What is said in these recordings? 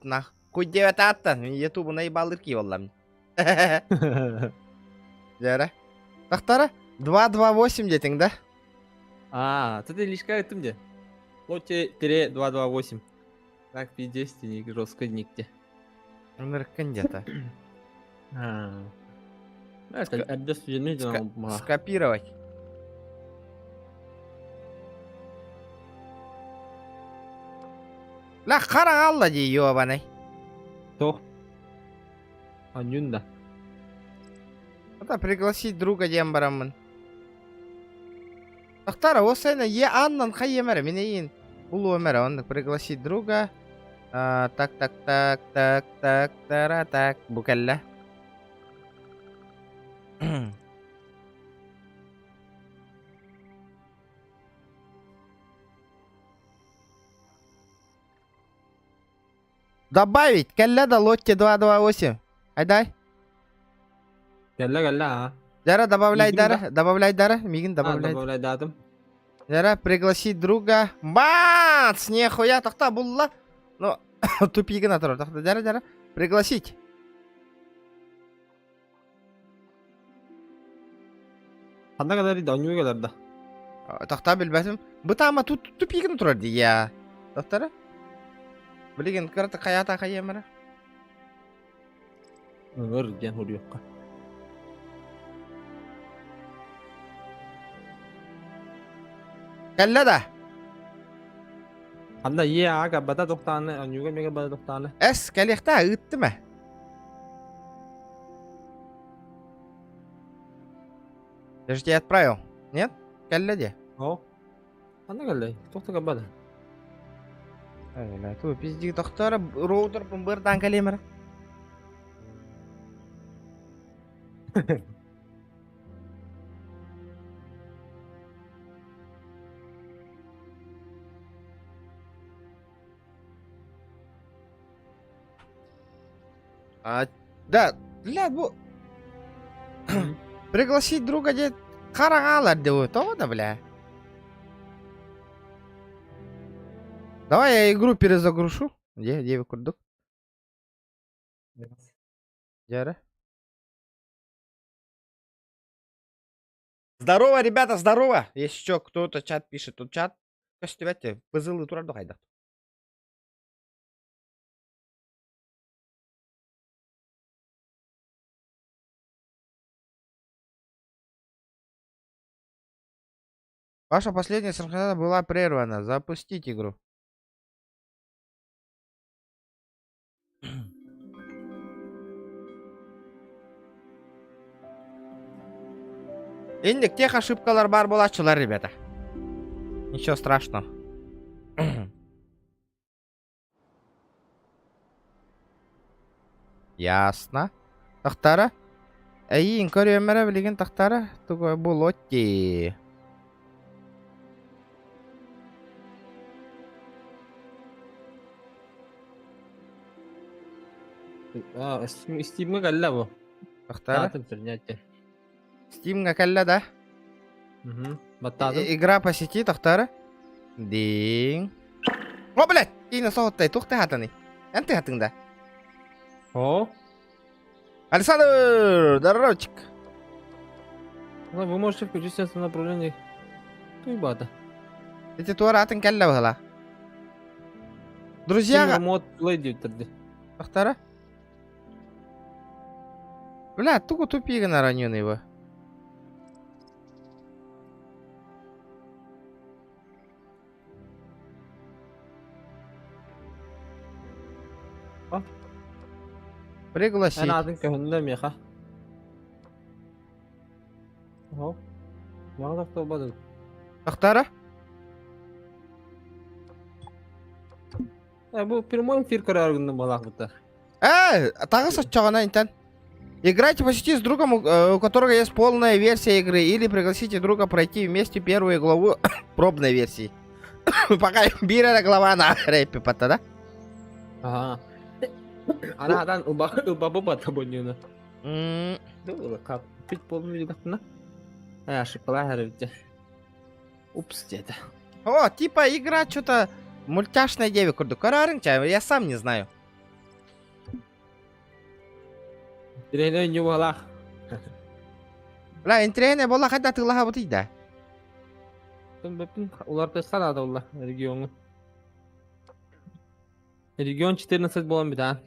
Нах, хуй диэбэт ааттан, ютубу наебалыр кии боллам. Дьэрэ. Тахтара, 228 диэтиҥ да? А, ты лишка ыттым де. Лоте 228. Так, пиздец, ты жестко никте. Ынырыккын где-то. Скопировать. Ла хараҥалла дии ёбаный. Тоқ. Анньун да. Это пригласить друга диэн бараммын. Тахтара, ол сайына е аннан хайемере, мин эйин булуомере, оннук пригласить друга. А, так, так, так, так, так, тара, так, бу кэллэ. Добавить, кэллэ да Лотти 228. Айдай. Кэллэ кэллэ аа. Дара добавляй дара, добавляй дара, мигин добавляй. Добавляй датым. Дара пригласить друга. Бац! Нехуя тахта булла. Ну, тупигин атырар тахта. Дара, дара. Пригласить. Ханна кэлэр да онньуу кэлэр да. Тахта билбэтим. Бытаама тут тупигин турар дии я. Тахтара. Билигин кырата хайата хайемара. Ыҥыр диэн хуруйуохха. Кэллэ да. Ханна е ага бата тохтааны, онньууга мега бата тохтааны. Эс кэлиэхтээ ыыттым ээ. Я же тебе отправил. Нет? Кэллэ дии. О. Ханна кэллэй? Туох да кэлбэтэ. Ай, бля, ту пизди тохтора роутер бырдаан кэлиэм эрэ. А, да, бля, бу... Пригласить друга де хараҥаалар диэ тоҕо да, бля. Давай я игру перезагрушу. Где, где курдук? Дьэ Здорово, ребята, здорово! Если что, кто-то чат пишет, тут чат көстүбэт пызылы турар хайдах. Ваша последняя синхронизация была прервана. Запустить игру. Инник тех ошибкалар бар буолааччылар, ребята. Ничего страшного. Ясно. Тахтара. Эйиин көрүөм эрэ билигин тахтара. Тугу булотти. А, Steam'га кэллэ бу. Тахтара. Атын принятие. Steam'га кэллэ да? Угу. Баттаатым. Игра по сети тахтара. Дing. О, блядь! Киинэ соһуттай туох тыһаатаный? Эн тыһатыҥ да? О? Александр, здоровчик. Ну, вы можете включить сенсор направление. Туйбата. Эти туораатын кэллэ быһыла. Друзья... Мод play диэбиттэр Тахтара? Бля, тугу тупигын ранен его. А? Пригласить. Эн аатын көһүннэ миэхэ. Оһо. Мага тохтободун. Тахтара? Э, бу прямой эфир көрөр гынным балаах бутта. Э, таҕыс оччоҕуна интэн. Играйте по сети с другом, у которого есть полная версия игры, или пригласите друга пройти вместе первую главу пробной версии. Пока биир эрэ глава на рэпе патта, да? Ага. Анадан убабы бата боннюна. Как пить полную видахтына? Э, ошибкала хэрвите. Упс, где-то. О, типа игра что-то мультяшная деве курдук. Карарың я сам не знаю. Тирейне ньубалаах. Бля, интириэһинэй буолла хайда атыылаһабытый да? Бэппин уларытыахха наада буолла региоҥу. Регион 14 буолан бүтаан.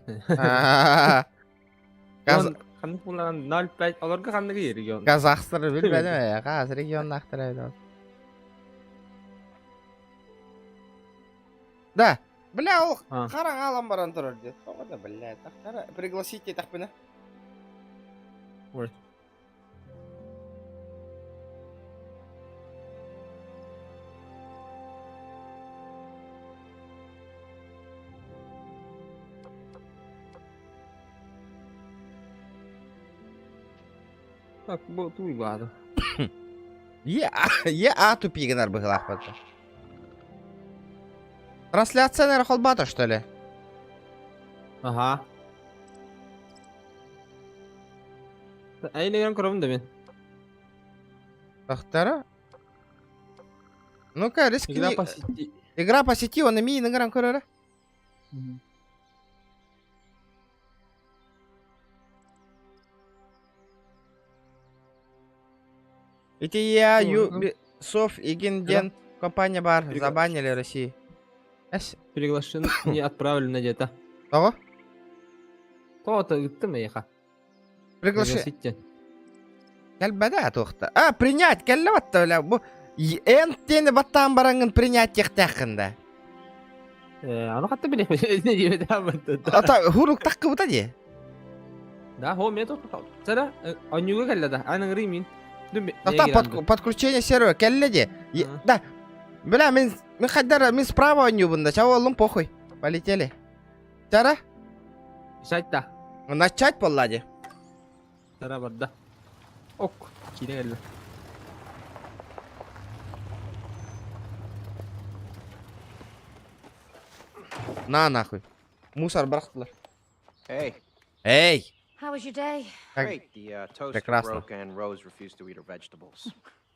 Ханнык булан 0,5 олорго ханнык регион? Казахстар билбэтим ээ, хаас регионнаахтар эбит. Да, бля, ол хараҥа алан баран турар дии. Тоҕо да, бля, тахтара пригласить диэтэхпинэ. Ой. Так, бу туйбаады. Е, е, а тупи гынар быһылаахпыт. Трансляция, наверное, холбата, что ли? Ага. Айнеган көрөбүн да мен. Тахтара? Ну-ка, рискни. Игра по сети. Игра по сети, он ими ыҥыран көрөрө. Ити я Ubisoft игин диэн компания бар, забанили России. Эс. Приглашен не отправлено где-то. Того? То-то ыттым эйиэхэ. Приглаши. Кэлбэдэ туохта. А, принять, кэллэ батта бля. Бу эн тени баттаан бараҥҥын принять диэхтээххин да. Аны хатта биле. Ата хурук таккыбыта дии. Да, хо мен тоқтау. Сара, онюга кэллэ да. Аны ырый мин. Тоқта подключение сервера кэллэ дии. Да. Бля, мен мен хайдар мен справа онюбун да. Чау оллум похуй. Полетели. Тара? Начать да. Начать буолла дии. Тара барда. Ок, киирэ кэллэ. На нахуй. Мусор бырахтылар. Hey. Эй! How was your day? Как... Great. The toaster Прекрасно. broke and Rose refused to eat her vegetables.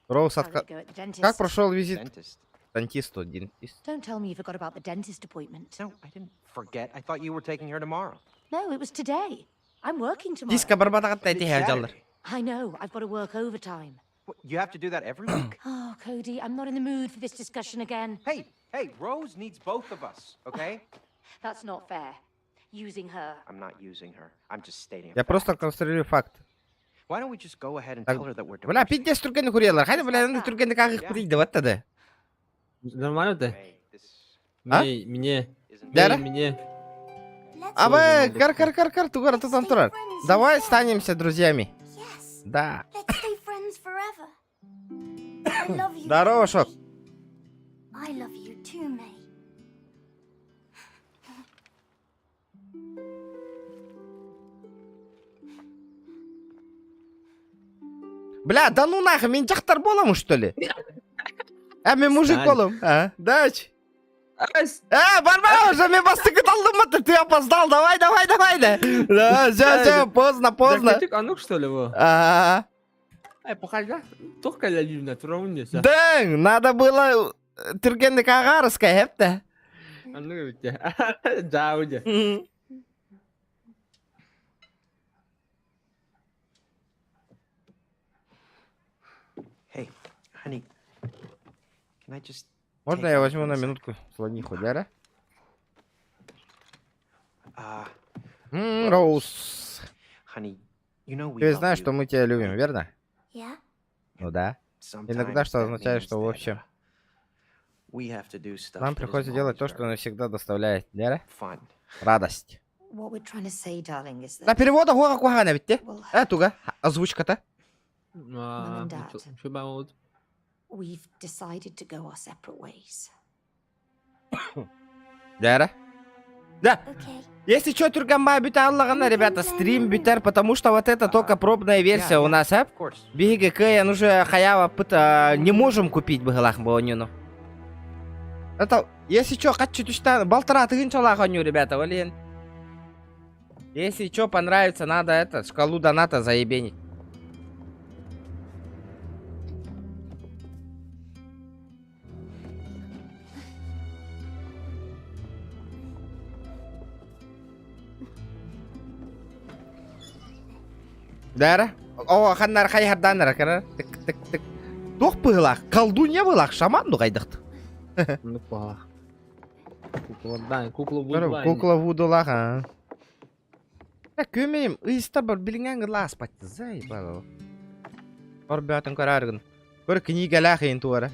Роуз How отка... did it go at the dentist? Как прошел визит Dentist. к дантисту? Дентист. Don't tell me you forgot about the dentist appointment. No, I didn't forget. I thought you were taking her tomorrow. No, it was today. I'm working tomorrow. Диска барбатаҕытта It's ити сылдьаллар. Saturday. I know. I've got to work overtime. What, you have to do that every week? Oh, Cody, I'm not in the mood for this discussion again. Hey, hey, Rose needs both of us, okay? That's not fair. Using her. I'm not using her. I'm just stating a Я просто fact. конструирую факт. Why don't we just go ahead and Так, tell her that we're Бля, divorcing? пиздец түргэнник хуриялар. Хайда, бля, аны түргэнник ааҕыахпыт да баттады. Нормально ты? Hey, this А? Мне, мне, isn't Дара? мне. Абы, кар кар кар кар тугара тутан турар. Давай станемся друзьями. Yes, Да. let's stay friends forever. I love you. Здорово, Cody. Шок. I love you too, May. Бля, да ну нахуй, мин дьахтар буоламын, что ли? А мен мужик Стань. болом. А, дач. А, барба уже, мен бастыкы талдым ты опоздал, давай, давай, давай, да. Да, все, все, поздно, поздно. А ну что ли его? А, Ай, похожа. Только я люблю, натурально. Дэн, надо было түргэнник ааҕарыска, хепте. А ну ведь. Да, уйди. Hey, honey, can I just Можно take я off возьму for на a sec? минутку слониху, да? Роуз. Honey, you know we Ты love знаешь, you. что мы тебя любим, верно? Yeah? Ну да. Sometimes Иногда что that означает, means что в that, общем we have to do stuff нам that isn't приходится делать always то, что very навсегда доставляет, да? fun. Радость. What we're trying to say, darling, is На that перевода гора кугана ведь те? well, Э, туга, озвучка-то. Mum and Dad. Что бы we've decided to go our separate ways. Да? Да. Okay. Если что, түргэн бүтэ аллаҕына, ребята, стрим бүтэр, потому что вот это только пробная версия у нас, а? Of course. Биһиги кыайан уже хаява пыт не можем купить быһылаах бонюну. Это, если что, хочу түштан, балтара тыһыынчалаах оонньуу, ребята, блин. Если что понравится, надо это, шкалу доната заебенить. Дара. О, ханнар хайһардааннара кара. Тык тык тык. Туох быһылаах? Колдунья быһылаах, шаман дугайдахт. Оннук баҕалаах. Куклардаан, кукла вудулаах. Кукла вудулаах, а. Көмөйүм ыйыста бар билиҥҥээҥ ылааспат заебало. Орбөтөн көрааргын. Көр книгэлээх иин туора.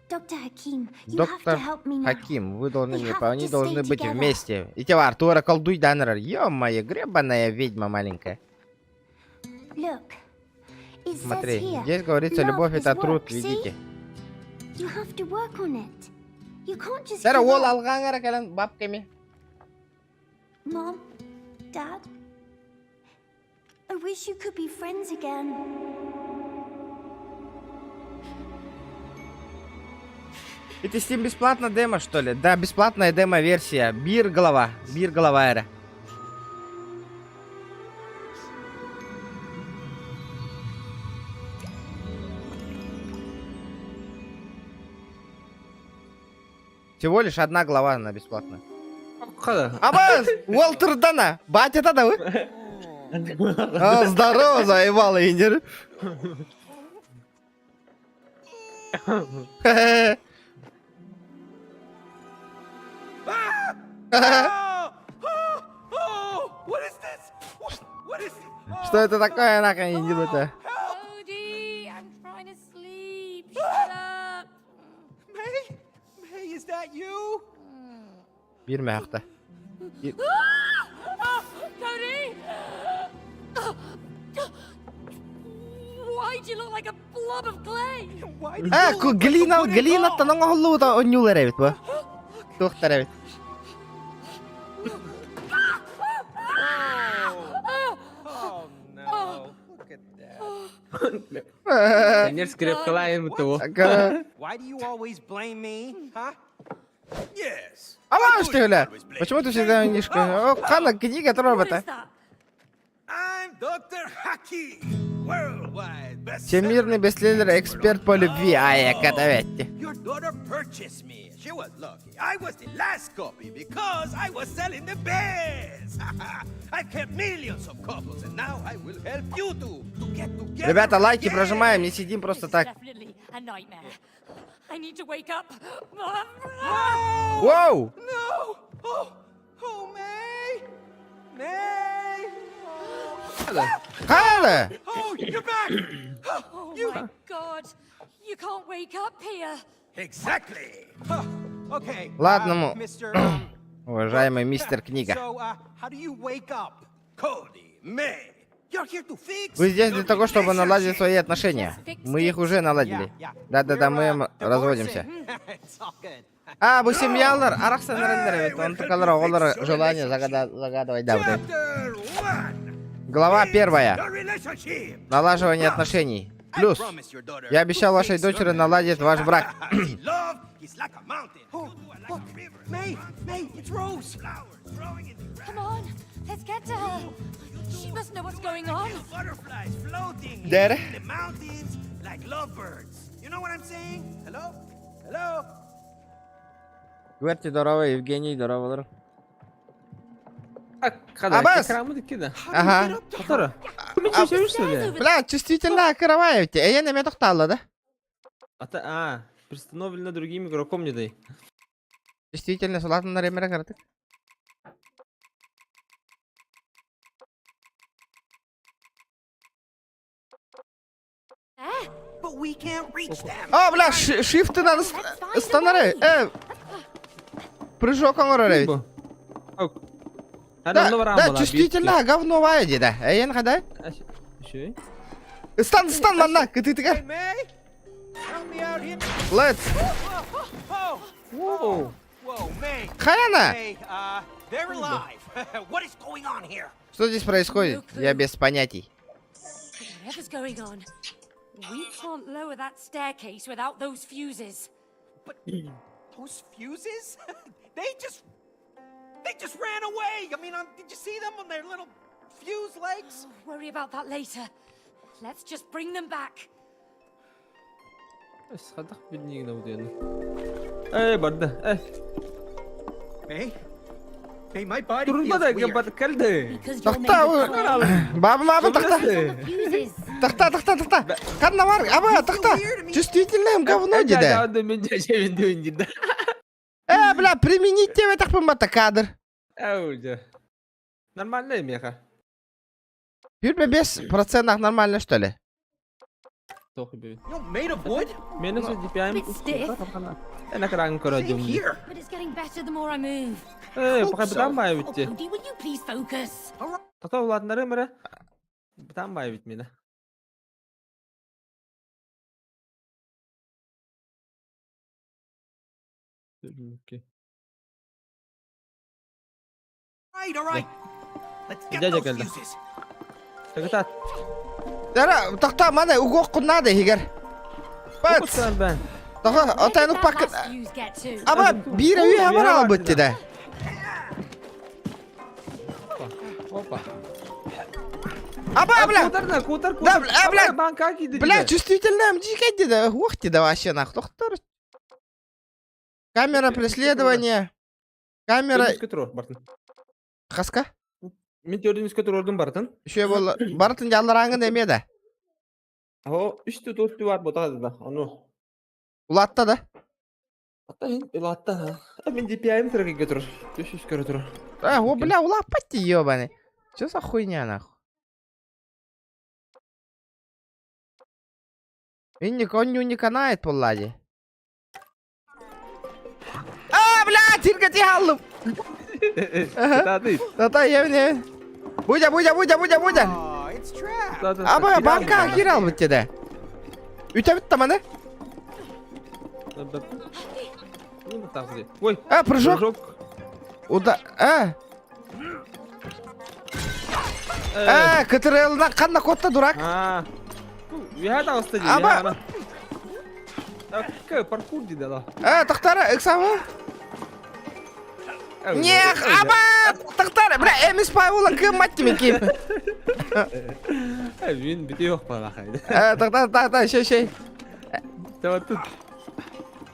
Доктор Хаким, you have to Доктор help me now. Хаким, вы должны We мне, have они to должны stay быть together. вместе. И те бар, туора колдуй данырар. Ё-моё, гребаная ведьма маленькая. Look. It says Смотри, here, здесь говорится, love любовь is это труд, work, see? видите. You have to work on it. You can't just Сэр, give уол up. алҕаҥара кэлэн бабками. Mom, Dad, I wish you could be friends again. Это Steam бесплатно демо, что ли? Да, бесплатная демо-версия. Бир голова. Бир голова эра. Всего лишь одна глава она бесплатная. Хада. Абаз! Уолтер Дана! Батя да вы? А, здорово, заебал, Индер. Что это такое, нахрен, Индер, это? Cody, I'm trying to sleep. Shut up. May? May, is that you? Bir mehaqta. Ah, Cody! Why do you look like a blob of clay? Why do А, you look like a глина, wooden глина doll? танан оһоллута онньуулар эбит бу. Туохтар эбит. Oh. Oh no. Look at that. Тренер скрепкалаем того. Why do you always blame me, huh? Yes. А что ли? Почему ты всегда нишка? О, Хана, книга What робота. is that? I'm Dr. Hakim, worldwide bestseller Всемирный бестселлер, эксперт по любви. Ай, катаветти. Your daughter purchased me. She was lucky. I was the last copy because I was selling the best. I've helped millions of couples, and now I will help you two to get together. Ребята, лайки again. прожимаем, не сидим просто This is так. definitely a nightmare. I need to wake up. No! Воу! No! Oh, oh, May! May! Хана! Oh, you're back! Oh my god. You can't wake up here. Exactly. Huh, Okay. Ладно, ну. Mr. Уважаемый мистер Книга. So, how do you wake up? Cody, May, you're here to fix Вы здесь your для того, чтобы наладить relationship. свои отношения. Мы их уже наладили. Да-да-да, We're, мы разводимся. divorcing. It's all good. А, бу семьялар, арахсан Hey, эбит. we'll Он help you такалар оҕолор fix your желание relationship. загадывать да, вот это. Chapter one. Глава Fix первая. your relationship. Налаживание отношений. I Плюс. promise your daughter Я обещал to вашей fix your дочери marriage. наладить ваш брак. Love is like a mountain. Oh, You two are like look, a river. May, May, it's Rose. Flowers growing in the grass. Come on, let's get to her. She must know what's going on. Little butterflies floating There. in the mountains like lovebirds. You know what I'm saying? Hello? Hello? Гверти, здорово, Евгений, здорово. Хада. Абаз! Крамы кида. Ага. Котора. Мы что, что ли? Бля, чувствительно караваевте. Э, я на да? А, а, пристановлено другим игроком не дай. Действительно, салатный на ремера карты. But we can't reach them. А, бля, шифты надо станары. Прыжок он ведь. Да, да, чувствительно, говно вайди, да. Э, я да? Еще? Стан, стан, манна, ты ты Hey, May, help me out here. Let's. Oh, Воу. whoa, May. Хаяна! May, they're alive. What is going on here? Что здесь происходит? Я без понятий. Whatever's going on, we can't lower that staircase without those fuses. But those fuses? They just ran away. I mean, did you see them on their little fuse legs? Worry about that later. Let's just bring them back. Садах беднигна уден. Эй, барда. Эй. May? Hey, my body Турунна feels да weird. бар кэлди. Because you're made Тохтоо. of clay. Баба мама тохтоо. Focus on the fuses. Тохтоо, тохтоо, тохтоо. Ханна бар, аба, тохтоо. Чувствительное говно диде. Мен жайын дөйін дейді. Э, бля, применить тебе так бата кадр. Ау, дьэ. Нормально меха. Пюрбе без процентах нормально, что ли? Тохи бе. You're made of wood? Мен осы DPI-м Bit stiff. Эна кран Same көрөдүм. here. But it's getting better the more I move. Э, Hope пока so. бытан бай Oh, битти. Cody, will you please focus? All right. Тото уладнары мыра. Бытан бай бит мені. Right, all right. Let's get Дядя those Гальда. fuses. Тагытат. Дара, тохтоо, мана угуох надо игер. Бат. Бат. Бен. Тохо, Where отайну did that пакет. last fuse get to? Аба, биир үй хамар албыт диде. Опа. Аба, бля. Кутар кутар, Да, бля, бля. Банка киди. Бля, чувствительная мдика диде. Ух ты, да вообще нахуй. Тохтор. Камера преследования. Камера... Хаска? Мен төрдүнүскө турордум бартын. Еще бол... Бартын жаллараңын эме да. О, үстү төрттү бар бота да. Ону. Улатта да. Ата хин улатта. А мен DPI-м түргө тур. Түшүс көрө тур. А, о, бля, улапать ебаный. Че за хуйня, нахуй? Инник, он не канает, полади. А, бля, тирка тихалым. Таты. Тата, евне. Будя, будя, будя, будя, будя. Oh, it's trapped. Аба, банка кирал бит деді. Үтә битті маны. Ой, А, прыжок. Уда, а. А, КТРЛ-на қанна котта, дурак. А. Я там остадил. Аба. Так, паркур диде да. А, тақтары, иксамы. Не, аба, тақтары, бля, эмис пайула кім мать ким. Мен бите yok бала хайда. А, тақтар, тақтар, шей, шей. Давай тут.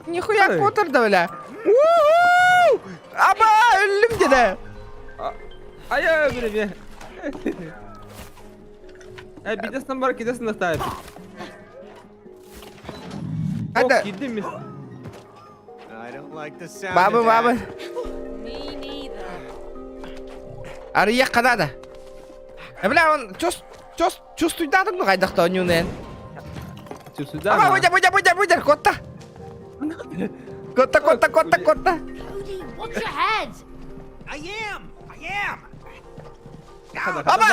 Нихуя котырды, бля. У-у-у! Аба, өлім деді. Ая, бля, бля. Э, бидесен бар, кидесен ставит. Қайда? Кидим ми. I don't like the sound Бабы, of that. бабы. Me neither. Ария қанады. Э, бля, он чувс, чувс, чувствуйдадың ну қайдақта ойнуын. Сюда. Аба, будя, будя, будя, будя, котта. Котта, котта, котта, котта. Cody, watch your head. I am. I am. Аба!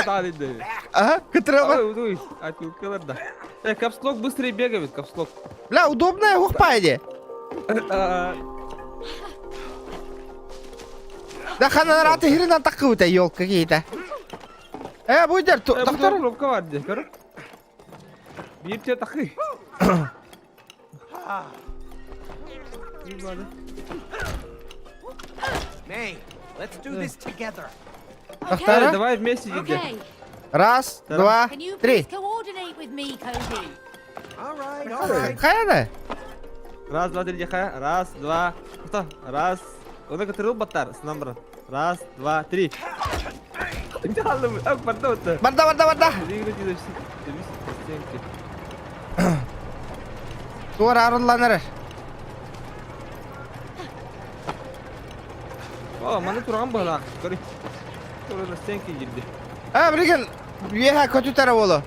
Ага, КТРЛ. Да. Э, капслок быстрее бегает, капслок. Бля, удобная ухпайди. Да ханараты хрена такую-то, ёл какие-то. Э, будер, доктор. Кнопка бар, декор. Бир те такы. May, let's do this together. Доктора? Давай вместе иди. Okay. Раз, два, Can you три. please coordinate with me, Cody? All right, all right. Хайда? Раз, два, три, дихая. Раз, два. Что? Раз. Он который баттар с номером. Раз, два, три. Барда, Барда, барда, барда. Туар арылланыр. О, маны турган бала. Көрү. Турган стенки кирди. А, билген, веха көтүтәрі болу.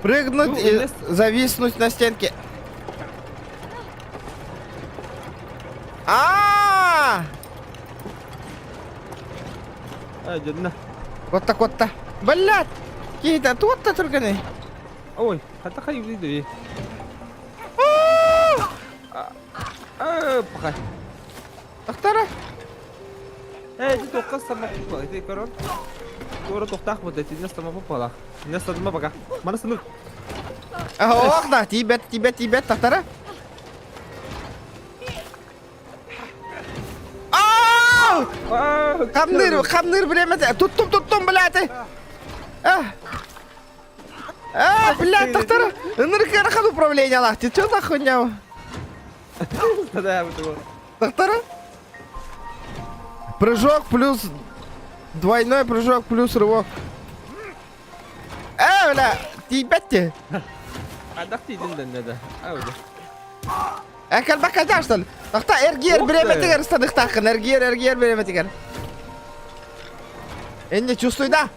Прыгнуть Ну, и инес- зависнуть на стенке. А! А, жадына. Вот так вот-то. Блядь! Какие-то тут-то только не. Ой, хата хай үйдү. А, пахай. Доктора? Э, ти тоққа сама попала. Ти корон. Тура тоқтақ болды, ти не сама попала. Не сама пока. Мана сынып. Ох, да, тибет, тибет, тибет, доктора. Ау! Хамныр, хамныр время. Туттум, туттум, блядь. А, а блядь, доктора. Ныркархан управление лах. Ты чё за хуйня? Да, вот его. Доктора? Прыжок плюс двойной прыжок плюс рывок. Э, бля, тиийбэт дии. Хайдах тиийдин дэннэ да. А, уже. Э, кэлбэккэ что ли? Тохто, эргиэр Ух ты. бириэмэтигэр ыстаныахтааххын, эргиэр, эргиэр бириэмэтигэр. Энни, чувствуй, да?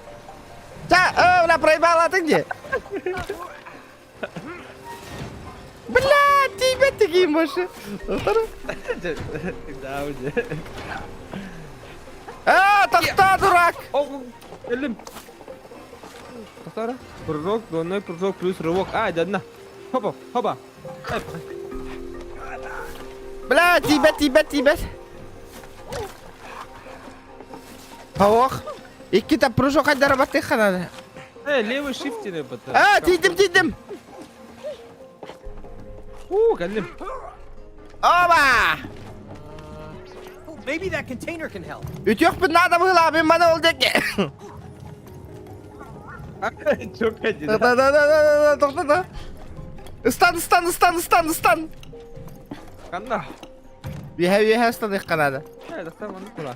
Ча, э, бля, проебалатыҥ дии. Бля, тиийбэт тигиим больше. Тохтор. Да, уже. А, тохто, дурак! О, кэллим. Тохтор. Прыжок, двойной прыжок плюс рывок. А, дядна. Хопа, хопа. Эй, Бля, тиийбэт, тиийбэт, тиийбэт. Ох, иккитэ прыжок хайдара баттыхха надо. Эй, левый shift диэн бата. А, тиийдим, тиийдим. У, кэллим. Оба! Oh, maybe that container can help. Үтүөхпүн надо было, мин маны ол диэки. Чок один. Да-да-да-да-да, тохто Ыстан, ыстан, ыстан, ыстан, ыстан. Ханна. Үөһэ, үөһэ ыстаныахха надо. Эй, тахсан маннык тура.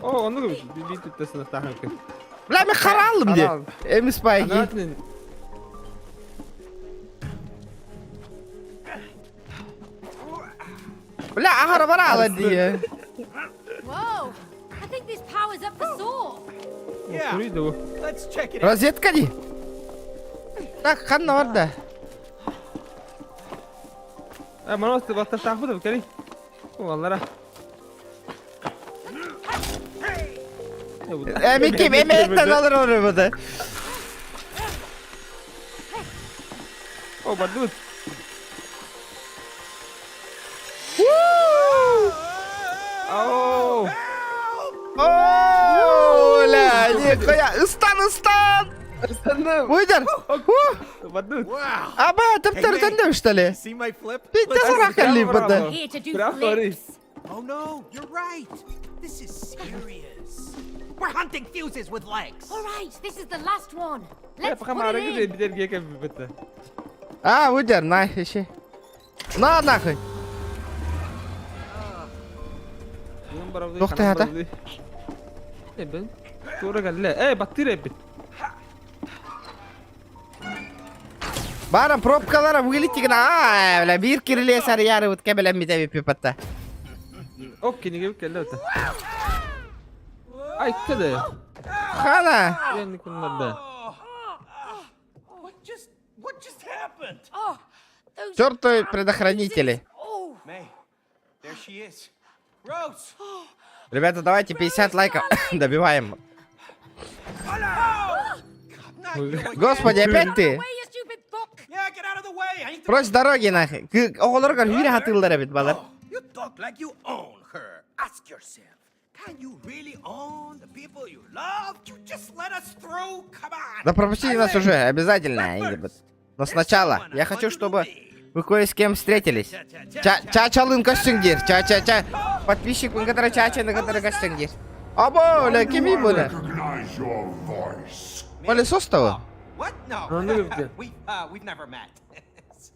О, оннук биир түттэ сынахтаах Бля, мин хараалым дии. Хараал. Эмис пайги. Анаатын Бля, аһара бараала дии. Whoa! I think this powers up the saw. Yeah. Суруй да Let's check it out. Розетка дии. Так, ханна барда? Э, манас баттахтаахпыт кэлий. Аллара. Э, Микки, эмээттэн олорор бута. О, бардыбыт. Оу! О, ля, нихуя. Ыстан, ыстан! Ыстанным! Уйдер! Бардыбыт. Wow. Аба, тыптар тендем, что ли? See my flip? Ты Let's- сарахали бута. Here to do Браво, flips. Oh no, you're right. This is serious. We're hunting fuses with legs. All right, this is the last one. Э, Let's пока put маарыгы it in. битэргэ кэлбит. А, уйдер, на, ищи. На, нахуй. Туох тэһэтэ? Эбэн. Туора кэллэ. Э, баттыыр эбит. Баран пробкалара вылетигна. А, бля, биир кирилиэ сарыйаары кэбэлэммитэ пипатта. Оп, кинигэ кэллэ өтө. Ай, кэлэ. Хана. Яны куннарда. What just what just happened? Oh, those Чёртовы damn предохранители. fuses. Oh, May, there she is. Rose! Ребята, давайте 50 лайков добиваем. Hola! God, not you again. Господи, опять ты? away, you stupid book. Yeah, get out of the way. I need to Прочь с дороги нахуй. Оҕолоргор үүрэ сатыыллар эбит балар. Oh, you talk like you own her. Ask yourself, can you really own the people you love? You just let us through. Come on. Да пропустите нас уже, обязательно. Но сначала я хочу, чтобы вы кое с кем встретились. Ча-чалын көстүҥ диир. Ча-ча-ча. Подписчик который чачаны который көстүҥ диир. Або, ля, кимий буолар? Recognize your voice. Пылесос того? What? No. Ну, ну, we we've never met.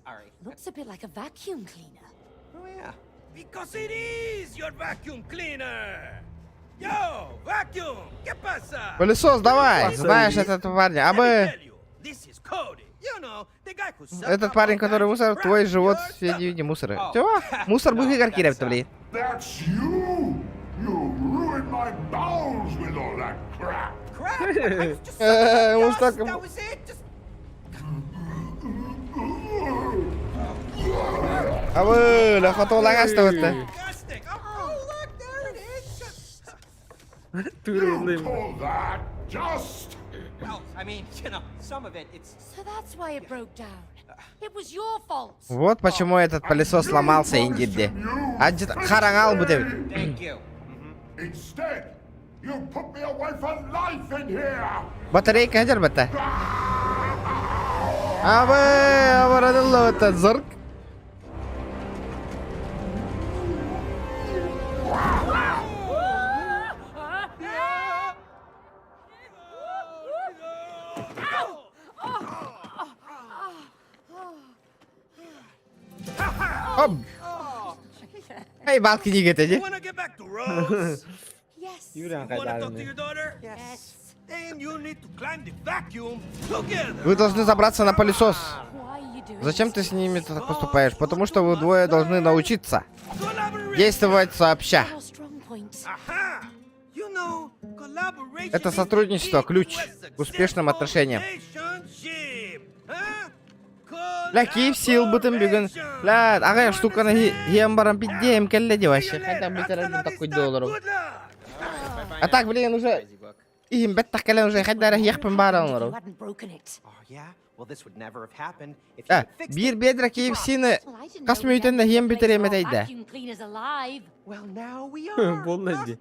Sorry. Looks a bit like a vacuum cleaner. Oh yeah. Because it is your vacuum cleaner. Yo, vacuum, ¿qué pasa? Пылесос, давай. Знаешь этот парня. А Let me бы... tell you, this is Cody. You know, the guy who sucked Этот up парень, all который that мусор, crap твой живот your в виде мусора. Oh. Чего? Мусор No, быһыгар that's, киирэбит, блин. That's you! You ruined my bowels with all that crap! Crap! I was just Э, sucking up может, dust. так- That was it. Just А вы, ля, хотолага ставите. disgusting. Oh, oh, look, there it is. Тура You улым. call that dust? Well, I mean, some of it, it's So that's why it broke down. It was your fault. Вот почему этот пылесос сломался, Индиде. А хараҥа будет. Thank you. Instead, you put me away for life in here! Батарейка хадер бата. А вы, абарадылла это зырк. Оп. Эй, балки не You кетеди. wanna get Rose? Yes. Юрий You wanna talk to Хайдарный. your daughter? Yes. Then you need to climb the vacuum together. Вы должны забраться на пылесос. Why are you doing Зачем this ты to с ними us? так поступаешь? Потому что вы двое должны научиться Collaboration. действовать сообща. Our strong point. Aha! You know, collaboration Это is the сотрудничество key ключ to a к успешным successful отношениям. relationship, huh? Бля, KFC ылбытым бүгүн. Бля, аҕыйах штуканы иһэн баран пиздеем кэллэ дии вообще. Хотя бы Hasta la один такой vista, долларов. good luck. А так, блин, уже иһим бэттэх кэлэн уже хайда эрэ иһиэхпин баар If you оҥоров. hadn't broken it. Oh, yeah? Well, this would never have happened if you Э, had fixed биир it. биэдэрэ KFC-ны Well, I didn't хас know we'd мүнүүтэн ever иһэн replace бүтэриэм our этэйдэ. vacuum cleaners alive. Well, now we are. Буолла huh? дии.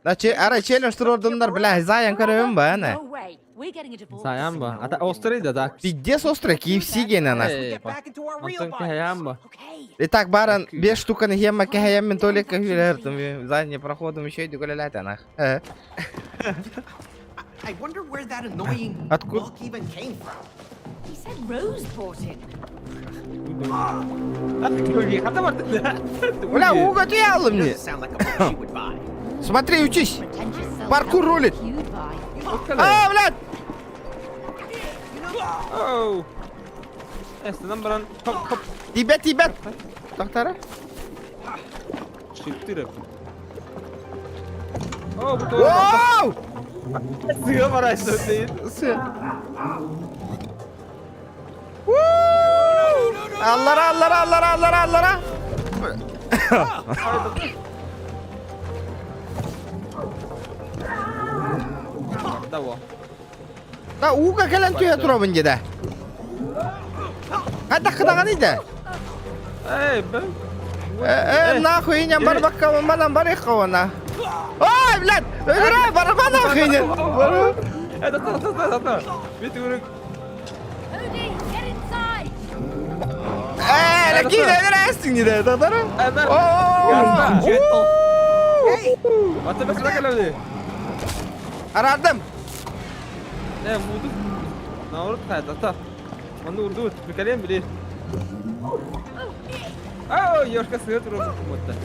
Да, арай челлендж туруордуннар, бля, заян көрөбүн ба, ана. No way. We're getting a divorce. Саян ба. Ата острый да так. Пиздец острый KFC гэн ана. We Э, get back into our real Онтон bodies. кэһэйээн ба. Okay. Итак, баран, бес штуканы хемма кэһэйэн мин толик кэһүүлэр, задним проходом еще иди гулять анах. Э. I wonder where that annoying Откуда- book even came from. He said Rose bought him. Хата бардын. Бля, ууга түһэ It мне. doesn't sound like a book she would buy. Смотри, учись. Pretend yourself Паркур how рулит. you'd buy. А, блядь! Оу. Эстенен баран хоп хоп Тебя, тебя! Доктора? шиптырып. О, бу Воу! Сыга барайсың дейт. Аллара, аллара, аллара, аллара, аллара! Да во. Да, ууга кэлэн түһэ туробун дии да. Хайдах кыдаҕаный да? Эй, б. Э, нахуй, инем барбакка, манан барыхована. Ой, блядь! Играй, барабан нахуй, инем! Э, да, да, да, да, да. Бит үрүк. Cody, get inside. Э, кире, играйсың не да, доктора? Э, бер. О! Hey, Ата бес ракалады. Арадым. Э, буду. Наурут кайда та. Маны урду, бикалем били. Ау, ёшка сыга туруп кумутта.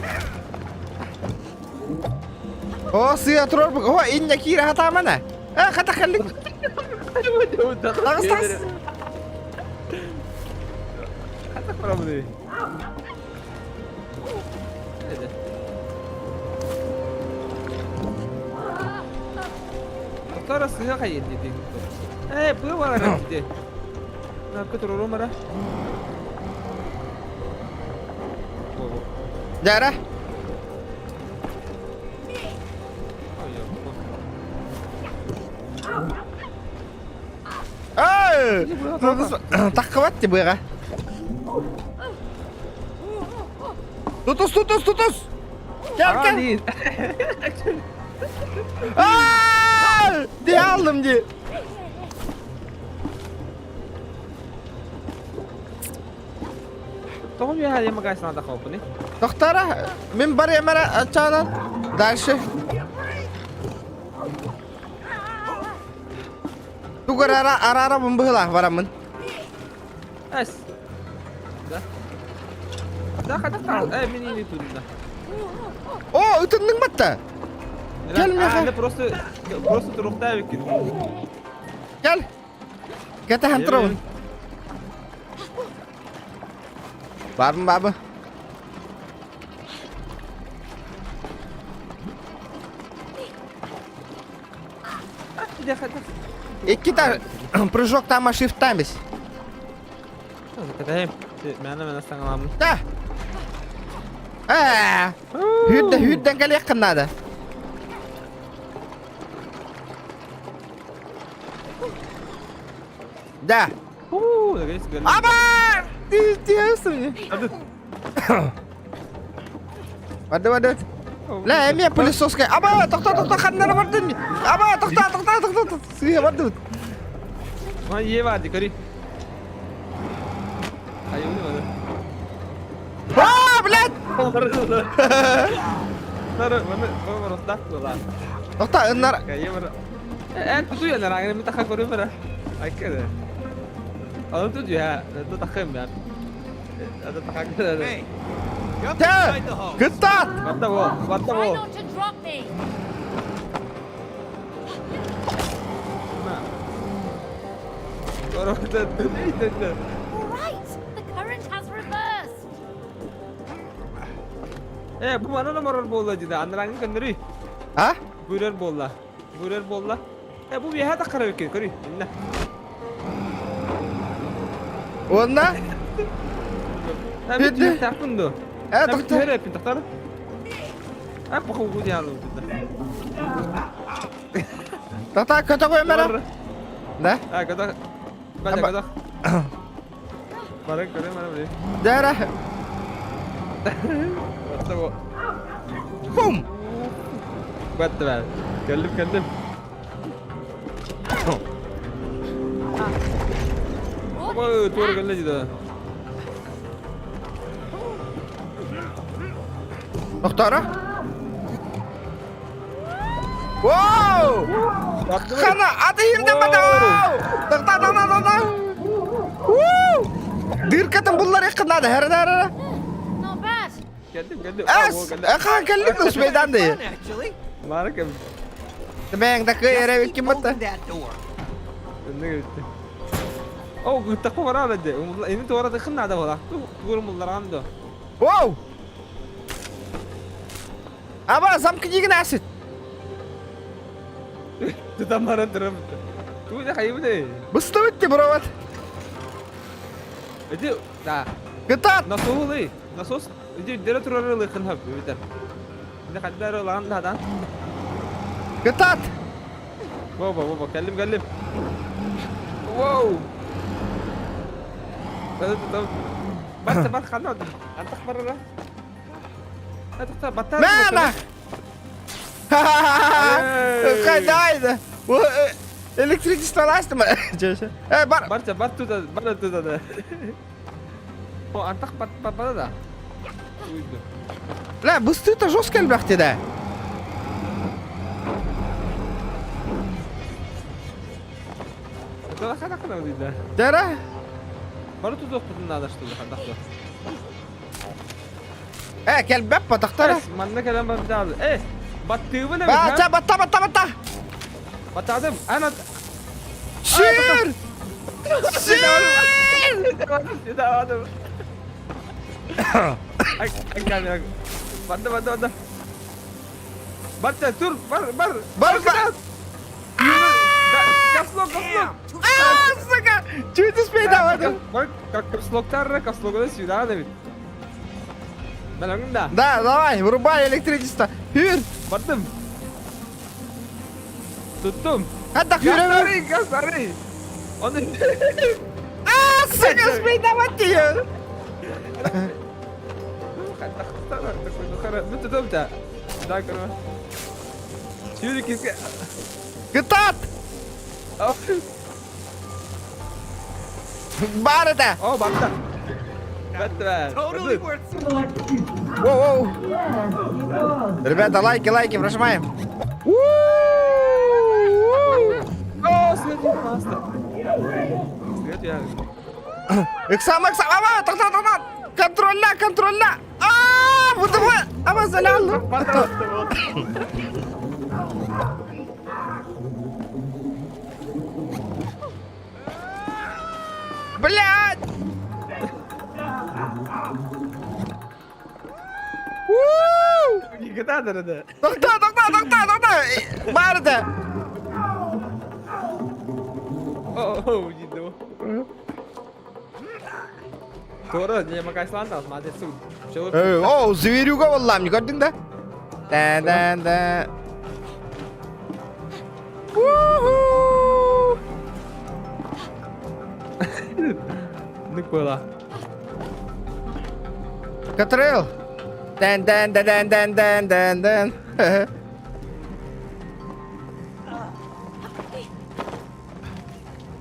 О, сыя турар. О, инне кире хатамана. Э, хата халлик. Тагыс, тагыс. Хата барабы. Тара сыга кайы диди. Э, бу бар диди. На көтөрөр мара. Дара. Эй! Таққыбат ти быға. Тутус, тутус, тутус! Кел, кел! Ааа! Дей алдым ди. Тоҕом я я магазин да хопны. Доктора, мен бар емара ачанан. Дальше. Тугар ара арара бымбыла барамын. Эс. Да. Да хата кал. Э, мени не туда. О, ытынның батта. Кел меха. Аны просто просто турукта бекин. Кел. Кете хантырабын. Бармын бабы. Да хата. Икки прыжок там shift тамис. Катай. Мена мена саңаламын. Да. Э, Хүрден хүрден кел якыннады. Да. Ху, наконец-то. Аба! Ты сделался мне. Барды, барды. Ла, эме пылесоска. Аба, тохто, тохто, ханнары барды. Аба, тохто, тохто, тохто, Сыя барды. Ма е барды, кори. Ай, уни барды. А, блядь! Нары, маны, маны ростак була. Тохто, ыннар. Кайы бар. Э, туту я нарагы, ми таха кори бара. Ай, кеде. Аны туту я, туту тахым я. Это таха кеде. Hey, Jump Тэ! inside the hose. Кытаат! Барда бу, барда Try бу. not to drop me. All right, the current has reversed. Ээ, бу манан оморор буолла дии да, анарааҥҥы көннөрүй. А? Бүрэр буолла. Бүрэр буолла. Ээ, бу биэһэ таххара эбиккин, көрүй, иннэ. Уонна? Ээ, бу түһүөхтээхпин дуо? Ээ, Ээ, бу тохтоо. түһэр эппин, тохтоор. Ээ, похуй диэн алыбыт. Тата көтөҕүөм эрэ. Да? Аа, көтөх. Бата көтөх. Баран көрө баран били. Дьэ Батта бу. Бум! Батта баар. Кэллим кэллим. Ой, туора кэллэ дии да. Тохтооро. Воу! Хана, аты иһирдэн бата! Тохтоо, тохтоо, тохтоо! Дыркатын буллар надо, хара хара. Not bad. Кэллим, кэллим. Эс, хаан кэллик успейдан дии. Actually, Мара кэм. Бэҥ такой эрэ ким open батта. that door. Өннө кетти. О, гыттакка бара де. Эми туора тыкын надо була. Тугур мулларан до. Воу! Аба, замкни гнасит. Тутан баран турам. Туу да хайыбы Быстыбыт провод. Иди, да. Кытаат! Насос насос. Иди, дере турар ылыхын хөп, битер. Иди хаддар ылаан да Кытаат! Боба, боба, кэллим, кэллим. Воу! Барта бар ханна. Антах барара. Атахта баттар. Мэна! Хайдайда! Электричество ластыма. Э, бар. Барта бар туда, бар туда да. О, антах бар бар бар да. Ля, быстыта жестко элбэхти да. Это хана хана да. Дара? Бар туда надо что ли, хандах. Э, кэлбэп батахтара. Манна кэлэн бар да. Э, баттыыбын эбит. Ба, батта, батта, батта. Баттадым. Ана. Сүүр! Сүүр! Сүүр! Батта, батта, батта. Батта, тур, бар, бар. Бар, бар. Каслок, каслок. А, сука! Чуть успей давай. Бар, как каслоктар, каслогы сюда, Давид. Да. Да, давай, врубай электричество. Hür. Бардым. Туттум. Хадда хүрөбү. Гастары, гастары. Оны А, сука, успей давать ее. Да, короче. Сүүрүк Кытаат! Бар это! О, батта. Батта. Totally worth Воу-воу! Ребята, лайки, лайки, прожимаем. О, свет маста. Свет я. Ыксам, ыксам, ама, тоқта, тоқта! Контрольна, контрольна! А, вот вот, ама залял. Блядь! Никогда да. Тоқта, тоқта, тоқта, тоқта! Бар это! О, о, дидо. Тора, не макайслан мадет суд. О, зверюга боллам, не көрдің да? Да, да, да. Уху! Нык была. Катрел! Дэн дэн дэн дэн дэн дэн дэн дэн.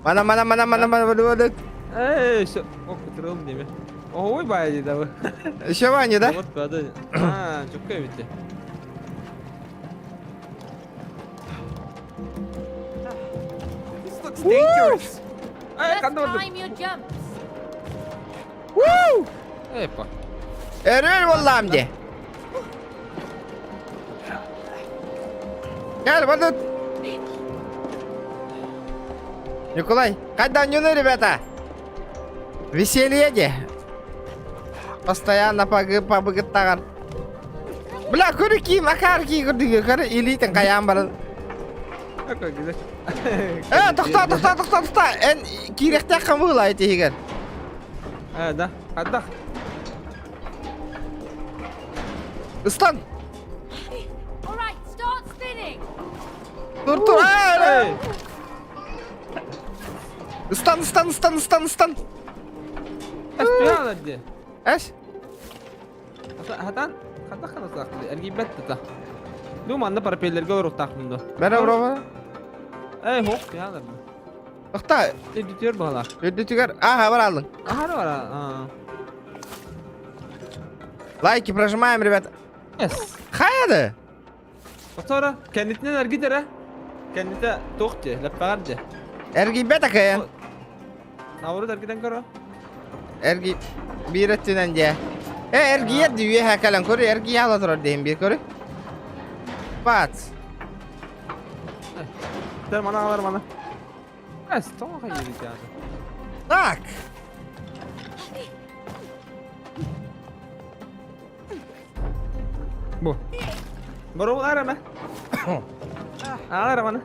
Мана мана мана мана мана мана. Эй, все. О, катрел неме. Ой, бай, да. Еще Ваня, да? Вот, да. А, чукка ведь. This looks dangerous. Эй, Just ханна time your jumps. Уу! Эпа. Өрүөл буоллаам дии. Кэл, вот тут. Николай, когда нюны, ребята? Веселье де. Постоянно пабыгыттагар. Бля, көрү ки, макар ки көрдүгө, көрү илиитин хайаан баран. Э, тохтоо, тохтоо, тохтоо, тохтоо. Эн киирэхтээх хамыыла итиһигэр. Э, да, хаддах. Ыстан! All right, start spinning. Тур, тур, аа, Ыстан, ыстан, ыстан, ыстан, ыстан. Эс, дии. Эс? Хатан, хатах ханасаах эргийбэт да. Ду манна пропеллерге олоруохтаахпын дуо? Бэрэ бро. Эй, хоп, пианар. Охта. Үрдүтүгэр баҕалаах. Үрдүтүгэр. Ага, баралын. Аһара бара. Лайки прожимаем, ребята. Yes. Хайады? Отора, кэннитинэн эргит эрэ. Кэннитэ туох дии, лэппэҕэр дии. Эргийбэт акайан. Наоборот эргитэн көрө. Эрги биир өттүнэн дьэ. Э, эргийэр дии үөһэ кэлэн көрү, эргийэ ала турар диэн биир көрү. Бац. Тэр мана алар мана. Эс, тоҕо хайыыбыт яаты. Так. Бу. Боруобалаар эмэ. Аалар маны.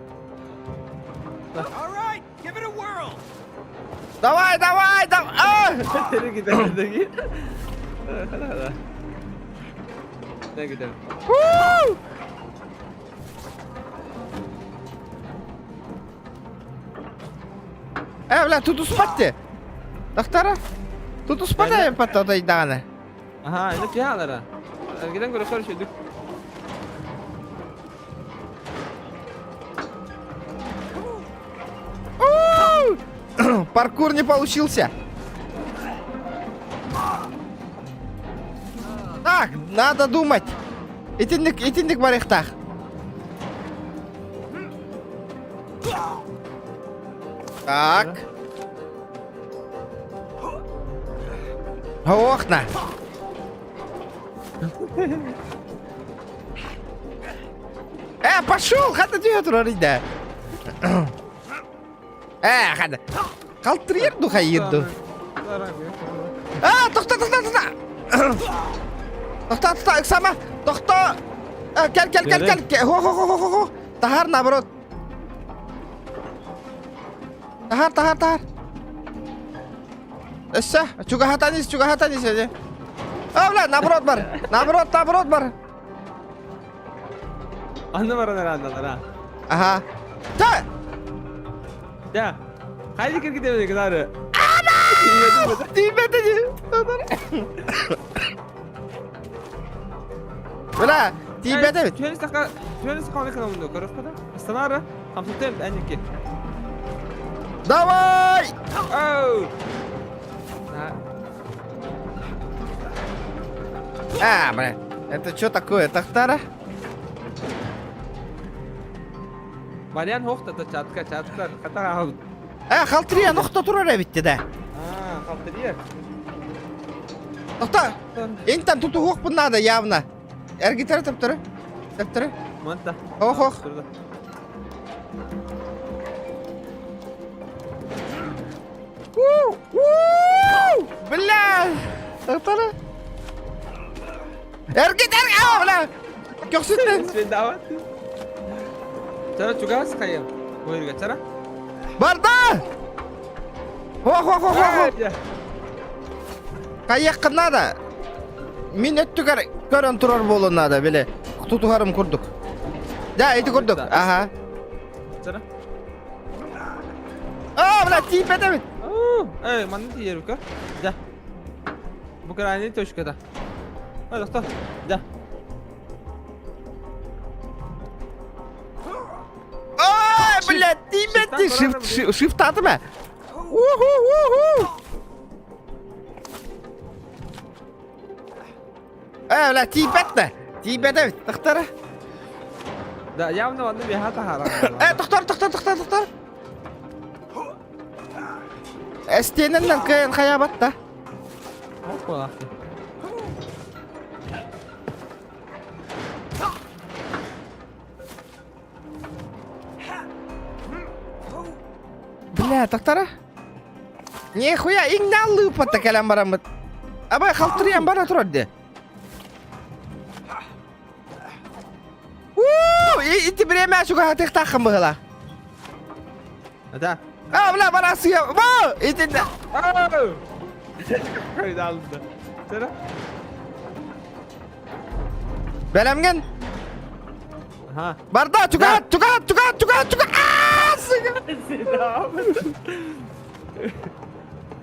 All right, give it a whirl. Давай, давай, давай! Gidelim. Ne gidelim. Woo! Э, бля, тут успатты. Доктора? Тут успатаем потом даҕаны. Аха, это пиалара. Эргитэн көрө көрүшүдүк. Паркур не получился. Так, надо думать. Итинник, итинник барыахтаах. Так. Ох на. Э, пошел, хата түһэ турар иде. Э, хата. Калтырыйар ду хайыр ду. А, тохто, тохто, тохто. Тохто, тохто, ыксама. Тохто. Кел, кел, кел, кел. Хо, хо, хо, хо, хо. Таһар наоборот. Таһар, таһар, таһар. Өссө, чугаһатан ис, чугаһатан ис эди. А, бля, наоборот бар. Наоборот, наоборот бар. Анны баран араанналар Ага. Та! Да. Хайды киргитебин кынары. Тиийбэт ини. Бля, тиийбэт эбит. Түһэн саха, түһэн саха оны кынамын көрөх бада. Станара, хамсатым әники. Давай! Оу! А, бля, это что такое, Тахтара? Вариант хохта то чатка, чатка, хата Э, халтырия нохто турар эбитти да. А, халтырия. Тохто, интан тутуһуохпун надо явно. Эргитер төптөрү. Төптөрү. Манта. Ох, ох. Бля! Тохтара. Эргит, эргит, а, бля! Көхсүттэн. Чара чугас хайым. Буйруга чара. Барда! Хо хо хо хо хо. Хайыаххын наада. Мин өттүгэр көрөн турар буолуон наада, били. Тутуһарым курдук. Да, ити курдук. Аха. Чара. А, бля, тиийбэт эбит. Эй, манна тиийэр көр. Да. Бу крайний точкада. Ой, тохто. Да. Ой, бля, тиийбэт Shift, shift атыма. Уху, уху. Э, бля, тиийбэт да. Тиийбэт эбит. Тохтора. Да, явно манна биһа таһара. Э, тохтор, тохтор, тохтор, тохтор. Эстиэнэн кыайан хайаабат да. Опа. Бля, тахтара. Нихуя, иҥнэ лыыппатта кэлэн бараммыт. Абай халтырыйан бара турар де. Уу, ити бириэмэ чугаһатыахтааххын быһыла. Да. А, бля, бара сыа. Ба, итиннэ. Кайдалды. Сера. Бэлэмҥин? Аха. Барда, чугаһат, чугаһат, чугаһат, чугаһат, чугаһат. Аа, сыга.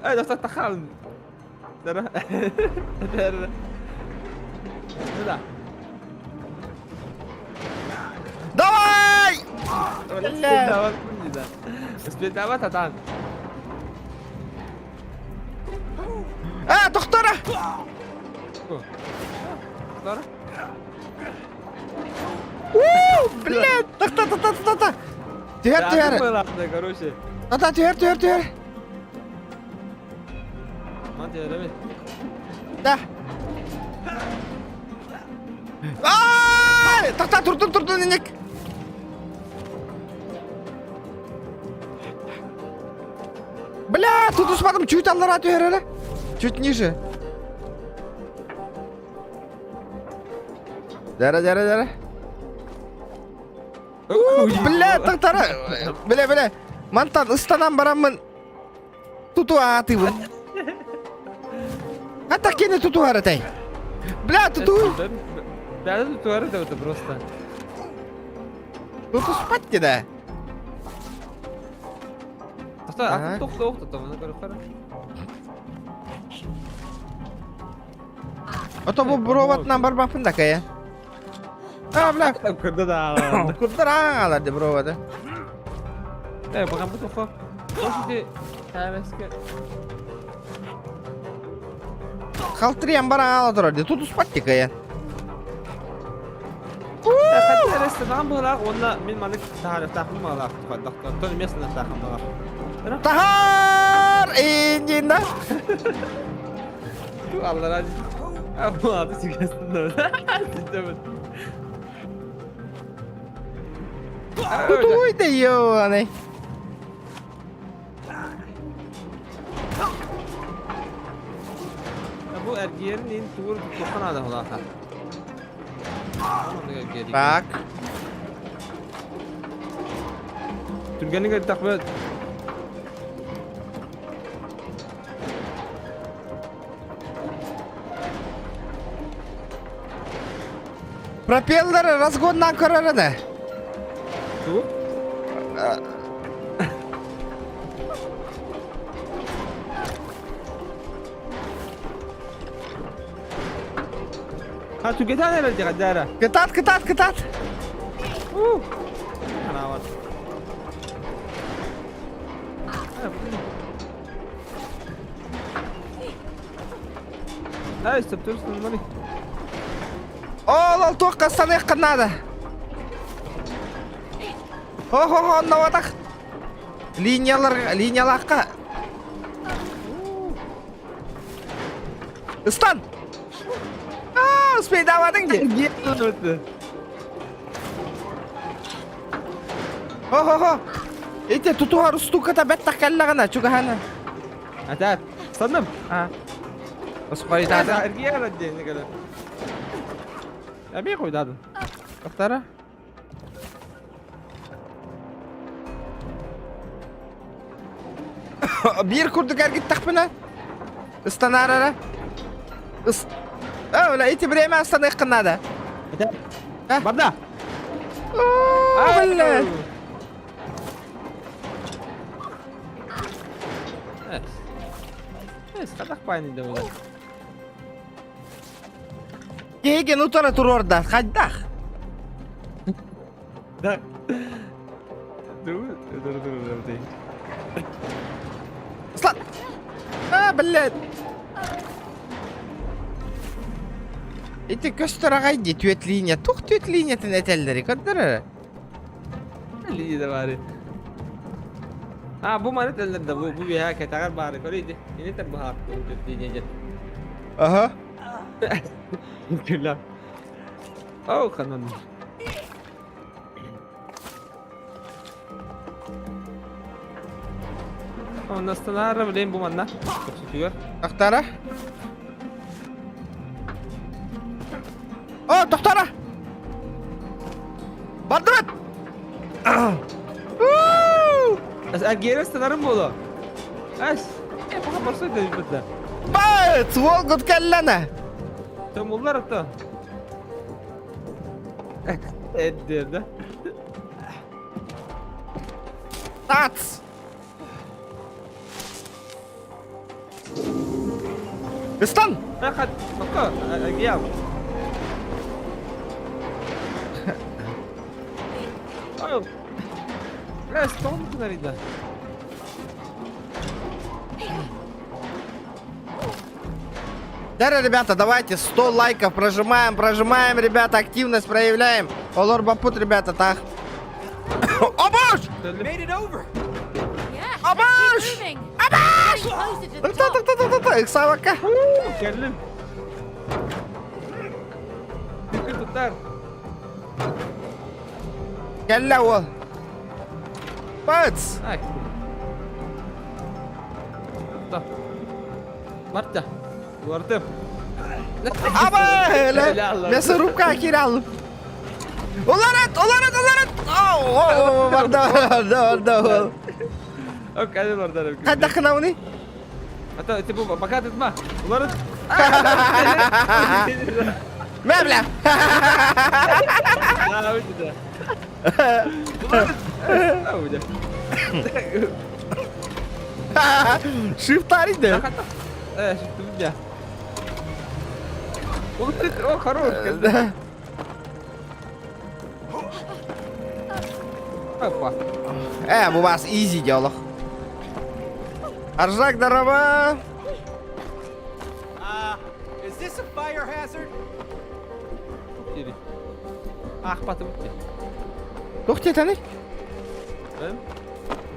Эй, достар, тахал. Сера. Сера. Да. Давай! Бля. Успеть атан. А, доктора! Доктора? Уу, блядь! Тохто, тохто, тохто! Түһэр, түһэр! Короче. Тохто, түһэр, түһэр, түһэр! Ман түһэрэбин. Да. Ай! Тохто, турдун, турдун, иник! Бля, тутуспатым, чуть аллара түһэр эрэ. Чуть ниже. Дара, дара, дара. Бля, тахтара. Бля, бля. Мантан ыстанан бараммын туту аатыбын. Хата кини тутуһар этэй. Бля, туту. Бля, тутуһар это просто. Тутуспат да. Ата тохто охто там, Ото бу буроватынан барбаппын да кайа. А, бля. Курда да. Курдар аалар де буроваты. Э, баҕам бу тохо. Тош ити каамэске. Халтырыйан бар аала турар де тутуспат де кайа. Ресторан быһылаах уонна мин маннык таһаарыахтаахпын баҕалаах тон эмиэ саныахтаахпын баҕар. Тахаар иннинэ. Аллара бу аты сүгэстин Ситебит. Тутуй да ёбаный. Бу эргиэрин ин тугур туттуохха наада холааха. Так. Түргэнник эттэхпэ Пропеллер разгоннан көрөрөнө. Тугу? Ха түгэтэн эрэр дьаҕадара. Кытаат, кытаат, кытаат. Ханаават. Ай, стоп, тур, нормально. Ол, ол туохха саныахха наада. Хо-хо-хо, онноватах. Линиялар, линиялаахха. Ыстан! Аа, успейдаабатыҥ дии. Хо-хо-хо. Ити тутуһар устуката бэттэх кэллэҕинэ чугаһана. Атаат, санным. А. Успайдаата. Эргийэ диэн кэлэ. Эмиэ койдаадын. Тохтара. Биир курдук эргиттэхпинэ ыстанаар эрэ. Ыс... Э, бля, ити время ыстаныаххын наада. Э? Барда! О, бля! Эс, хатах паайын да буолар. Киһигин утара туруорда, хайдах? Да. Dur dur dur dur. Слад! А, блядь! Ити көстөр аҕай дии түөт линия. Тух түөт линиятын этэллэри көрдөр эрэ. Линия да баары. А, бу маны этэллэр да бу бу биһа кэтэҕэр баары көрүй ди. Ини тэр быһаат түөт линия дьэ. Аха. Күлэ. Оу, ханан. Манна станара, блин, бу манна. Көхсүтүгэр. Тохтара. О, тохтара! Бардыбыт! Эргиэрэ станарым буолуо. Ас, пока барсай да. Бац! Волгут кэллэнэ! Томуллар ото. Эддер да. Тац! Ыстан! Хат, тоқта, гиям. Эс, тоғын кынарыйда. Да, ребята, давайте 100 лайков прожимаем, прожимаем, ребята, активность проявляем. Олор бапут, ребята, так. О боже! Made it over. Yeah. Абаш! Keep moving. Абаш! Getting closer to the Та top. та та та та ыксабакка. Кэллим. Туттар. Кэллэ уол. Бац! Так. Да. Марта. Улартым. Аба! Мясорубка кирал. Уларат, уларат, уларат! Оу, барда, барда, барда. Окей, барда. Хайдах гынабыный? Ата, типа, пока ты ма. Уларат. Мэ, бля! Да, уйди, да. Уларат. А, уйди. Шифтарик да? Э, шифт Уларат, о, хорош. Да. Опа. Э, у вас изи дело. Аржак, здорово! Is this a fire hazard? Ири. Ах, потом. Тух тетаны?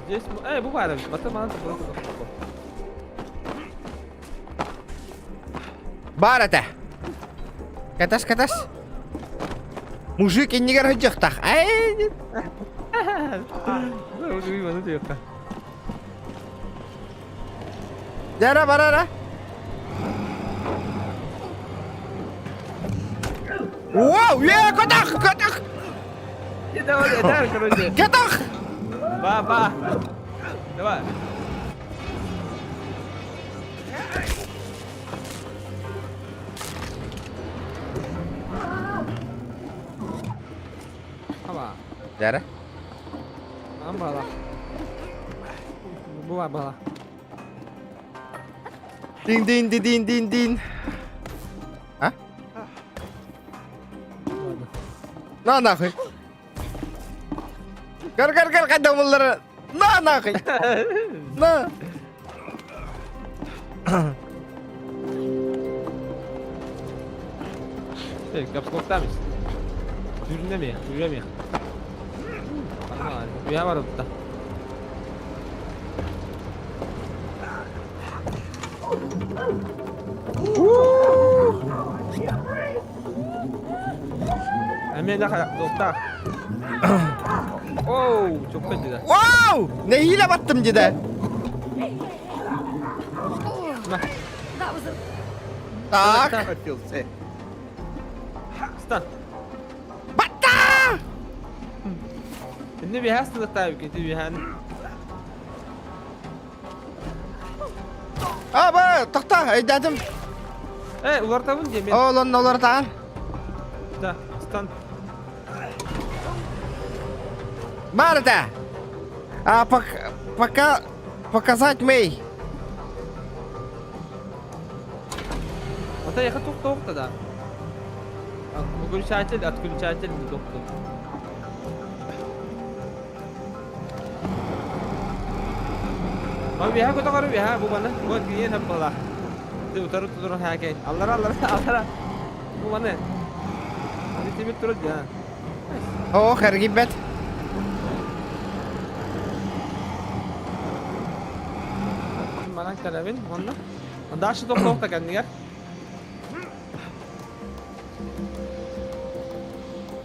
Здесь... Эй, бывает, потом она просто... Бар это. Катас, катас. Мужик, иннигэр сылдьыахтаах. Ай, Дара барара. Вау, е, көтөх, көтөх, Давай, давай, короче. көтөх. Ба, ба. Давай. Аба. Дара. Амбала. Була бала. Дин дин дин дин дин дин. А? На нахуй. Көр көр көр хайда буллара. На нахуй. На. Эй, капслоктамис. Жүрүнеме, жүрөме. Уя бар да. Эме да доктор. Оу, чокка деді. Вау! Нэһиилэ баттым деді. That was a Так. I feel sick. Стан. Батта! Инне бихасты таабы ки бихан. Аба, тохто, өйдөөтүм. Э, улартабын дии мен. Ол онно олортаан. Да, стан. Марта! А пока показать мэй. Ата яха тохто да. Выключатель, отключатель не тохто. Ма биха көтөгөр биха бу баны. Бу киен хап бала. Ди утары тудурун хакен. Аллара аллара аллара. Бу баны. Ани тимир турат я. О, хэргибет. Манан калабин, онна. Дальше тохто кәннигер.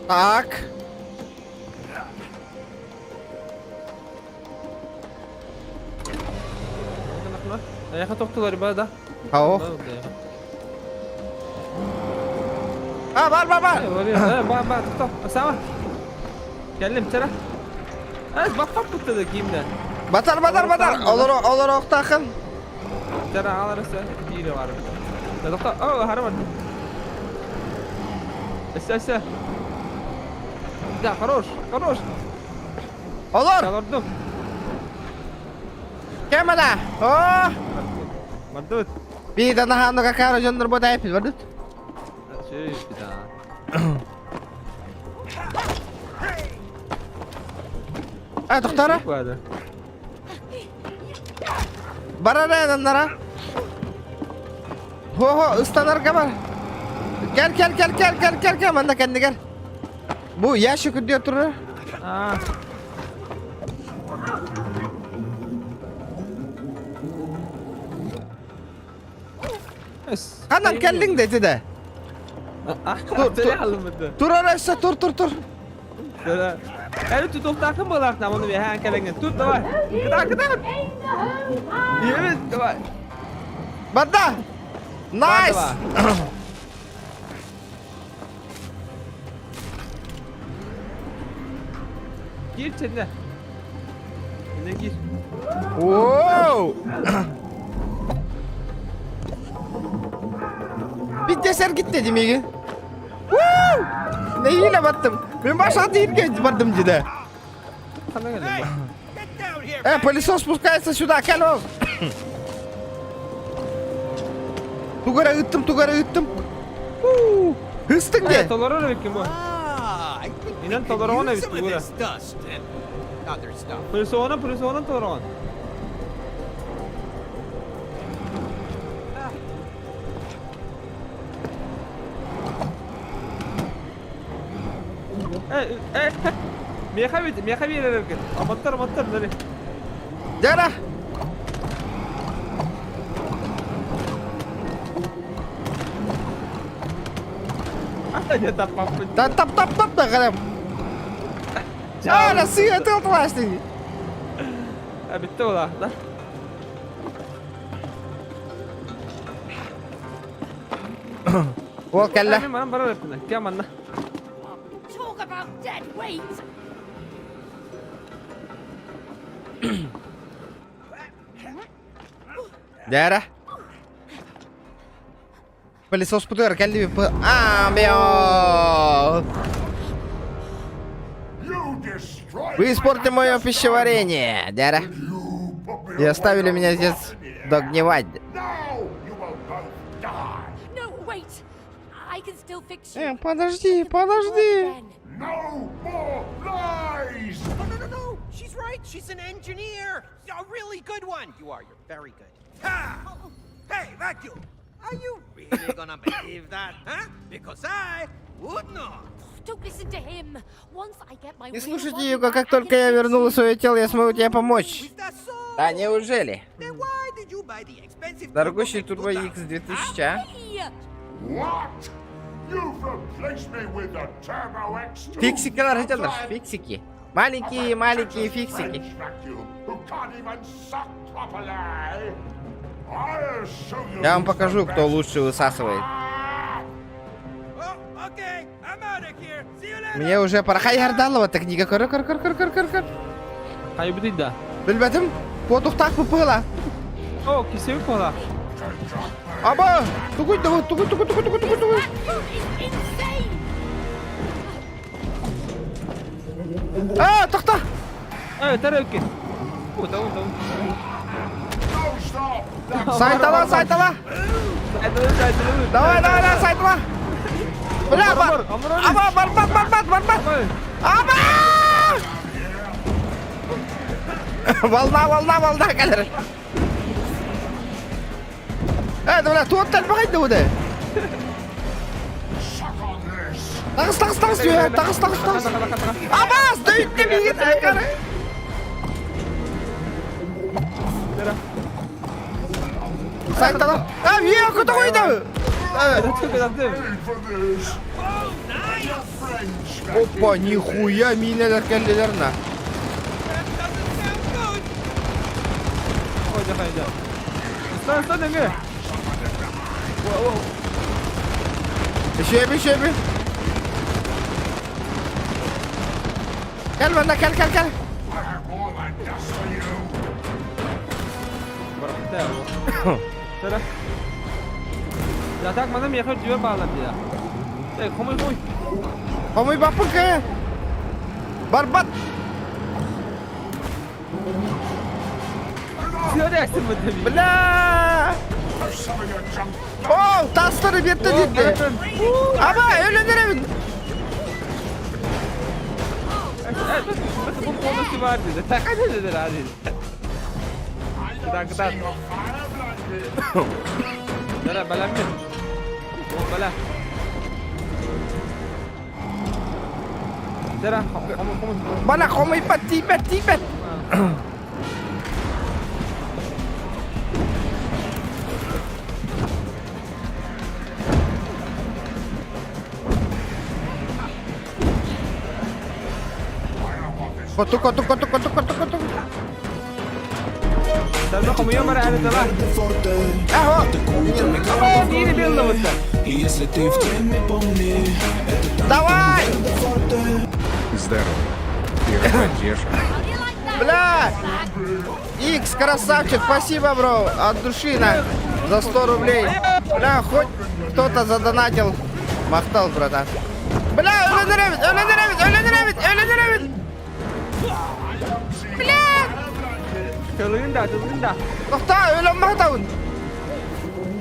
Так. Эйиэхэ тохтулар ба да? Ау. А, бар, бар, бар. Бар, бар, тохто. Сама. Кэллим, чара. Ас, баппап бутта кимде. Батар, батар, батар. Олор, олор охтахын. Чара аларысы биири бар. Тохто. О, хара бар. Өссө, өссө. Да, хорош, хорош. Олор. Олордум. Кемана. О! Мардут. Биир наһааны какаро дьоннор бу тайпит бардыт. А, тохтара. Барара нара. Хо-хо, ыстанарга бар. Кел, кел, кел, кел, кел, кел, кел, манна кэннигэр. Бу ящик үрдүгэр турар. А. Ханан кэллиҥ да ити да. Тур өссө тур тур тур. Әлі тутуктаахын буолаахтаам ону биһээн кэлэҥҥин. Тут давай. Кытаа кытаа. Иэбит давай. Барда. Nice. Киир чэннэ. Инне киир. Воу! Биттесер гитте демеги. Вуу! Нэһиилэ баттым. Мин башка дииргэ бардым деді. Э, пылесос спускается сюда, кэл Тугара ыттым, тугара ыттым. Хыстың де. Толорор эбиккин бу. Инэн толороҕун эбит тугура. Пылесоҕунан, пылесоҕунан толороҕун. Миэхэ бит, миэхэ биэрэргин. Омоттор, омоттор, бери. Дяра! Та тап тап тап да қарам. А, Россия тылтыластың. Бітті ола, да? Ол кэллэ. Мин манан барар эппинэ. Кэ манна. Talk about dead weight! Дээрэ. Пылесоспутугар кэлли Аа, мяу. Вы испортили мое пищеварение, дядя. И оставили меня здесь догнивать. Подожди, подожди. No more lies! Oh, no, no, no! She's right! She's an engineer! A really good one! You are, you're very good. Ha! Hey, vacuum! Are you really gonna believe that, huh? Because I would not! Don't listen to him. Once I get my Не real слушайте body его, back, как I только can я fix вернула you. свое тело, я смогу тебе помочь. Is that so? Да неужели? Then why did you buy the expensive Дорогущий Turbo Turbo X X 2000, а? Hey! What? You've replaced me with the Turbo X2. Фиксикилар хотеллар, фиксики. Маленькие-маленькие фиксики. French vacuum who can't even suck properly. I'll show you Я вам who's the покажу, кто best. лучше высасывает. Ah! Oh, okay. I'm out of here. See you later. Мне уже пора. Хай Ардалова, так книга. Көр, көр, көр, көр, көр, көр, көр. Хайбыт да. Билбэтим. Куотухтаах пыпыла. О, кисеби кола. Аба! Тугуй, тугуй, тугуй, тугуй, тугуй, тугуй, тугуй, тугуй. Vacuum is insane! А, тохто! Э, тарелки. О, того, того. No, stop! That's Сайтала, сайтала! Давай, давай, давай, сайтала! Бля, бар! Аба, бар, бар, бар, бар, бар, бар! Аба! Волна, волна, волна, кэлэр. Э, бля, туот тэлбэҕэй да suck on this! Таҕыс, таҕыс, таҕыс, үөһэ, таҕыс, таҕыс, таҕыс. Абаас, дөйүттэ миигин, айкары. Сайтала. А, үө, көтөҕүйдэ. Pay for this! The French vacuum. Опа, нихуя, минэлэр кэллилэр на. That doesn't sound good. Стан, стан, нөҥүө. Үшеби, үшеби. Кэл манна, кэл, кэл, кэл. I have more than dust for you. Бырахта бу. Сара. Я так манна миэхэ үрдүбэр баалар дии. Эй, хомуй, хомуй. Хомуй баппын Барбат. Бля! О, тастары берді дейді. Аба, өлөнөр. Бу полностью бар dedi. Так dedi hadi. Кытаат, кытаат. Дара, бэлэммин. О, бэлэм. Дара, хомуй, хомуй. Бана хомуйбат, тиийбэт, тиийбэт. Коту, коту, коту, коту, коту, коту. Сарда хомуйан бар әлі тала. Аho. Нini белді. Если ты в теме, помни, это Давай! Здорово. Пироподдержка. Бля! Икс, красавчик, спасибо, бро, от души на за 100 рублей. Бля, хоть кто-то задонатил. Махтал, братан. Бля, өлөнөрөбүт, өлөнөрөбүт, өлөнөрөбүт, өлөнөрөбүт. Бля! Тылыгын да, тылыгын да. Тохтоо, өлөн баҕатабын.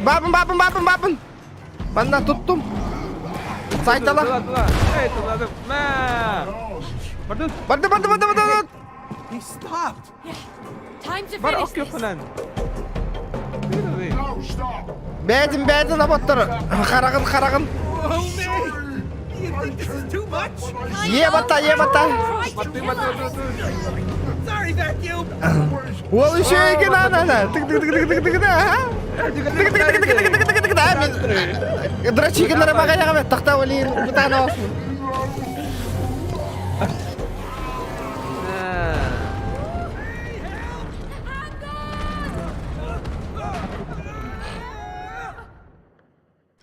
Бабын, бабын, бабын, бабын. Манна туттум. Сайтала. Тыла, тыла. Эй, тыладым. Мә. Бардын. Барды, барды, барды, барды. He stopped. Time to Бар, finish ок this. көхүнэн. No, stop. Бэдин, бэдин аботтар. Хараҕын, хараҕын. Oh, man. You think this is too much? Ебата, ебата. Try to Маты, kill маты, us. маты. Sorry, vacuum. Ол еще екен ана. Тык тык тык тык тык тык ага. Тык тык тык тык тык тык тык тык да мен драчигин бага тахта олин бутана olsun.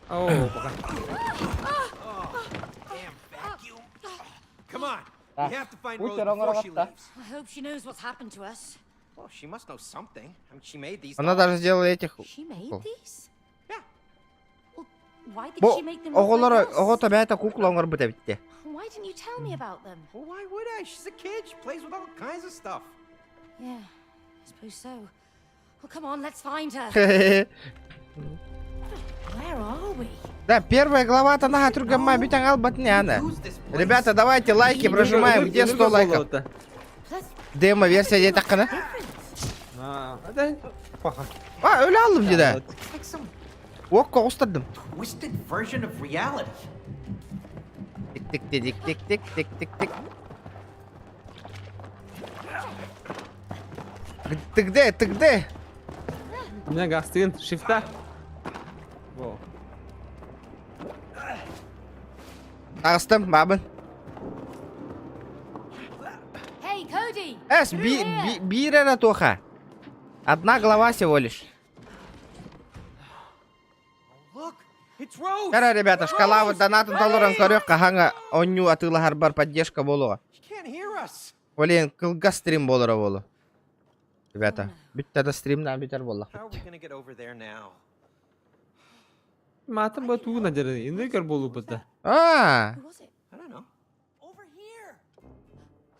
Оо, пока. Damn vacuum. Come on. We have to find Uy, Rose tarong before she arakatta. leaves. I hope she knows what's happened to us. Well, she must know something. I mean, she made these. Она даже сделала этих. She made О. these? Yeah. Well, why did Бу she make them look оҕолор like us? оҕото бэйэтэ кукла оҥорбут эбит. Why didn't you tell me about them? Well, why would I? She's a kid. She plays with all kinds of stuff. Yeah, I suppose so. Well, come on, let's find her. Where are we? Да, первая глава-то на түргэн бүтэн албат не ана. Lose this place. Ребята, давайте лайки прожимаем. Где 100 лайков? Plus, Демо версия где такана? different. Аа, да. Пока. А, өлө алдым деді. It's like some Окко оғыстырдым. twisted version of reality. Тик тик тик тик тик тик тик тик. Ты где? Ты где? Меня гастын, шифта. Во. Ағыстым, бабын. Hey, Cody! Эс, through би, here. би, бир тоха. Одна глава всего лишь. Look, it's Rose. Кара, ребята, шкала вот донатын толорон көрүөх хаһан оонньуу атыылаһарбар поддержка буолуо. She can't hear us. Блин, кылгас стрим буолара буолуо. Ребята, бүттэ да стримнээн бүтэр буолла. How are we gonna get over there now? Матын бу туу надеры. Инде көр болу бутта. А, Who was it? I don't know. Over here.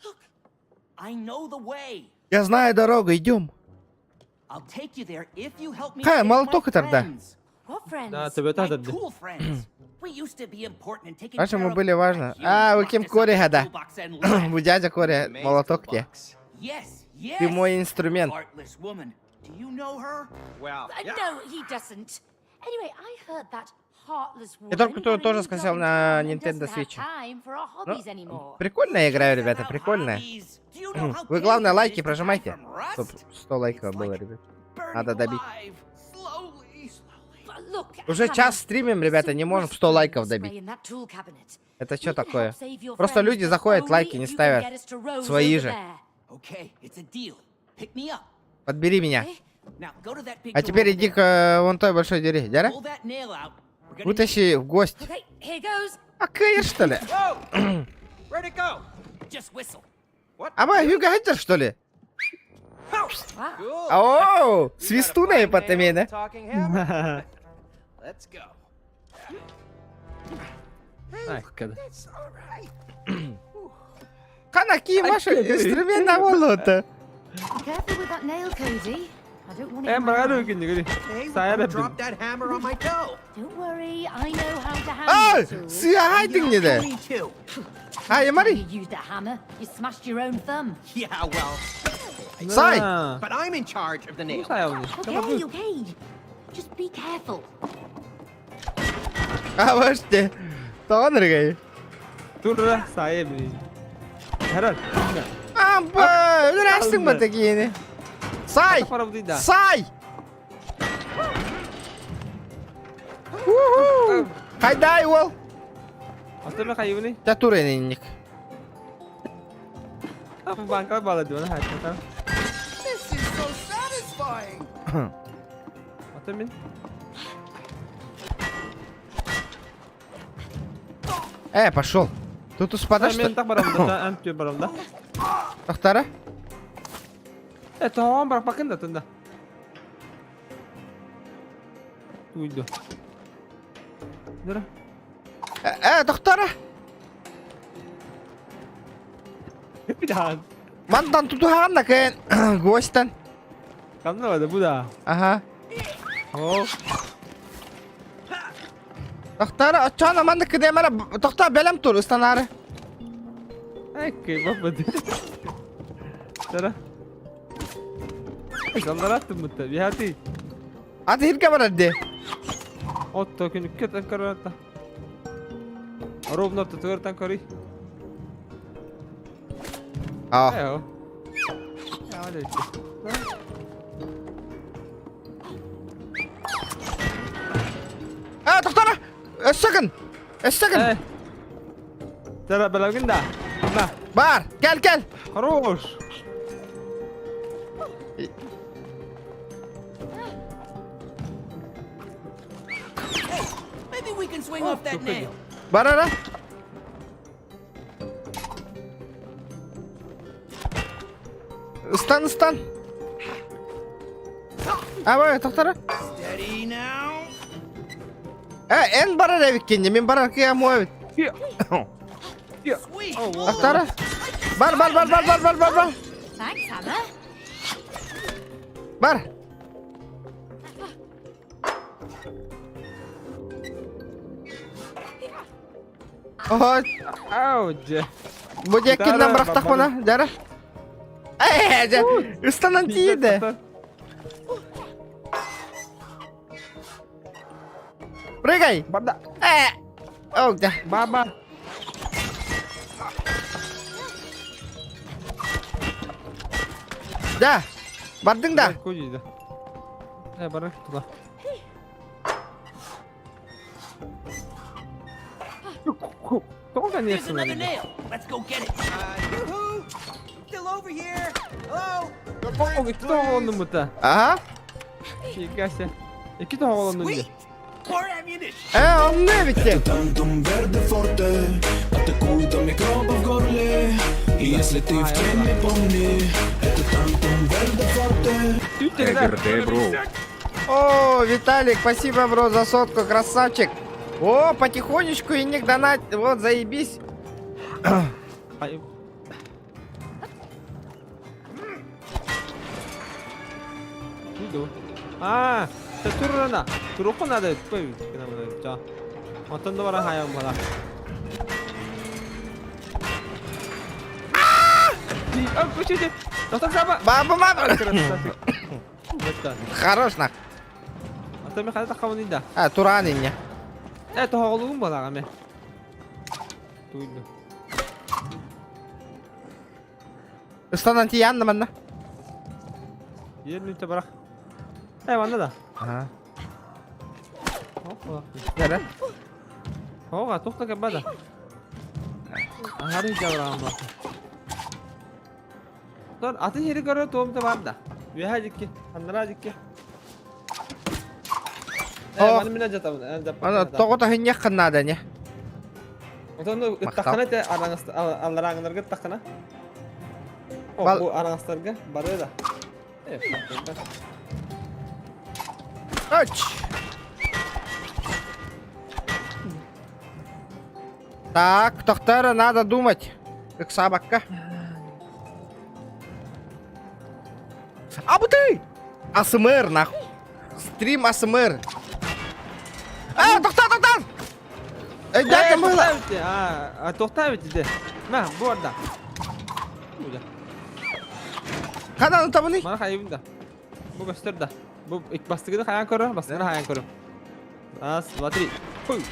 Look, I know the way. я знаю дорогу, идем. I'll take you there if you help me. Хай, save my молоток тогда. friends. What friends? Да, тебе My та да. tool friends. We used to be important and taken Раньше care мы of. были важны. You А, вы locked кем us up Кори in the да. toolbox and left. Бу дядя Кори, Maze молоток тебе. toolbox. Yes, yes. Ты мой инструмент. Heartless woman. Do you know her? Well, yeah. No, he doesn't. Anyway, I heard that heartless woman Я только что got a тоже new скачал job in на town and Nintendo doesn't have Switch. time for our Ну, hobbies anymore. прикольная игра, ребята, About прикольная. hobbies. Do you know how Вы главное painful it лайки is to die прожимайте. from rust? Чтоб 100 лайков It's было, like ребят. burning Надо добить. alive. Slowly, slowly. But look, Уже Hannah, час стримим, ребята, не можем some 100 лайков spray добить. in that tool cabinet. Это что We can help такое? save your Просто friends, люди but заходят, only лайки не if you can ставят. get us to Rose Свои over же. there. Okay, it's a deal. Pick me up. Подбери меня. Okay? А теперь иди к э, вон той большой двери. Дяра? Вытащи в гость. А кыйыр, что ли? А мы Хюга что ли? О, свистуна потемена. Ханаки, ваши инструмент болото. Careful with that nail, Cody. I don't want it. Эн in my баҕар eye. үкүннүгү. Сайар эбин. Drop that hammer on my toe. Don't worry, I know how to handle А, tools. сыаһайдыҥ нede. Me too. Ай, Мари. You used a hammer. You smashed your own thumb. Yeah, well, Сай. but I'm in charge of the nail. Сайабын. Okay, okay. Just be careful. А, баште. Тоҕон эргэй. Тура сайабын. Харар. Амба, өлөрөстүҥ бата киини. Сай! Сай! Уху! Хайдай уол! Астыма хайыбыный? Та тур инник. Банка бала диэн хайта. This is so satisfying. Ата мин. Э, пошел. Тут успада что? Мен так барам да, ан түө барам да. Тохтара? Э, тоон бар бакын да тында. Уйду. Дара. Э, тохтара. Бida. Мантан тутуһаҕын да кэн гостан. Ханна бада бу да. Аха. О. Тохтара, оччоон маннык кыдемара тохтоо бэлэм тур ыстанаары. Эккей баппыт. Дара. Саллараттым бутта. Бихати. Аты хирге барар дии. Отто күнүккэ көрөртө. Ровно тутугартан көрүй. Аа. Ээ. Аа, тохтора. Өссө гын. Өссө гын. Тара балагын да. На. Бар, кэл кэл. Хорош. Maybe we can swing off that nail. Барара. Ыстан, ыстан. Абай, тохтора. Steady now. Э, эн барар эбиккин, мин барар кыам эбит. Тохтора. Бар, бар, бар, бар, бар, бар, бар, бар. Thanks, Hammer. Бар. Ой, Ау, дьэ. бу диэккинэн бырахтахпына, дьара. Ээ, дьэ, ыстанан тиийдэ. Прыгай! Барда. Ээ! Ок, дьэ. Баба. Дьэ, бардыҥ да? Кудида. Э, бары туда. Тоҕо There's конечно another nail. Let's go get it. Yoo-hoo! I'm still over here. Hello? Икки тоҕолоннум бута. Ага. Фига Икки тоҕолоннум Sweet. More ammunition. Э, онно эбиттин. Тантум верде форте Атакуют до микробов в горле И если ты в теме, помни Это тантум верде форте Эверде, бро. О, Виталик, спасибо, бро, за сотку, красавчик. О, потихонечку и ник донат, вот, заебись. А, турана. Турукку надо. Онтон да баран хайан бала. А, почти. Баба, мама. Хорош нах. Ата мен хата хавын да. А, туран инне. Э, тоҕолугум балаҕа ме. Туйду. Ыстанан тиянна манна. Ер нүтэ барах. Э, манна да. Ага. Опа. Дәрі. Оға, тоқта кәбада. Ахары жабыраған бар. Тор, аты жері көрі туым да бар да. Үөһэ дикки, аннараа дикки. Э, маны мин дьатабын, эн дьаппаккын Аны атаан. тоҕо таһынньаххын наада не. Отон Махтал. ыттаххына те алларааҥыларга ыттаххына. О, Бал бу араҥастарга барыа да. Э, бардырдар. Ач! Так, тохтара надо думать. Ыксаабакка. А бу ты! АСМР, нахуй. Стрим АСМР. А, тохтоо, тохтоо! Эй, дядя мыло! А, тохтоо эбит Мә, бу барда. Ханан табыный? Мана хайыбын да. Бу көстөр да. Бу бастыгыны хайан көрөр, бастыгыны хайан көрөр. Раз, два, три. Хуй.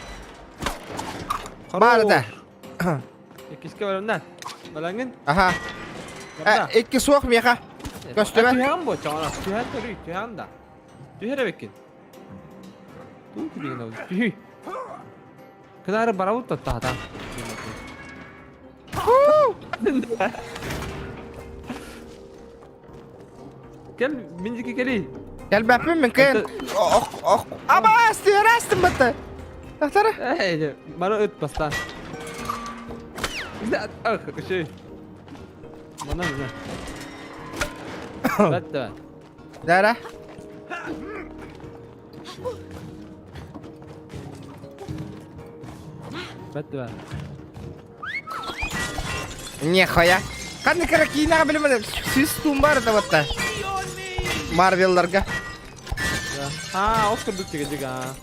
Бар да. Иккискэ барымна. Балаңын. Аха. Икки суох миэхэ. Көстүбэт. Түһэҕин буо, чоҕоно. Түһэн көрүй, түһэҕин да. Түһэр эбиккин. Туу күлүгүн абын. Түһүй. Кынары барабыт тоттаатан. Кел, мин дики кэлий. Кэлбэппин мин кыайан. Ох, ох. Абаас, түһэрээстим бытты. Тахтара. Эй, бары ыт бастаан. Ах, үчүгэй. Манан мына. Бәтті. Дара. Бәтті. Нехуя. Ханнык эрэ киинэҕэ билимэн свистун бар это вот Марвелларга. А, ол курдук тигедик а.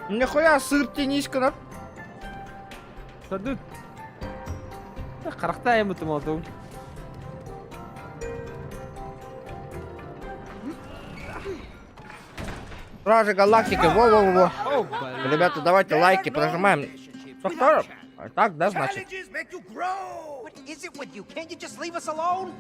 Нехуя сыр тенис гынар. Садыт. Харахта айымытым олдум. Стражи Галактики, во-во-во. Ребята, давайте лайки прожимаем. Что, Так, да, значит? What is it with you? Can't you just leave us alone?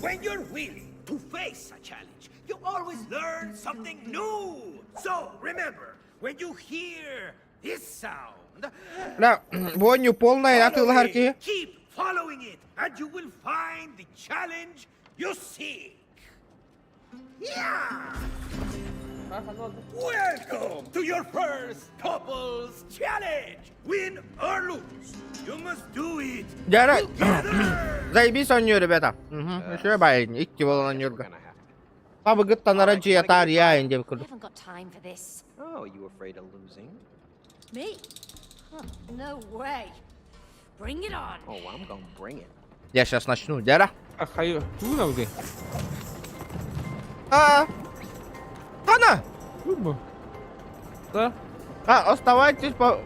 When you're willing to face a challenge, you always learn something new. So remember, when you hear this sound, Бля, воню полная, атыылаһар киһи. Keep following it, and you will find the challenge you seek. Yeah! Welcome to your first couples challenge. Win or lose, you must do it Дьэ, together. заебись оонньуу, ребята. Үчүгэй баайы, икки буолан оонньуурга. Пабыгыт танара дьиэ таарыйаа диэбит We курдук. haven't got time for this. Oh, you afraid of losing? Me? Huh, no way. Bring it on. Oh, I'm gonna bring it. Я сейчас начну, дьэ Хайы, тугун абыгый? А, Хана! Бу. Да? А, оставайтесь по...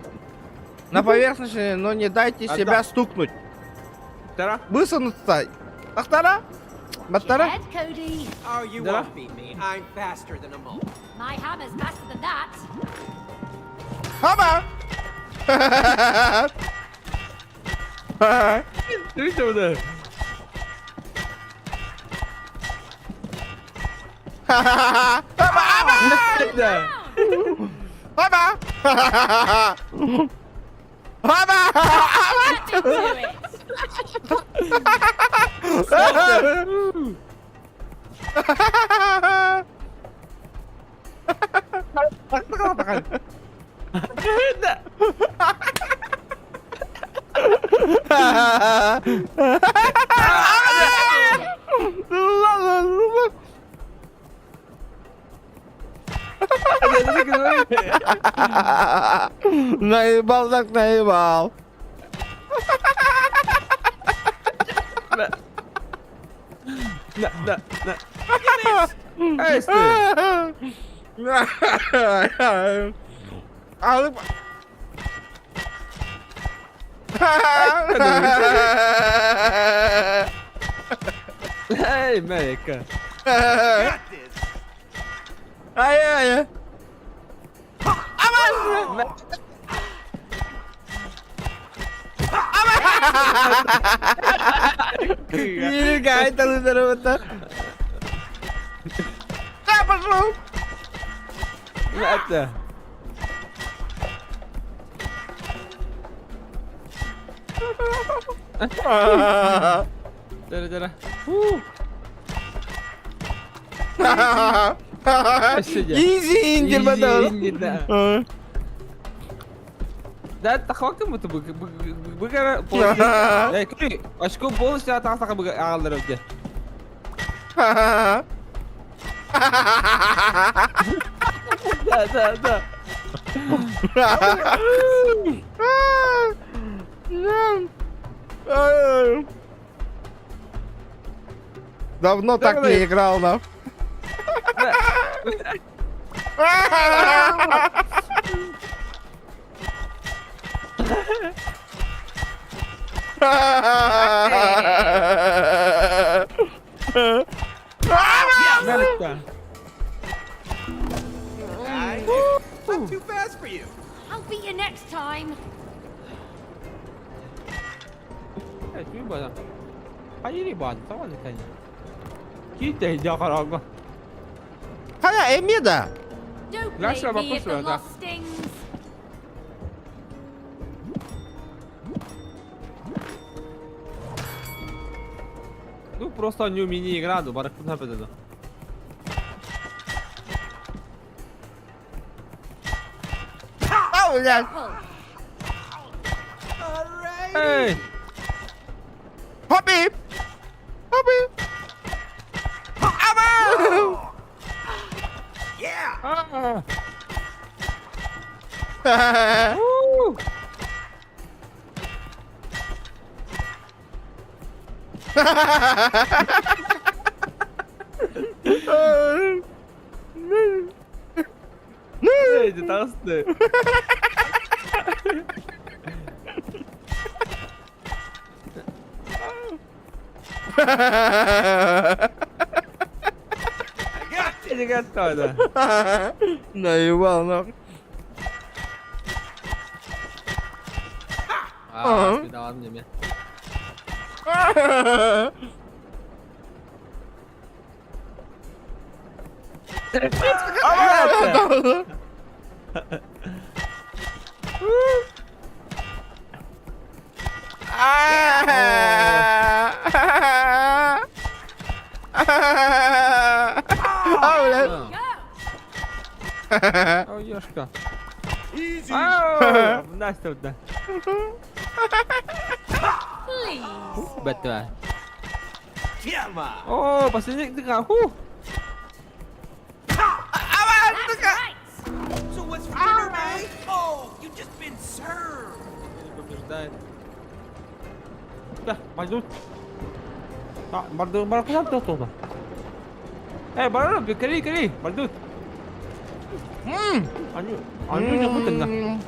на поверхности, но не дайте А, себя да. стукнуть. Тара? Высунуться. Тахтара? Баттара? Head, Cody. Oh, you Да. won't beat me. I'm faster than a mole. My hammer's faster than that. Хаба! Түгүн Хаба! Да. Хаба! Хаба! Let me do it. Наебал так наебал. На, на, на. Эй, стой. Алып. Эй, Мэрика. Got this. Ай-ай-ай. Аман! Нифига, это лузер Да, пошел! Это. Дара, дара. Easy индир Да. Да, тахвакы мы быгара Очко полностью атаҕасаха аҕаллар өбдө. Да, да, да. Давно так не играл, да? I'm too fast for you. I'll beat you next time. Хайа, эмиэ да? Don't blame me if the loss stings. Ну просто не мини-игра, ну барахтана бедена. Ау, блядь! Эй! Хоппи! Хоппи! Ама! А! Эй, таҕысты. Наебал нахуй. Аа, даван неме. А, блядь. Ой, ёшка. Ау, Настя, да. Please. Бэтэ. О, последний дыка. Ху. That's right. So what's for dinner, mate? Oh, you just been served. Побеждает. Да, пойдут. А, барду, барку там то. Эй, бару, кали, кали, бардут. Они, они не будут на.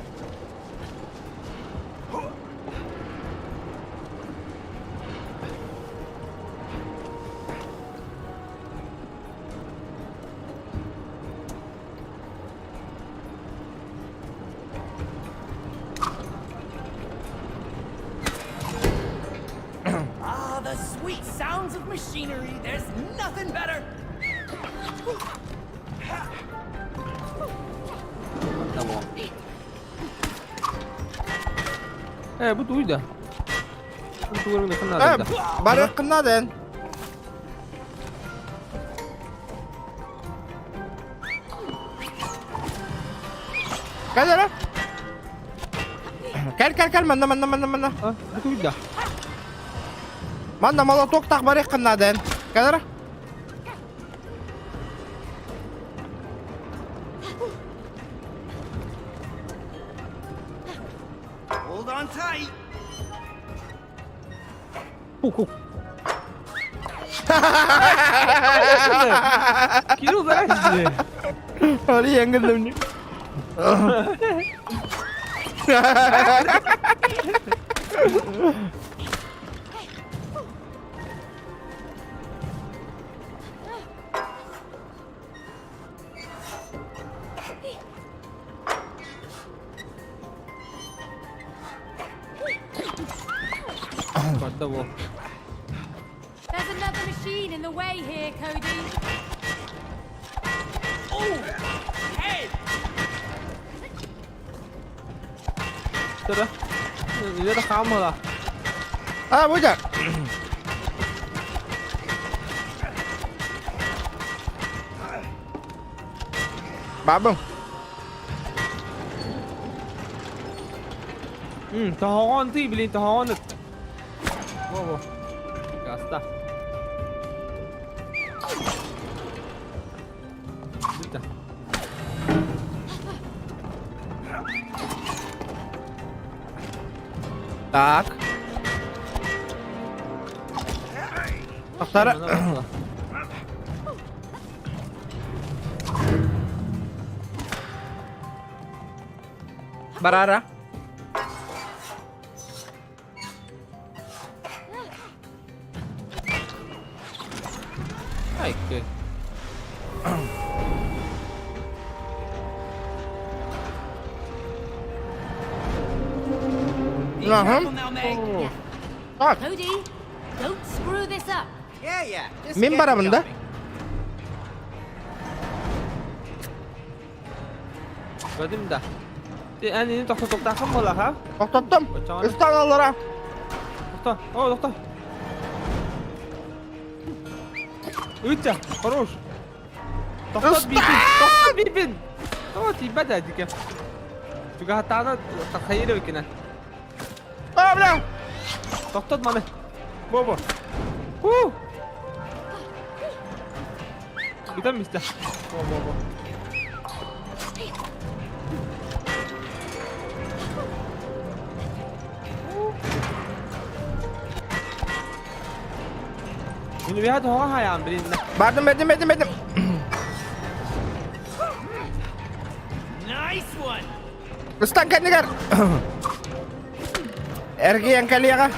Ah, the sweet sounds of machinery. There's nothing better. Э, бу туйда. Бу тугурун Э, да. барык кыннадын. Кэл эрэ. Кэл, кэл, кэл, манна, манна, манна, манна. А, бу туйда. Манна молоток тах барык кыннадын. Кэл эрэ. Hold on tight. Ху-ху. Кирилл, здрасте. Али эҥин Поддавал. There's another machine in the way here, Cody. Hey! Тұра. Нелер хамыла. А, будя. Бабым. Тоһоҕон тый, блин, тоһоҕон ыт. Во-во. Гаста. Бүттэ. Так. Тохтара. Барара. Айкы. Ага. Так. Cody, don't screw this up. Yeah, yeah. Just Мин get барабын да? jumping. Көрдүм да. Эн ini тохтотуохтааххын буолла, Тохтоттум. Ыстан аллара. Тохто. О, тохто. Үтя, хорош. Тохтот биибин. Тохтот биибин. О, тиийбэт ээ дикэ. Чугаһаттаҕына тахайыр эбиккинэ. А, бля! Тохтот маны. Бо-бо. Ху! Бүтэн мистэ. Бо-бо-бо. Мин үөһэ тоҕо хайаан билиннэ. Бардым, бардым, бардым, бардым. Nice one! Ыстан кэннигэр. Эргийэн кэлиэҕэ.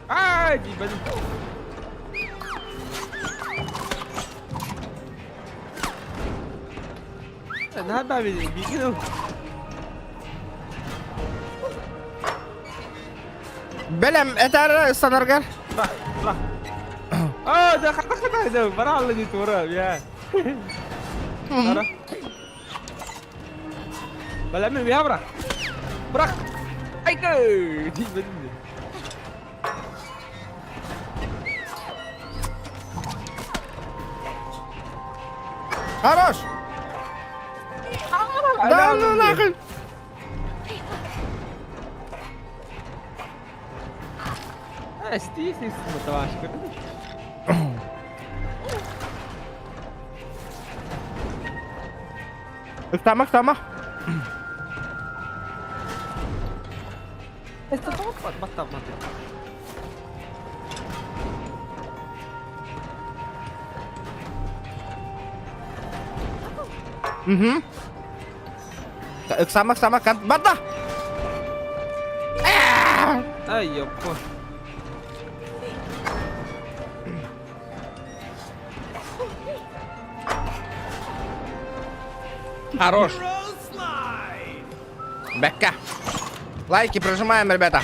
Ай, диибэдим. Наһаа биигин Бэлэм этэр ыстанаргар. Аа, да хата хата да бара алла дии тура, я. Бара. Бэлэм я бра. Бырах. Айка! Диибэдим. Хорош! Да ну нахуй! Стих табашка. Ықтама, ықтама. Угу. Ыксама, ыксама, барда! Ай, ёппо. Хорош. Бекка. Лайки прожимаем, ребята.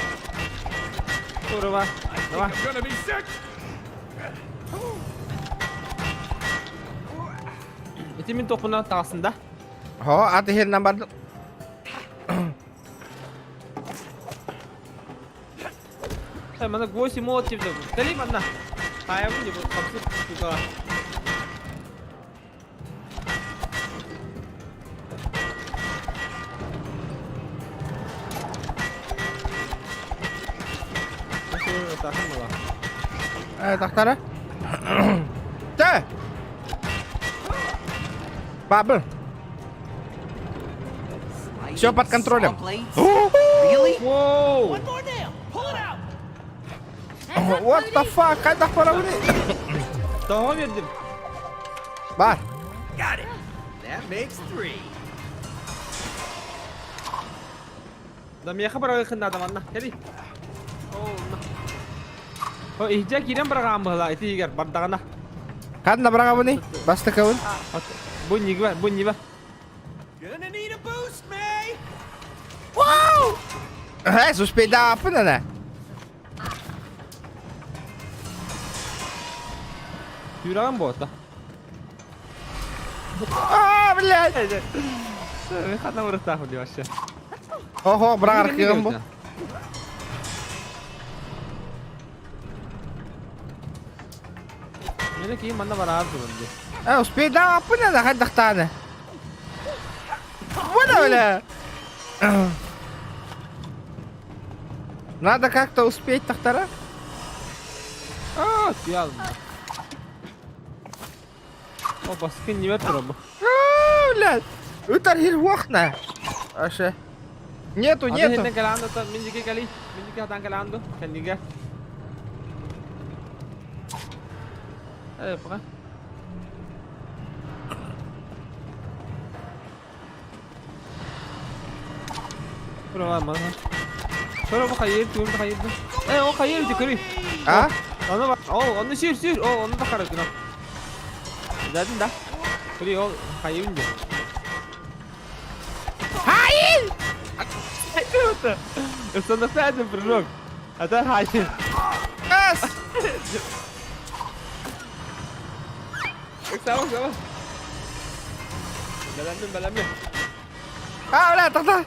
Здорово. Давай. Ити мин тохуна таҕасын да? Хо, аты херинэн бардым. Мана гвоздь и молот деп Кали манна. Хаябын деп қапсып сука. Тахтара. Тэ. Бабы. Все под контролем. Воу! What the fuck? Хайдах барабыный? Тоҕо бердим? Бар. Got it. That makes three. Да миэхэ барагы надо манна. Кэли. О, иһдьэ киирэн барагаан быһыла ити игэр бардаҕына. Ханна барагабыный? Бастакабын. Бу нигбэ, бу нибэ. Gonna need a boost, May. Вау! Э, успейдааппын ана. Түүрэҕин буолта. А, блядь! Ханна барыктаах дии вообще. Ого, бырагар кыгым бу. Мені кийин манна бараар туран дии. Э, успейдааппын ана хайдахтааны. бля! Надо как-то успеть, тахтара. А, түйалым. О, баскын не бер бу. А, блядь! Ытар хир уохна. Аше. Нету, нету. Нету. Кэлаанду, мин дики кали. Мин дики хатан кэлаанду. Кэннигэ. Э, пока. Көрө бу хайыр, түгүм хайыр. Э, о хайыр ди көрүй. А? Аны бар. О, оны сүйр, сүйр. О, оны да қара күнә. Задын да. Көрүй, ол хайыр ди. Хайыр! Это? Это один прыжок. Это хайыр. Ас! Сама, сама. Бэлэммин, бэлэммин. А, бля, тогда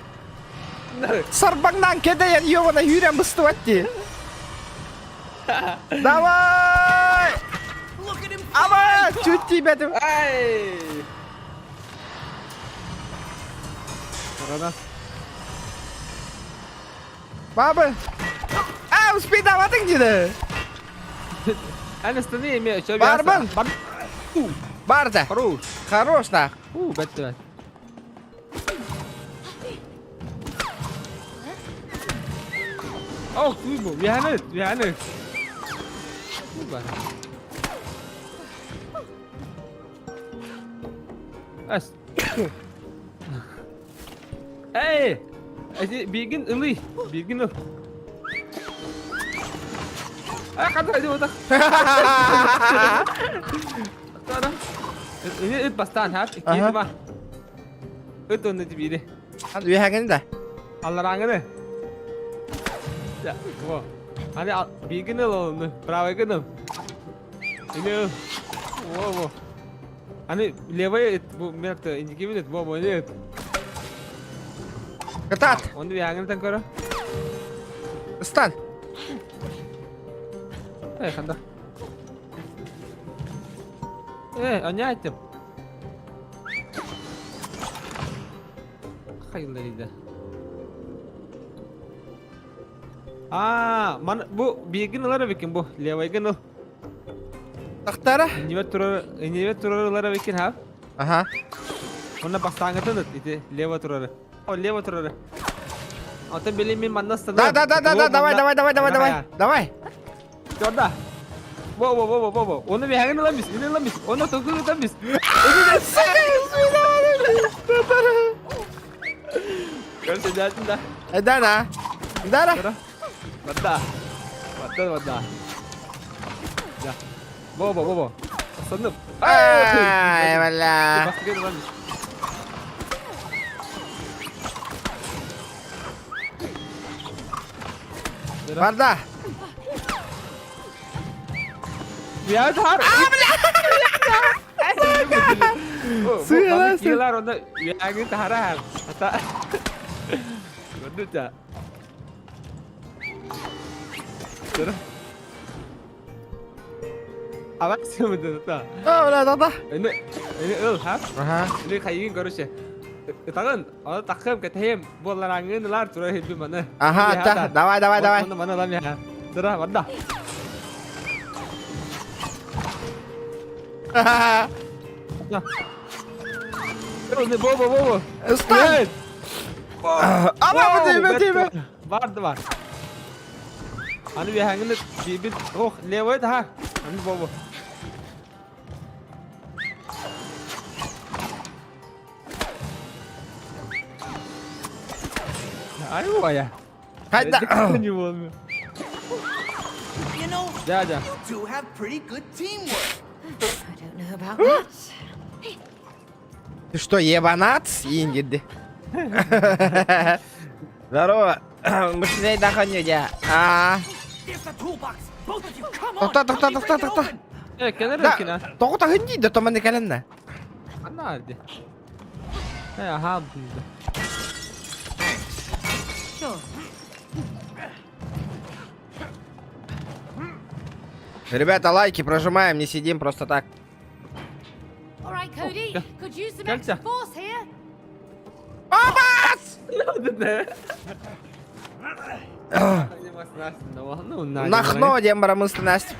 сарбаңнан кэдэйэн ёбана үүрэн быстыбат дии. Давай! Ама, чуть тиийбэтим. Ай! Рана. Бабы. А, успейдаабатыҥ дии. Эн ыстаны эмиэ өчө Барбын. Бар. Барда. Хорош. Хорош, да. У, бәтті бәт. Ох, туйбу, вяны, вяны. Ас. Эй! Бигин ылый, бигин ыл. А, хата, иди вот так. Ыт бастаан, хап, иккиэн ба. Ыт онно тибири. Үөһэҥин да. Алларааҥыны. Во. Аны биигин ыл ону, правайгын ыл. Ини ыл. Во, во. Аны левый ыт, бу мерт, индикибин ыт, во, во, ыт. Кытаат. Оны үөһэҥинтэн көрө. Ыстан. Эй, ханда. Э, аня айттым. Хайылдар Аа, ман бу бииргин ылар эбиккин бу, левайгын ыл. Тахтара. Иннибэр турар, иннибэр турар ылар эбиккин ха. Ага. Онно бастааҥҥытын ыт, ити лево турары. О, лево турары. Оттон били мин манна Да, да, да, да, да, давай, давай, давай, давай, давай. Давай. Жорда. Во, во, во, во, во, во. Ону биһэгин ылан бис, ини ылан бис. Ону токур ытан бис. Көрсө дьаатын да. Да, да. Да, да. Бадда. Бадда, бадда. Да. Во, во, во, во. Санып. Ай, бля. Бастыгын ылан бис. Барда. Я тар. А, бля! Сыала, Килар онно үөһэҥин таһара. Ата. Көрдүтэ. Абак сымыды та. А, бля, да, да. Ини ини ыл ха. Ага. Ини хайыгын көрүшэ. Ытагын, аны такым кэтэһиэм буолларааҥҥын ылаар тура иһилбин маны. Ага, да, давай, давай, давай. Маны маны ылам яха. Тура, барда. Бо, бо, бо, бо. Ыстан! Ама, бу тиийбэт, тиийбэт. Барды бар. Аны үөһээҥҥин биирбит ох, левой таһа. Аны бо, бо. Ай, бая. Хайда. You know, Да, да. you two have pretty good teamwork. I don't know about that. Ты что, ебанат? Ингиди. Здорово. Мышней даханю я. А. There's the toolbox. Both of you, come on. Тохто, тохто, Help me тохто, break it тохто. open. Э, кэлэр Да, кина. тоҕо таһын да томаны кэлэннэ. Анна арди. Э, аха. Sure. Ребята, лайки прожимаем, не сидим просто так. All right, Cody. yeah. Could use some Кольца. extra force here. Опа! Нахно диэн барамын Настя.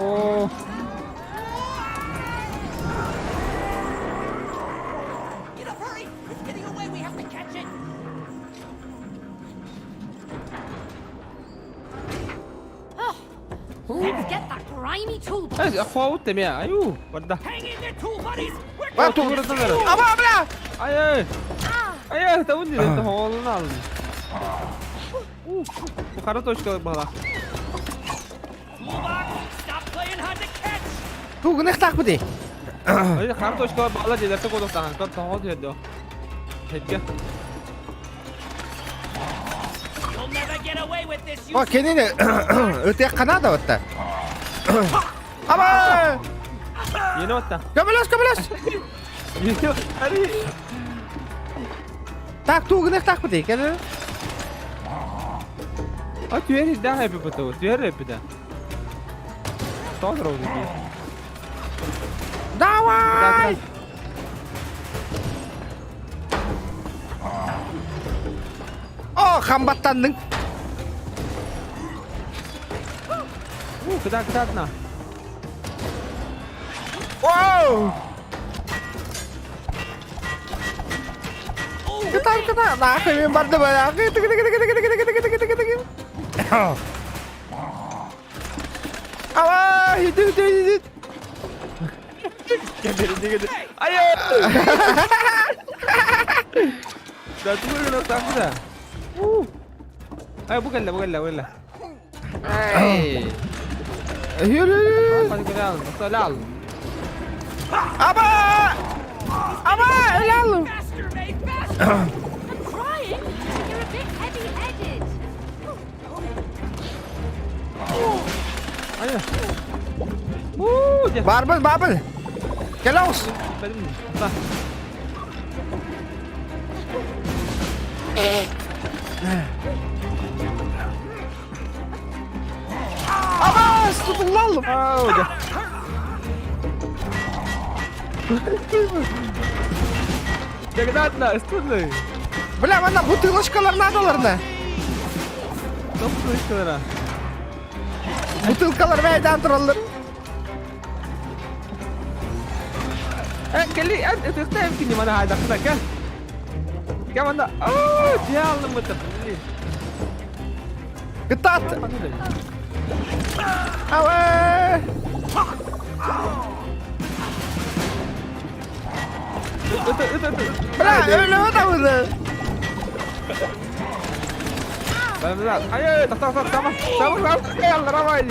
О. Хоут эмиэ, айуу, барда. Бар ту. Аба, бля! Ай, ай. Ай, табын диэн, хоолун алын. Бу хара точка бала. Тугунехтаах бudi. Ай, хара точка бала дилерте kodoktahan, көр тоҕо түһэрдө. Хэтгэ. О, кинини ытыах канада отта. Аба! Yeni отта. Көмөлөс, көмөлөс! Yeni Ари. Так, тугунехтаах бudi. Кэлэ. А түһэр да хэппи буту, түһэр хэппи да. Тоҕо дии. Давай! О, хамбаттанның. У, куда куда одна? Оу! Кытар, кытар. Нахуй мен барды бара. Ава, иди, иди, иди. Ай! Да тугу тахта. У. Ай, бу кэллэ, бу кэллэ, бу кэллэ. Ай! Yürü. Hadi кэлэ ал, ал. Аба! Аба, өләлім. Faster, May, faster! I'm trying. You're a bit heavy-headed. Ай. У, дьэ. Барбын, барбын. Кэлэ оҕус. Бэлим. Та. Аба, тутуллалым. Ау, дьэ. Дьэ, кытаатна, ыстыдны. Бля, манна бутылочкалар надаларна. Топ бутылочкалара. Бутылкалар бәйдән тураллар. Э, кэли, э, ытыктаем кини мана хайдахна, кэл. Кэл манна. Оо, дьаалым быта, блин. Кытаат. Аба! Ыты, ыты, ыты. Бля, өлө табыны. Бля, ай, ай, тахта, тахта, тама. Тама, тама, кэл, давай.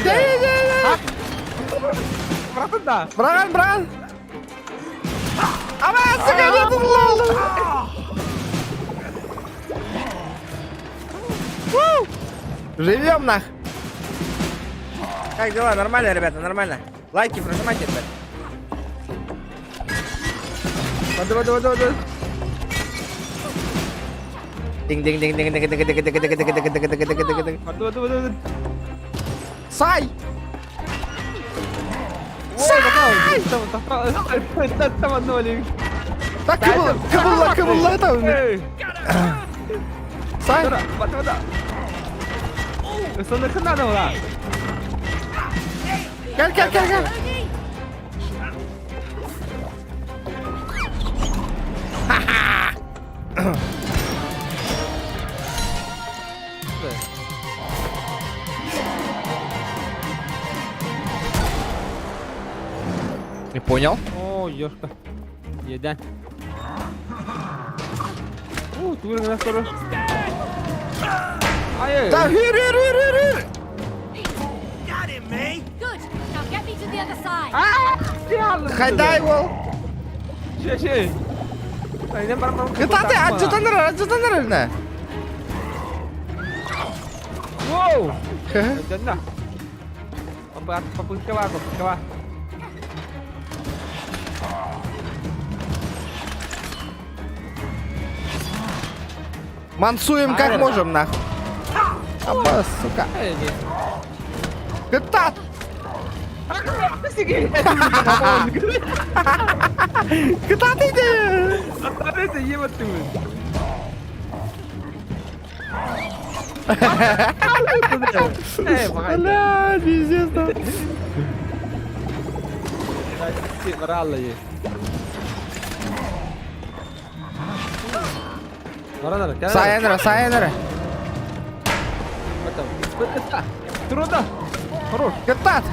Братан, да. Браган, браган. Аба, сука, тутуллалым. Живем нах. Как дела? Нормально, ребята, нормально. Лайки прожимайте, ребят. Бады, бады, бады, бады. Динг динг динг динг динг динг динг динг динг динг динг динг динг динг динг. Бады, бады, бады, бады. Сай! Сай! Тама, тама, Так кыбыл, кыбылла, кыбылла там. Сай! Бады, бады. Сонно ханада була. Кел, кел, кел, кел. Не понял? О, ёшка. Еден. О, тугун гына Ай, Да, hür, hür, hür, hür, hür. Got him, May! Good. Now get me to the other side. Хайдай ол. Ши, ши. Кытаты, аджутаныр, аджутаныр не. Воу! Дьонно. Попытка бар, попытка бар. Мансуем как можем, нахуй. Аба, сука. Кытат! Кытаатый Атарыты ебаттыңыз. Бля, пиздец. Сайынра, сайынра. Труда. Хорош. Кытаат.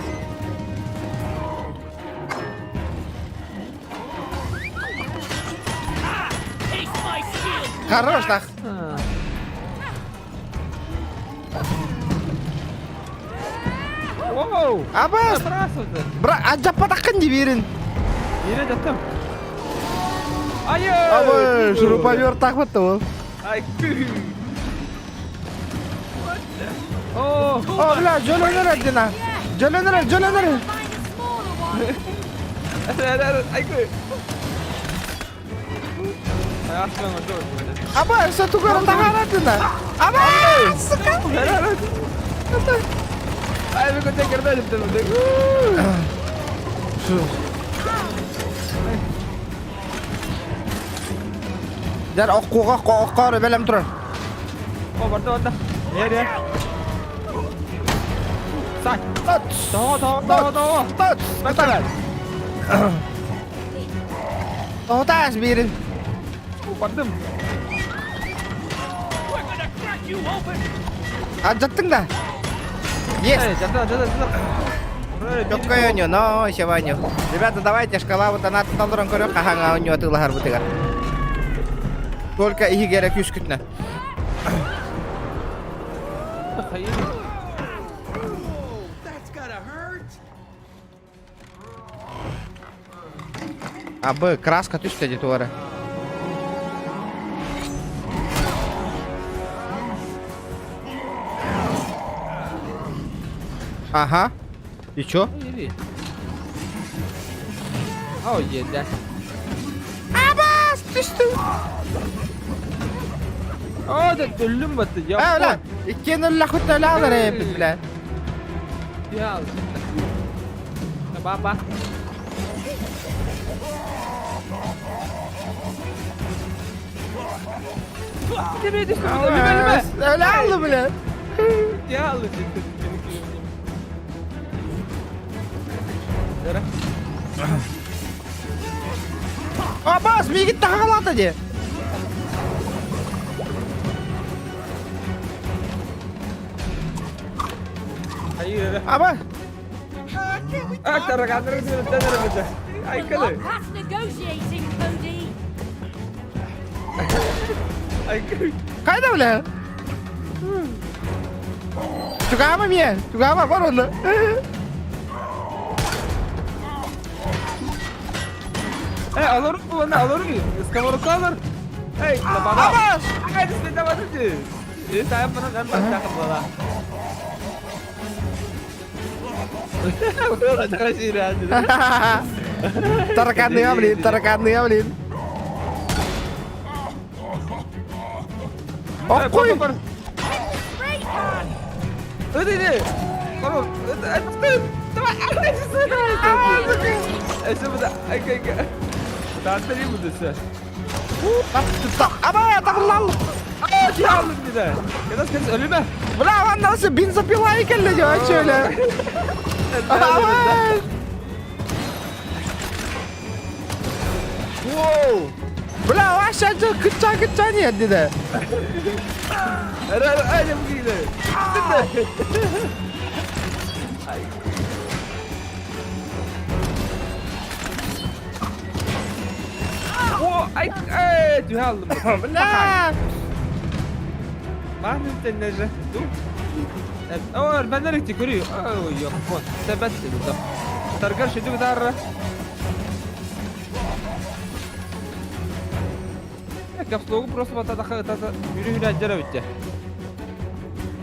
Хорош, так. Воу! Абас! Бра, адьаппатаххын дии биирин. Биирэ дьаттым. Айы! Абы, шуруповерт тахпытты ол. Ай, О, О, бля, дьөлөнөр эрдина. Дьөлөнөр, дьөлөнөр. Ай, Аба, өссө тугара таһааратына. Аба, сука! Ай, мен көтен кірді Дәр оққуға оққары бәлем тұрар. О, барды, барды. Ер, ер. Сай. Того, того, того, того. Тот, Тоҕутаас биирин. Бардым. Алдьаттыҥ да? Есть! Чоккой оонньуу, но еще оонньуу. Ребята, давайте шкалабыт анаатын толорон көрүөх хаһаҥа оонньуу атыылаһарбытыгар. Только иһигэрэ күүскүтүнэн. Абы, краска түстэ дии туора. Ага. И чё? О, еда. Абас, түстүм. О, да өллүм батты. А, бля, иккиэн өллөхүт өлөалар эбит, бля. Я. Баба. Өлө алды, бля. Я Абас, миигин таһаҕалаата дии. Аба! Past negotiating, Cody. Хайда бля? Чугаама миэ, чугаама бар онно. Э, алор буолна, алор сковородка алор. Эй, баба. Абас! Ай, давай, Тараканы, блин, тараканы, блин. Охуй! Аба, тахлал! Бля, аннасы бензопила кэллэ дьэ, чөлө. Воу! Бля, вообще кытча кытча нет диде. О, ай, эй, түһэ Бля! ما فهمت النجاة او البنر تكري او يا فون ثبت بالضبط ترجرش دي بتاع كفلوق بروس ما تدخل يريد هنا جربته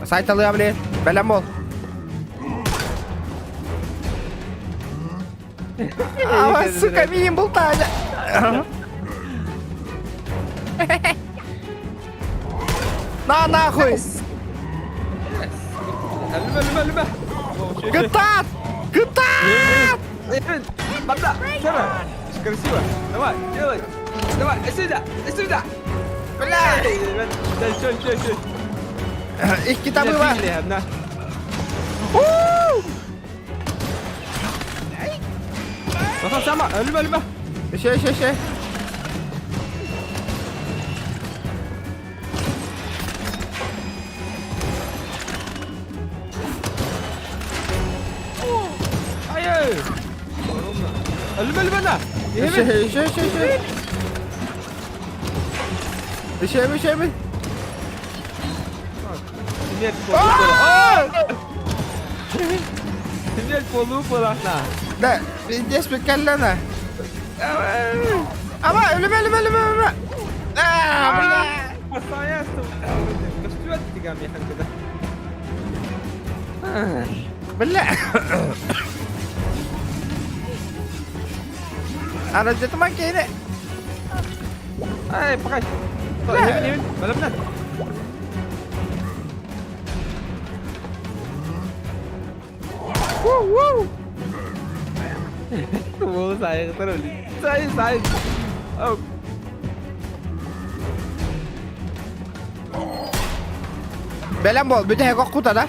Сайталыа, блин. Бэлэм бол. А, сука, миин бултаана. На нахуй! Әлбә, әлбә, әлбә. Кытаат! Кытаат! Барда! Сера! Красиво! Давай, делай! Давай, сюда! Сюда! Бля! Да, еще, еще, еще! Икки табыва! Одна. Сама, өлүмэ, өлүмэ! Еще, еще, еще! Ай-ай! Өлүмэ, өлүмэ на! Еще, еще, еще, еще! Еще, еще, еще! Смерть полупала. Смерть полупала. Да, здесь прикольно. Ама, өлүмэ, өлүмэ, өлүмэ, өлүмэ! Аа, бля! Бля! Аралдьытымаҥ киһини! Ай, пока. Бля. Уу-уу! Сай, сай. Бэлэм буол, бүтэһик оххута да?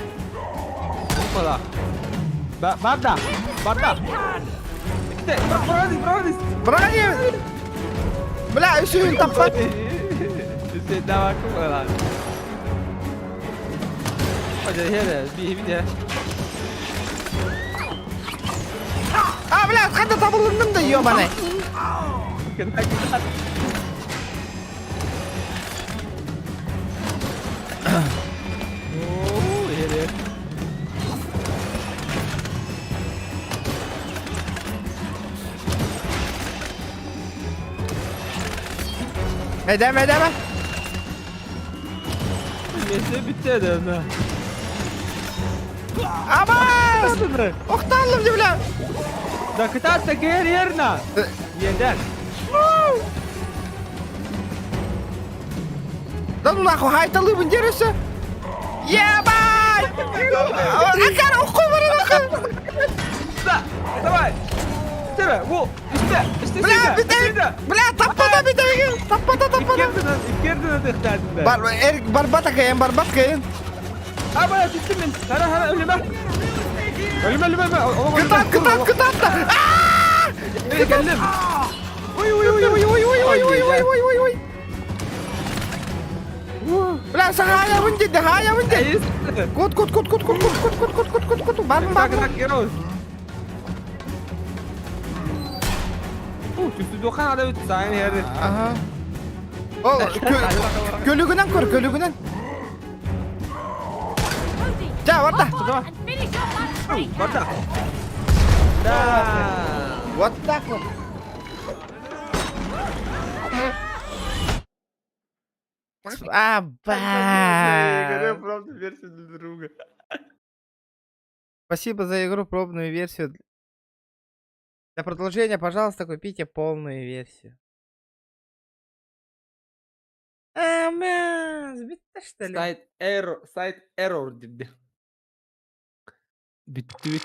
Опала. Барда! Барда! Проводись, проводись! Браги! Бля, үсүһүн таппат! Давай, кумала. А, бля, ханна табылынным да, ёбаный! Эдэм, эдэм! Абаас! Охталлым дии, бля! Да кытаатта кээр Иэдэн. Да ну нахуй, хайталыыбын диэр өссө! Ебать! Акар, оххой баран ахы! Да, давай! Тебе, во, исте, исте, Бля, бүтэйик! Бля, таппата бүтэйик! Таппата, таппата! Иккерден ытыктаатында. Бар, эр, барбат акайын, барбат кайын! А, бля, түстүм мен. Хара, хара, өлүмэ. Өлүмэ, өлүмэ, өлүмэ. Кытаат, кытаат, кытаат! Аа! Кэллим. Ой, ой, ой, ой, ой, ой, ой, ой, ой, ой, ой, ой. Бля, сахаайабын деді, хаайабын деді. Кут, кут, кут, кут, кут, кут, кут, кут, кут, кут, кут, кут, барбын, барбын. Ага. Ол, көлүгүнэн көр, көлүгүнэн. Ча, барда. Барда. Да. Вот так вот. Аба. Правда, версию для друга. Спасибо за игру, пробную версию. Для продолжения, пожалуйста, купите полную версию. А, мя, сбит-то, что ли? Сайт error, сайт error диде. Бүттүбүт.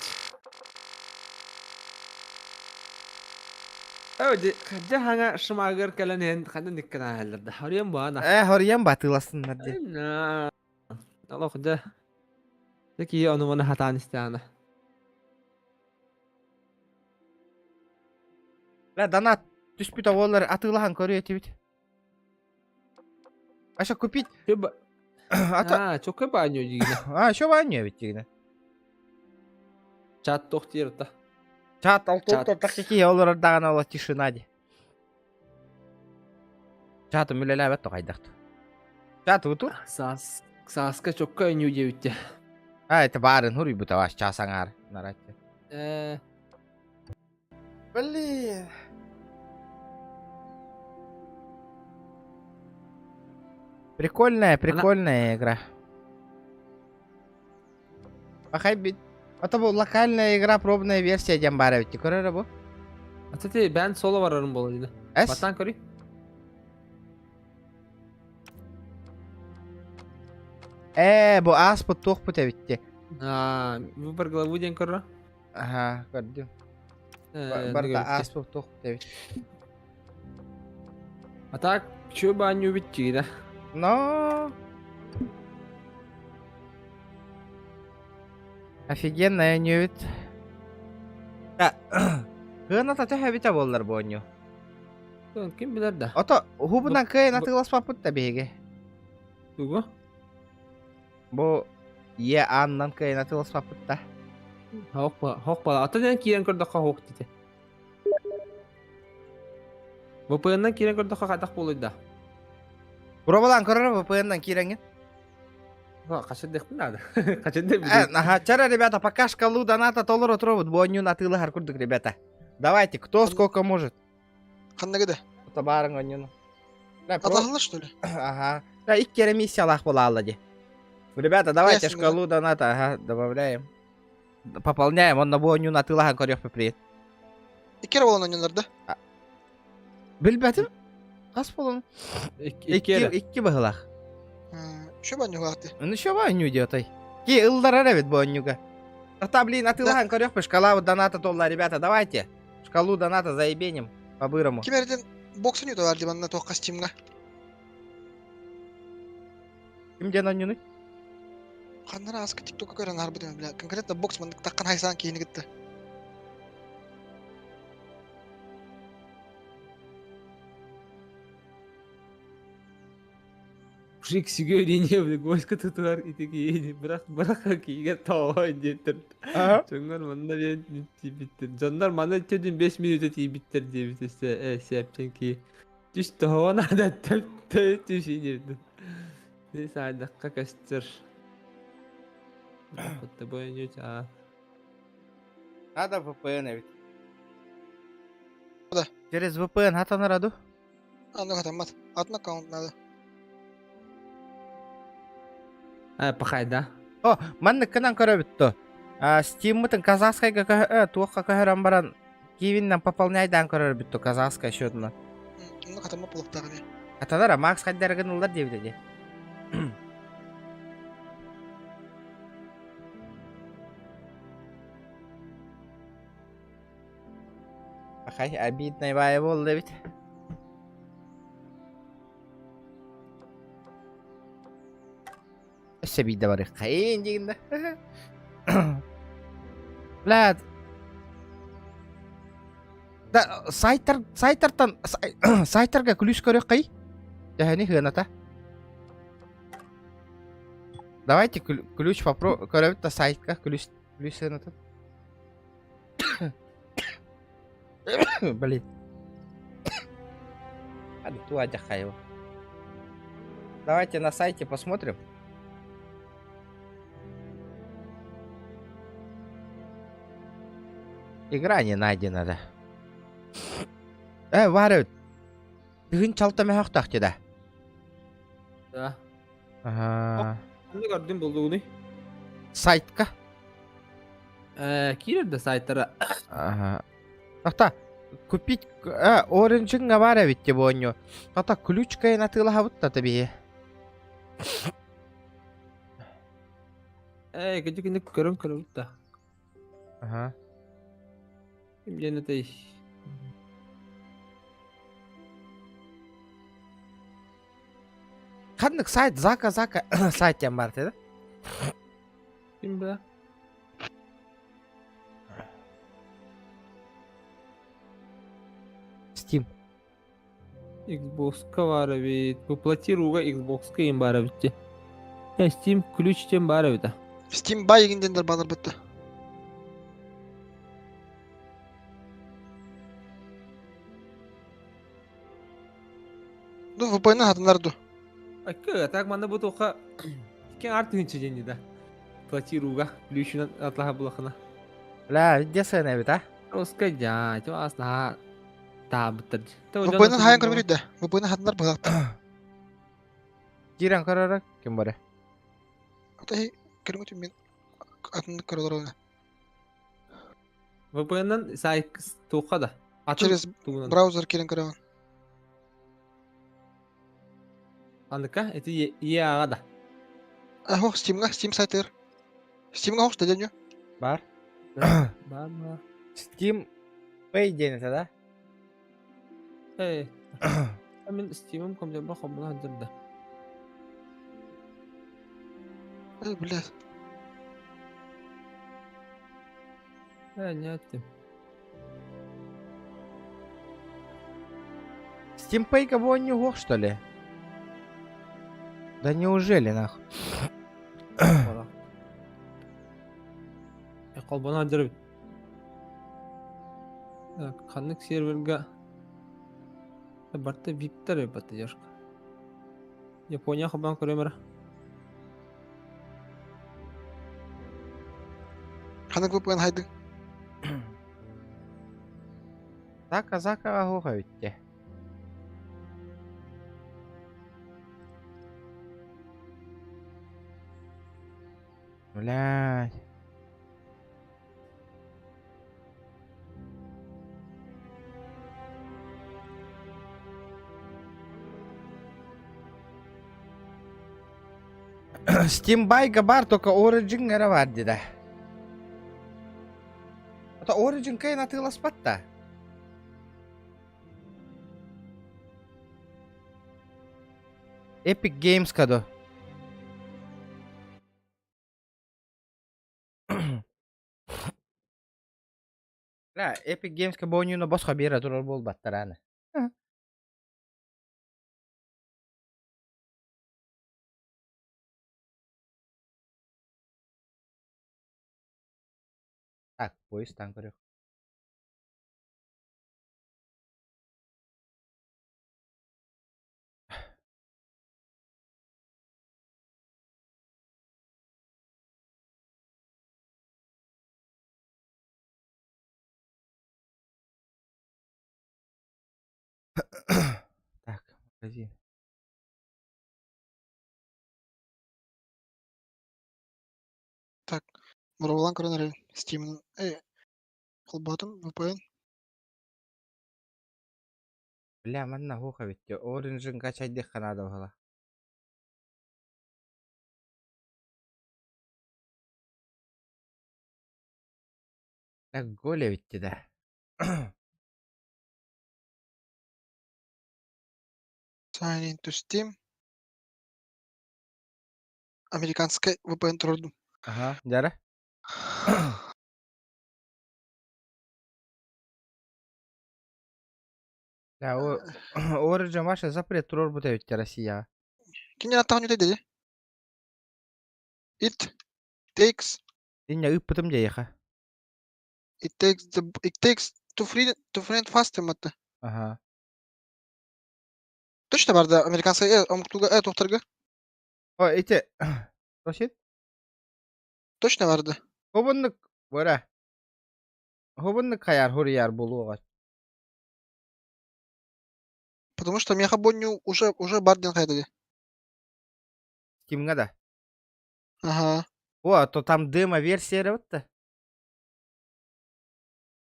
Дьэ хаҥа шымаагар кэлэн иһэн ханна никкэн ааһаллар да хоруйан буана. Э, хоруйан батыылассыннар дии. Олох дьэ. Дьэ киһи ону маны хатаан истэҕинэ. Бля, донат түспүт оҕолор атыылаһан көрүө этибит. А что купить? А то... А, чокка баанньо дигинэ. А, еще баанньо эбит дигинэ. Чат тох диир та. Чат алтуут такки олорор даҕаны ола тишина ди. Чатым үлэлээбэт тоҕайдахт. Чат утур? Саас сааска чокка өнүү диэбиттэ. А, это баарын хуруйбута ваш час аҥаар наратты. Э. Блин. Прикольная, прикольная игра. Пахай бит. Это был локальная игра, пробная версия диэн баар эбит. Көрөр бу? Кстати, бэйэн соло барарым буолла дии. Эс? Батан көрүй. Ээ, бу ааспыт туохпут эбит А, выбор главу диэн көрөр. Аха, көрдүм. Барда ааспыт туох эбит. А так, чё баню битти да? Но. Офигенная ньүбүт. Кыаната төһө эбитэ буоллар бу оонньуу? Ким билэр да. Ото уһубунан кыайан атыыласпаппыт да биһиги. Тугу? Бу ийэ аанынан кыайан атыыласпаппыт да. Хох хох бала. Атын эн киирэн көрдөххө хох дите. VPN-нан киирэн көрдөххө хайдах буолуй да? Пробалаан көрөр VPN-нан киирэҥҥин. Хачырдыхпын наада. Хачырдых Ага, чара, ребята, пока шкалу доната толору отуробут, бу оонньууну атыылаһар курдук, ребята. Давайте, кто сколько может. Ханныгы да? Табаарыҥ оонньууну. Атаһылар, что ли? Ага. Да, икки эрэ миссиялаах буолаалла дии. Ребята, давайте шкалу доната, ага, добавляем. Пополняем, онно бу оонньууну атыылаһан көрүөхпүт, привет. Икки эрэ буолан оонньуулар да? Билбэтим. Хас буолан? Икки, икки быһылаах. Еще оонньуулаахты. Ну еще оонньуу диэтэй. Ки ылларар эбит бу оонньууга. Ата, блин, атыылаһан көрүөхпүт, шкала доната толла, ребята, давайте. Шкалу доната заебеним по-бырому. Ким эрден бокс оонньуута бар дии манна туохха стимҥа. Ким диэн оонньуунуй? Ханнара ааска тиктокка көрөн аарбытым бля. Конкретно бокс маннык таххан хайсаан киһини кытта. Мужик сүгүө диэн гвоздька тутуһар ити киһини бырах бырах киһигэ тоҕо диэттэр. Дьоҥҥор манна диэн тиийбиттэр. Дьоннор манна төрдүн 5 мүнүүтэ тиийбиттэр диэбит өссө э сээпчэн киһи. Түс тоҕо наада түс инирдин. Ти саайдахха көстөр. Надо VPN эбит. Да. Через VPN хатанара ду? Аны хатаммат. Атын аккаунт надо. А, пахайда. О, манныккынан көрөбүт то. Steam'мытын казахскайга туохха көһөрөн баран Киевиннан пополняйдаан көрөрбүт то казахскай счетунан. Онно хатаммат буолуохтаах эмиэ. Хатанара Макс хайдарыгын ыллар диэбитэ дии. Пахай, обидный баайы буолла эбит. Өссө биирдэ барыаххайын диигин да. Блядь. Да, сайттар, сайттартан, сайттарга ключ көрүөххэй. Төһөнү хыаната. Давайте ключ попро көрөбүт да сайтка ключ ключ сыанатын. Блин. Давайте на сайте посмотрим. Игра не найдена, да. Э, Варя, тыһын чалта мөһөхтөх да. Да. Ага. Ханна көрдүм булдугуну? Сайтка. Э, киирэр да сайтара. Ага. Ата, купить э, Orange-ҥа баар эбит дии буонньу. Ата ключкайын атыылаһабыт да биһи. Э, кыдьык инник көрөн көрөбүт да. Ага. Ким диэн этэй? Ханнык сайт Зака Зака сайт диэн баар да? Ким бля? Steam. Xbox-ка баар эбит. Бу платируга Xbox-ка им баар эбит дии. Э, Steam ключ диэн баар эбит а. Steam бай игиндендер баалар бытта. Ну, VPN хатынар ду. Акка, так манна бу туха кен арт тыһынча диэн да. Платируга ключунан атлаха булахына. Бля, где сцена эбит, а? Русская дядь, вас на таабыттар. VPN хайан көрбүт да. VPN хатынар быһалахтар. Киирэн көрөрө ким баре? Ата көрүҥүт мен атын көрөлөр оны. VPN-нан сайт туха да. Через браузер киирэн көрөҕүн. Аныка, эти ЕА да. Ахох Steam'га, Steam сайтыгар. Steam'га хох да дэню. Бар. Баар Steam Pay диэн этэ да? Эй, мин Steam'ым компьютербар холбоно сылдьар да. Эй, блядь. Э, не эттим. Steam Pay кого не уох, что ли? Да неужели нахуй? Холбоно сылдьар эбит. Так, ханнык серверга барта виптер эбит девушка. Япония холбоон көрөм эрэ. Ханнык VPN хайдың? Зака Закаға хуха өтте. Блядь. Steam Buy бар только Origin эрэ бар деді. Это Origin кайын атыыласпат Epic Games кадо. Бля, Epic Games бонюну босхо биэрэ турар буолбаттар аны. Так, поезд көрүөх. Так, магазин. Так, Муравлан көрөн эрэ Steam э холбоотум VPN. Бля, манна хуха ведь. Origin качайдыхха надо было. Так, голя ведь да. Sign into Steam. Американскай VPN турдум. Ага, дьара. Да, Origin ваша запрет турар бут эбит Россия. Кини аттаҕын үтэй It takes Иння ыппытым дьэйэхэ. It takes to friend faster матта. Ага. Точно бар да американскай омуктуга тохторга. О, эти Просит? Точно бар да. Хобуннук бара. Хобуннук хаяр хуруйар булуга. Потому что меха бонню уже бар ден хайдали. Steam'га да. Ага. О, а то там демо-версия вот-то.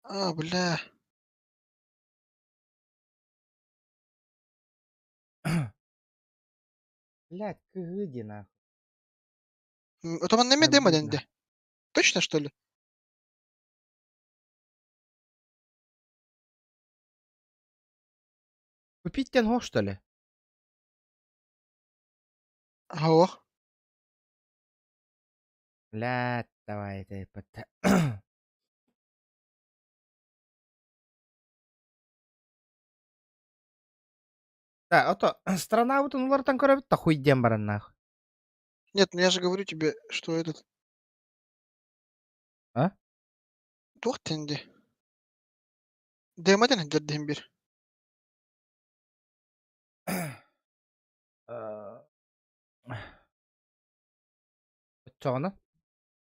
А, бля. Блядь, кыгыди нахуй. Это он неме демо Обидно. денде. Точно, что ли? Купить тенго, что ли? Ага. Блядь, давай это под... Да, а то страна вот он көрөбүт та хуй диэн баран нахуй. Нет, ну я же говорю тебе, что этот... А? Туох тенди. Демо ден дердем бир. Оччоҕуна?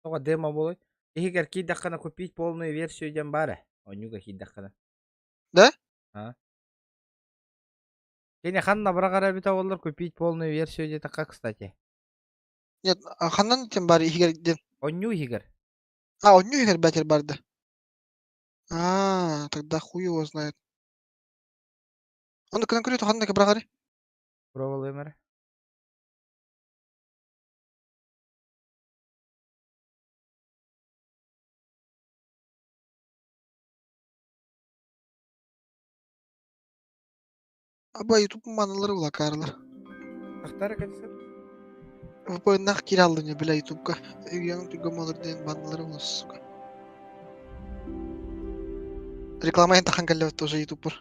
Тоҕо демо буолуй? Иһигэр киирдэххинэ купить полную версию диэн баар ээ. Онньуга киирдэххинэ. Да? А? Кини ханна быраҕар эбитэ буоллар купить полную версию диэтэххэ, кстати. Нет, а ханнан тем бар иһигэр ден. Онньуу иһигэр. А, онньуу иһигэр бэтер барды. А, тогда хуй его знает. Он кынан көрөтө ханна быраҕары? Пробовал эрэ. Аба YouTube маналары улакаарлар. Ахтара кэлсин. VPN-нах киирэ аллыня бля ютубка. Үйәң түргөм олор диэн банналары улас сука. Реклама ен тахан кэллэбит тоже ютубпар.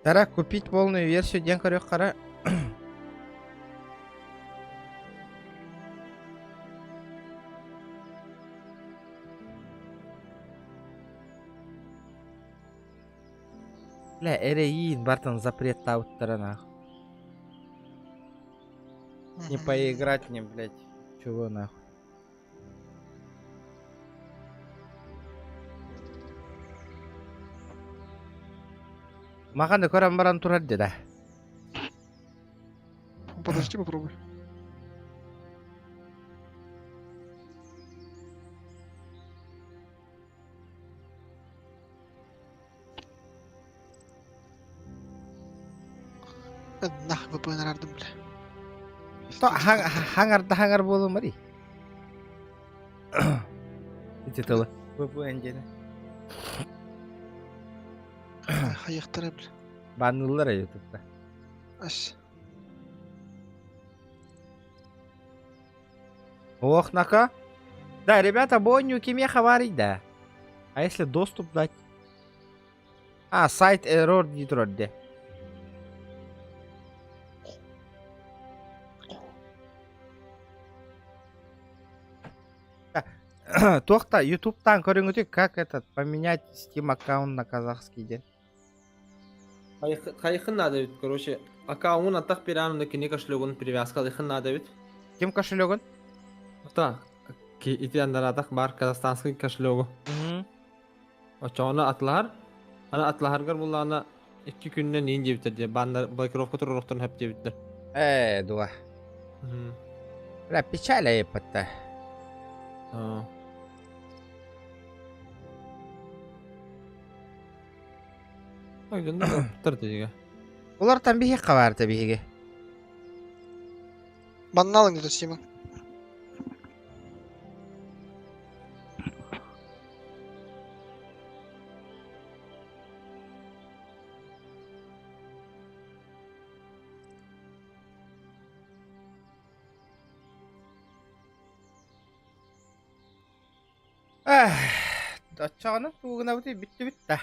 Тара купить полную версию диэн көрүөх хара. Бля, эрэйиин бартан запреттаабыттара нах. Не поиграть мне, блядь. Чего нахуй? Махан да көрөн баран турар деді. Подожди, попробуй. Нах VPN арардым бля. Хаҥарда хаҥар буолумари. Ити тылы. VPN диэни. Хайыктара бля. Банныллар ютубта. Ас. Ох, нака. Да, ребята, бойню кимеха варить, да. А если доступ дать? А, сайт error дии турар де. Туохта ютубтан көрүҥүтү как этот поменять Steam аккаунт на казахский ден. Хайыхын надо ведь, короче, аккаунт атах пиран на кини кошелегун привязка алыхын надо ведь. Ким кошелегун? Та, ити андаратах бар казахстанский кошелегу. Очоҕуна атылаһар, аны атылаһаргар буллаҕына икки күнүнэн иин диэбиттэр диye, баннар блокировка туруорухтарын сөп диэбиттэр. Ээ, дуа. Бля, печаль айыппатта. Ой, дьоннор ылбыттар диигэ. Олортан биһиэххэ баарта биһиги. Манна алыҥ деді Сима. Эх, оччоҕуна тугунабытый бүттүбүт да.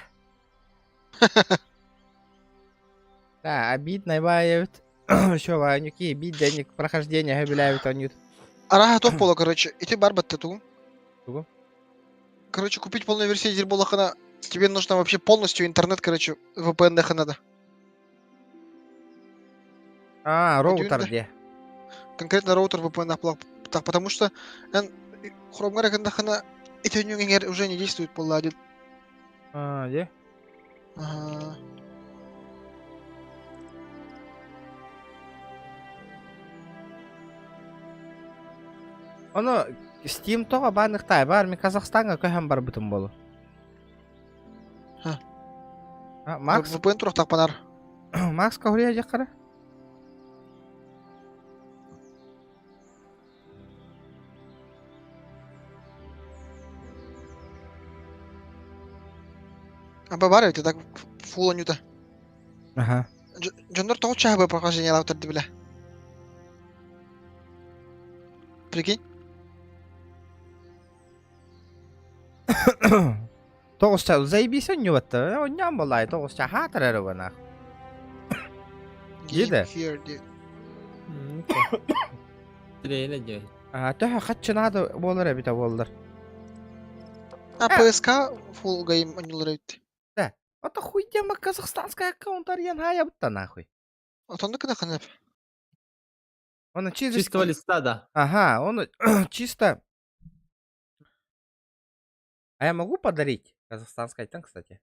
Да, обидно баайабыт. Еще Ванюки, бидденник прохождение билээбит онньут. Араха топ буола, короче. Ити бар батта тугум. Тугу? Короче, купить полную версию Дирболахана тебе нужно вообще полностью интернет, короче, VPN надо. А, роутер где? Конкретно роутер VPN так, потому что хромгара хана эти уже не действует полладит. А, где? Ага. Ону Steam тоҕо баанныхтай бар мин Казахстаҥҥа көһөн барбытым болу. Ха. А, Макс VPN турахтахпанар. Макс кахуруйа дьаххара? Аба бар эбит так фул анюта. Аха. Дьоннор тоҕо чаһы прохождение лаптар бile. Прикинь? Тоҕус заебись онньубатта. Онньоон буоллаай тоҕус хаатар эрэ бана. Диде. Тренер дьэ. А төһө хаччы наада буолар эбитэ буоллар. А ПСК full game онньулар эбит. Да. Это хуй тема казахстанская аккаунт арыйан хаайабытта нахуй. Отонду кына ханып. Он через... Чистого листа, да. Ага, он чисто... А я могу подарить? Казахстанскайтан, кстати.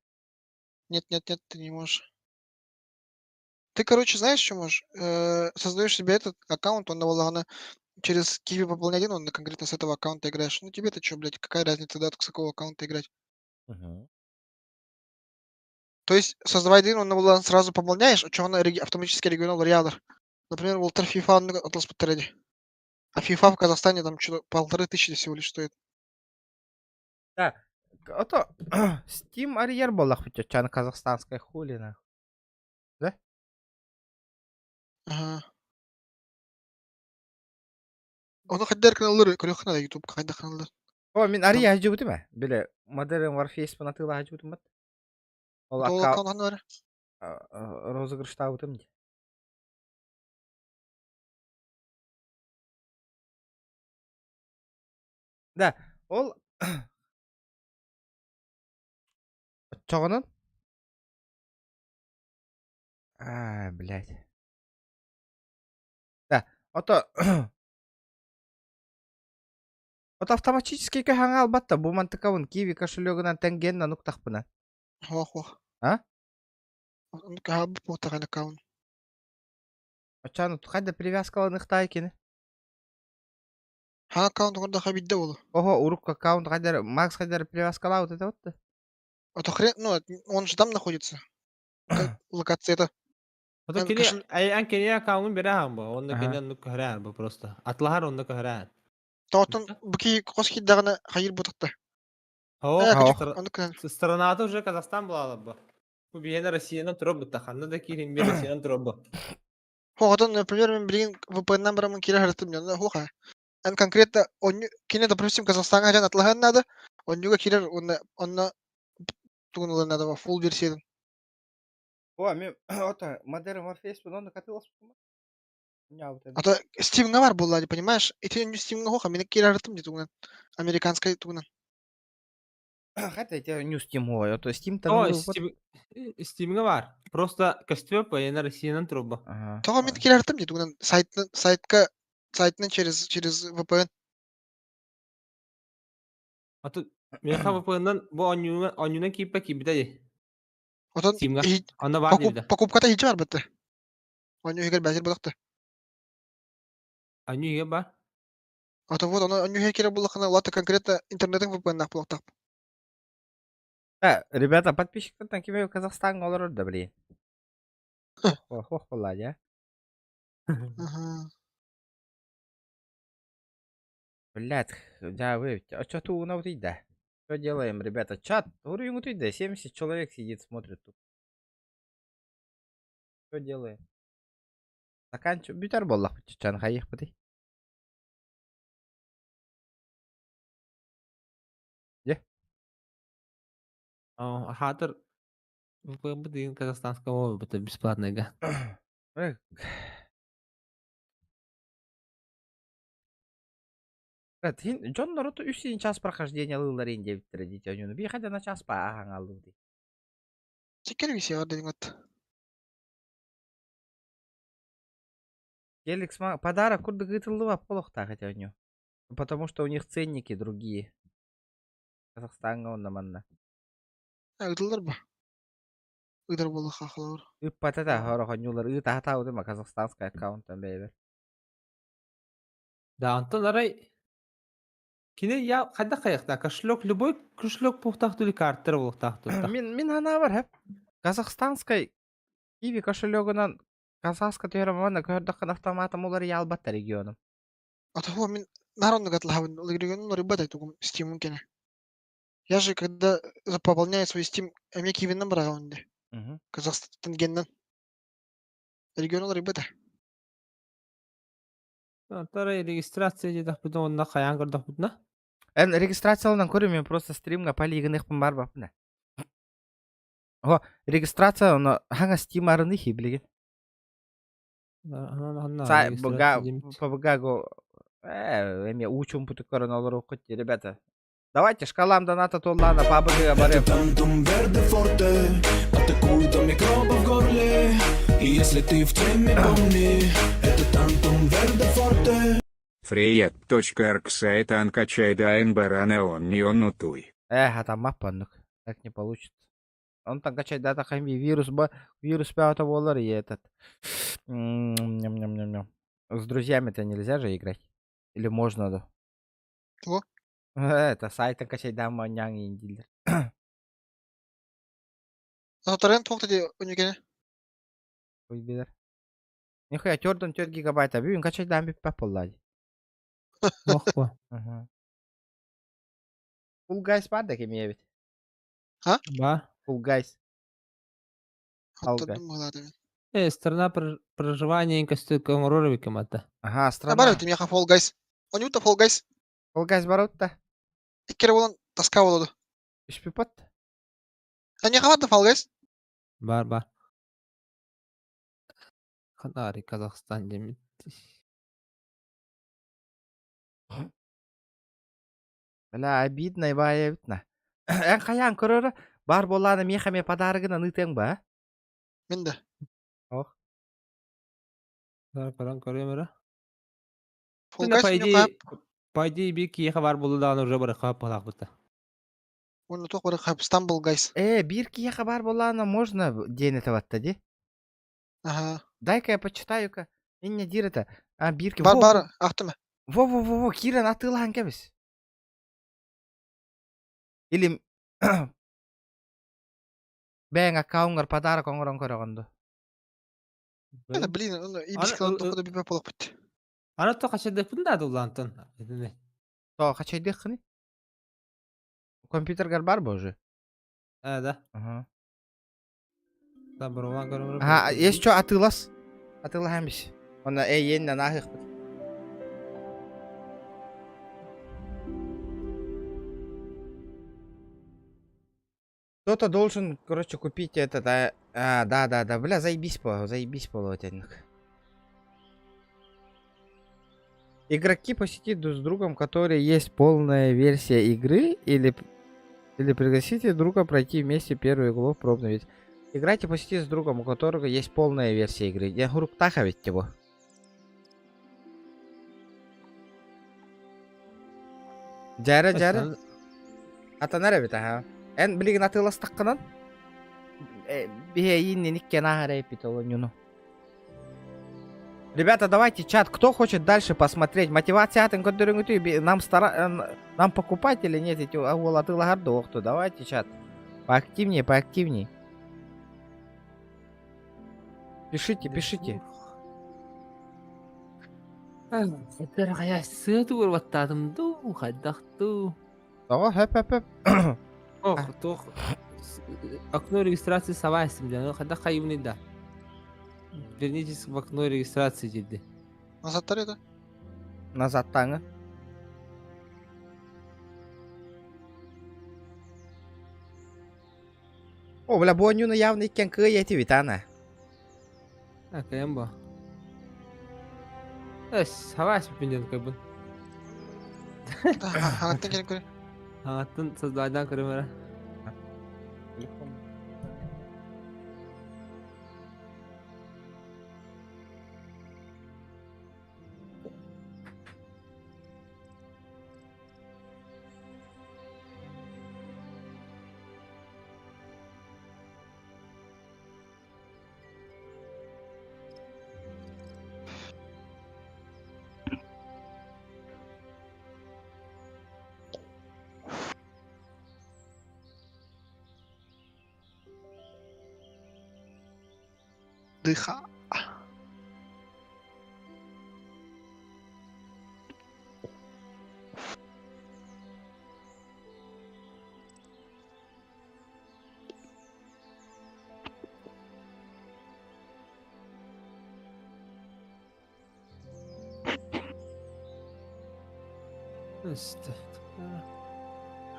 Нет, нет, нет, ты не можешь. Ты, короче, знаешь, что можешь? Создаешь себе этот аккаунт, он на через Киви пополнять один, он конкретно с этого аккаунта играешь. Ну тебе-то что, блядь, какая разница, да, с какого аккаунта играть? Мгм. То есть создавай один, он на сразу пополняешь, а что он автоматически регионал реалер. Например, Волтер FIFA Атлас Паттереди. А FIFA в Казахстане там что-то 1500 всего лишь стоит. Да, ото Steam арыйар буоллахпыт чаччааны казахстанская хули нахуй. Да? Ага. Ону хайдар каналлар көрүөх наада YouTube хайдах каналлар. О, мин арыйа сылдьыбытым ээ. Били Modern Warfare атыылаһа сылдьыбытым бат. Ол Ол аккаунт аккаунт бар. розыгрыштаабытым дии. Да, ол оччоҕунан Аа, блядь. Да, ото Ото автоматически көһөҥө албатта бу мантыкабын киви кошелегынан тэнгиэн нуктахпына. Хуах хуах. А? Хаабыт буотахан аккаунт. Оччону хайда привязкаланыхтай кини? Ха аккаунт оҥордоххо биирдэ буолуо. Ого, урукку аккаунт хайдар Макс хайдар привязкалаабыт этэ вот. А то хрен, ну, он же там находится. Как локация это. Ото Эн кини кошель- эн кини аккаунун берэһэн бу. Онно Аха. кини оннук көһөрөөр бу просто. Атлаһар онно көһөрөөр. Тоҕоттон бу киһи хос киирдэҕинэ хайыр бутахта. Оо, Э, Ох. оннук гынан. страната уже Казахстан буолала бу. Бу биһиэнэ Россиянан турар бутта. Ханна да киирин биир Россиянан турар бу. Хоҕотон, например, мен билигин VPN-нан бараммын киирэ сырыттым дьонно хуха. Эн конкретно онньу кини, допустим, Казахстаҥҥа сылдьан атлаһыан наада, онньуга киирэр уонна онно тугун ылыан наада full версиятын. О, мен ото Modern Warfare онно катыласпытым. А то Steam-ҥа бар буолла, понимаешь? Ити онньу Steam-ҥа хуха мин киирэ сырыттым дии тугунан. Американскай тугунан. Хотя это не Steam, ой, а то Steam там О, Steam Steam-ҥа бар. Просто көстүбэт военная Россиянан турар бу. Ага. Тоҕо мин киирэ сырыттым дии тугунан сайтынан сайтка сайтынан через через VPN. А то миэхэ VPN-нан бу онньууна онньуунан киирбэ киирбитэ дии. Отон Steam-ҥа. иһи- Онно баар покуп диэбитэ. покупката иһдьэ барбыта. Онньу иһигэр бэзир буолахта. Онньуу иһигэр бар. А то вот ону онньу иһигэр киирэр буоллаххына, улаата конкретно интернетиҥ VPN-наах буолуохтаах. Да, ребята, подписчиктартан ким Казахстаҥҥа олорор да, блин. Ох, ох, буолла Ага. Блядь, да вы, а что ты унавтый, да? Что делаем, ребята? Чат, да, 70 человек сидит, смотрит тут. Что делаем? Заканчиваем. Бүтэр буоллахпыт чачан хайыахпытый? Дьэ. О, Хатыр VPN деген казахстанского это бесплатный Эх. Дьон норуоту үс син час прохождения ылылар ин диэбиттэрэ дии оонньууну. Биир хайда на час пааһаҥаллыы дии. Сиккер висиэҕэр диэн вот. Геликс подарок курдук ыытыллыбат буолуохтаах ити оонньуу. Потому что у них ценники другие. Казахстаҥҥа уонна манна. Ыытыллар ба? Ыытар буоллахха холобур. Ыыппата да сорох оонньуулар ыытаһатаабытым казахстанскай аккаунтан бэйэбэр. Да, онтон арай кини я хайдах хайахта кошелек любой кошелек буолуохтаах или картер буолуохтаах туттах. Мин мин санаабар хэп казахстанскай киви кошелегынан казахска түһэр манна көрдөххүн автоматом уларыйа албаттар регионум. А то мин наар оннук атлаһабын регионун уларыйбат тугум Steam кэнэ. Я же когда пополняю свой Steam, эмиэ киивинэн быраҕабын дии. Казахстан геннэн. Регион уларыйбата. Онтон регистрация диэтэхпитинэ уонна хайаан көрдөхпүтүнэ? Эн регистрацияланан көрүм, мен просто стримҥа полигыныахпын баар О, регистрация оно хаҥа Steam арыны билигин. ПБГ эмиэ уу чуумпутук көрөн олоруоххут дии, ребята. Давайте шкалам доната туоллаана ПБГ барыам. Тантум верде форте Атакует микробы в горле И если ты в теме, помни Это тантум верде форте Фриет.рк сайт анкачай даэн баранеон неон нутуй. Э, хатаммаппа оннук. Так не получится. Онтон качайдаатахха вирус ба вирус бөҕөтө буолар и этот ням-ням-ням-ням. С друзьями-то нельзя же играть? Или можно да? Чего? Это сайтан качайдаан оонньооҥ иин дииллэр. Торрент туох да өнүгэнэ? Ой билэр. Нихуя 4 гигабайта бүгүн качайдаан бүппэт буолла дии. Ох бу. Мгм. Fall Guys баар да кимиэ эбит? А? Ба. Fall Guys. Fall Guys. Оттон быһалаатым. Э, страна проживания көстө оҥорор эбиккин батта. Ага, А страна. бар эбит миэхэ Fall Guys. Онньута Fall Guys. Fall Guys бар да. Икки эрэ буолан тоска буолуо. Түспүппэт. Эйиэхэ бар да Fall Guys? Бар бар. Канари, Казахстан диэммит. Бля, обидно баайа эбит на. Эн хайаан көрөрө баар буоллаҕына миэхэ эмиэ подарогынан ыытыаҥ ба? Мин да. Ох. Бар көрөн көрүөм эрэ. Fall По Guys идее, по идее биир киһиэхэ баар буолла даҕаны уже барыхха быһалаахпыт. Уонна туох бары Stumble Guys. Э, биир киһиэхэ баар буоллаҕына можно диэн этэ дии. Ага. Дай-ка я почитаю-ка. Инньэ диир этэ. А, биир ки... Бар Во, бар ахтыма. во-во-во-во, киирэн атыылаһан кэбис. Или бэйэҥ аккауҥҥар подарок оҥорон көрөҕүн дуо? Это, блин, ну и бискалан тоходо бипэ буолаппыт. Аны то хачайдыахпын да дуллаантан. То хачайдыаххыный? Компьютергар бар бо уже? Э, да. Ага. Да, бұрылан көрөмөр. Ага, есть что атыылас? Атыылаһан бис. Онно эйиэннэн ааһыахпыт. Кто-то должен, короче, купить этот, а, а, да, да, да, бля, заебись по, заебись полотенник. Игроки по сети друг с другом, которые есть полная версия игры, или, или пригласите друга пройти вместе первую главу пробную ведь. Играйте по сети с другом, у которого есть полная версия игры. Я Хуруктаха ведь его. Дьэрэ, дьэрэ. Атанар эбит, аха. Эн билигин атыыластаххынан биһиэйиин иккиэн ааһар эппит олонньуну. Ребята, давайте чат, кто хочет дальше посмотреть? Мотивация атын көрдөрүҥүтүй нам стара нам покупать или нет эти уол атыылаһар да охту. Давайте чат. Поактивнее, поактивнее. Пишите, пишите. Хайа сыа тугур баттаатым дуу, хайдах дуу. Тоҕо хөп хөп хөп. Ох, туох окно регистрации сабайсым диэн, хайдах хайыбыный да. Вернитесь в окно регистрации диди. Назад это? Назад таңы. О, бля, бу оонньууну явно иккиэн кыайа этибит, ана. А, кыайан бу. Эс, хабаас бүппүн диэн кыайбын. Хаҥаттан кэлэн көрө. Хаҥаттан создайдаан көрүм эрэ. Дыха.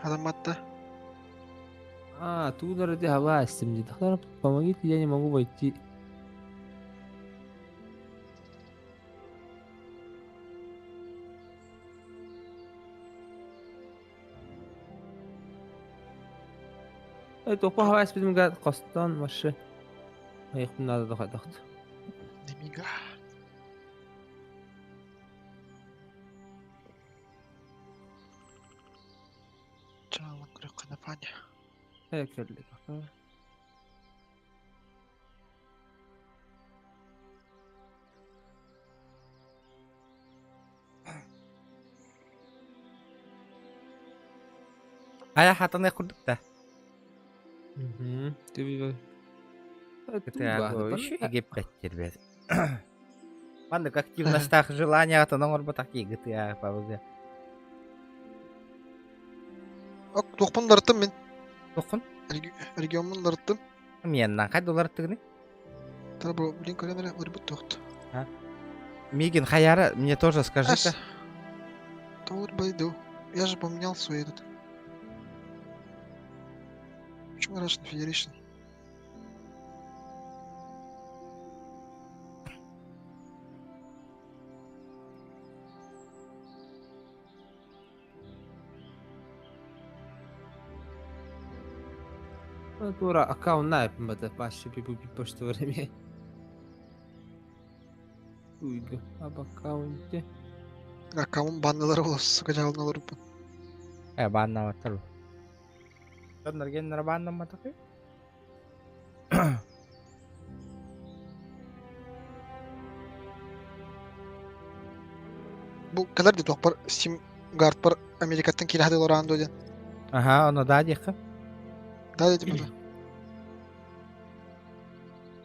Адаматта. А, тут ради власти Помогите, я не могу войти. Туохха хаһаайыстыбытыгар хостон вообще айахпын наада да хайдахт. Немига. Чаалан көрөххө Фаня. Кэллик. Ая хатаныах курдук да. Египеттер бэт. Маннык активностаах желание атан оҥорботах кии GTA PUBG. Ок, туохпун уларыттым мин. Туоххун? Региоммун уларыттым. Миэннэн хайда уларыттыгыный? Тара бу блин көрөн эрэ уларыйбыт туохт. Мигин Хаяра, мне тоже скажи-ка. Да вот байду. Я же поменял свой этот. Почему Russian Federation? Тура аккаунт бата паши пипу почта время. Уйга об аккаунте. Аккаунт банналар ол сука жалналар бу. Э, баннаваттар. Дьоннор геннер баннамматахы? Бу кэлэр ди туохпар Steam гардпар Америкаттан киирэ сатыы олораан дуо диэн. Аха, ону да диэххэ. Да диэтим это.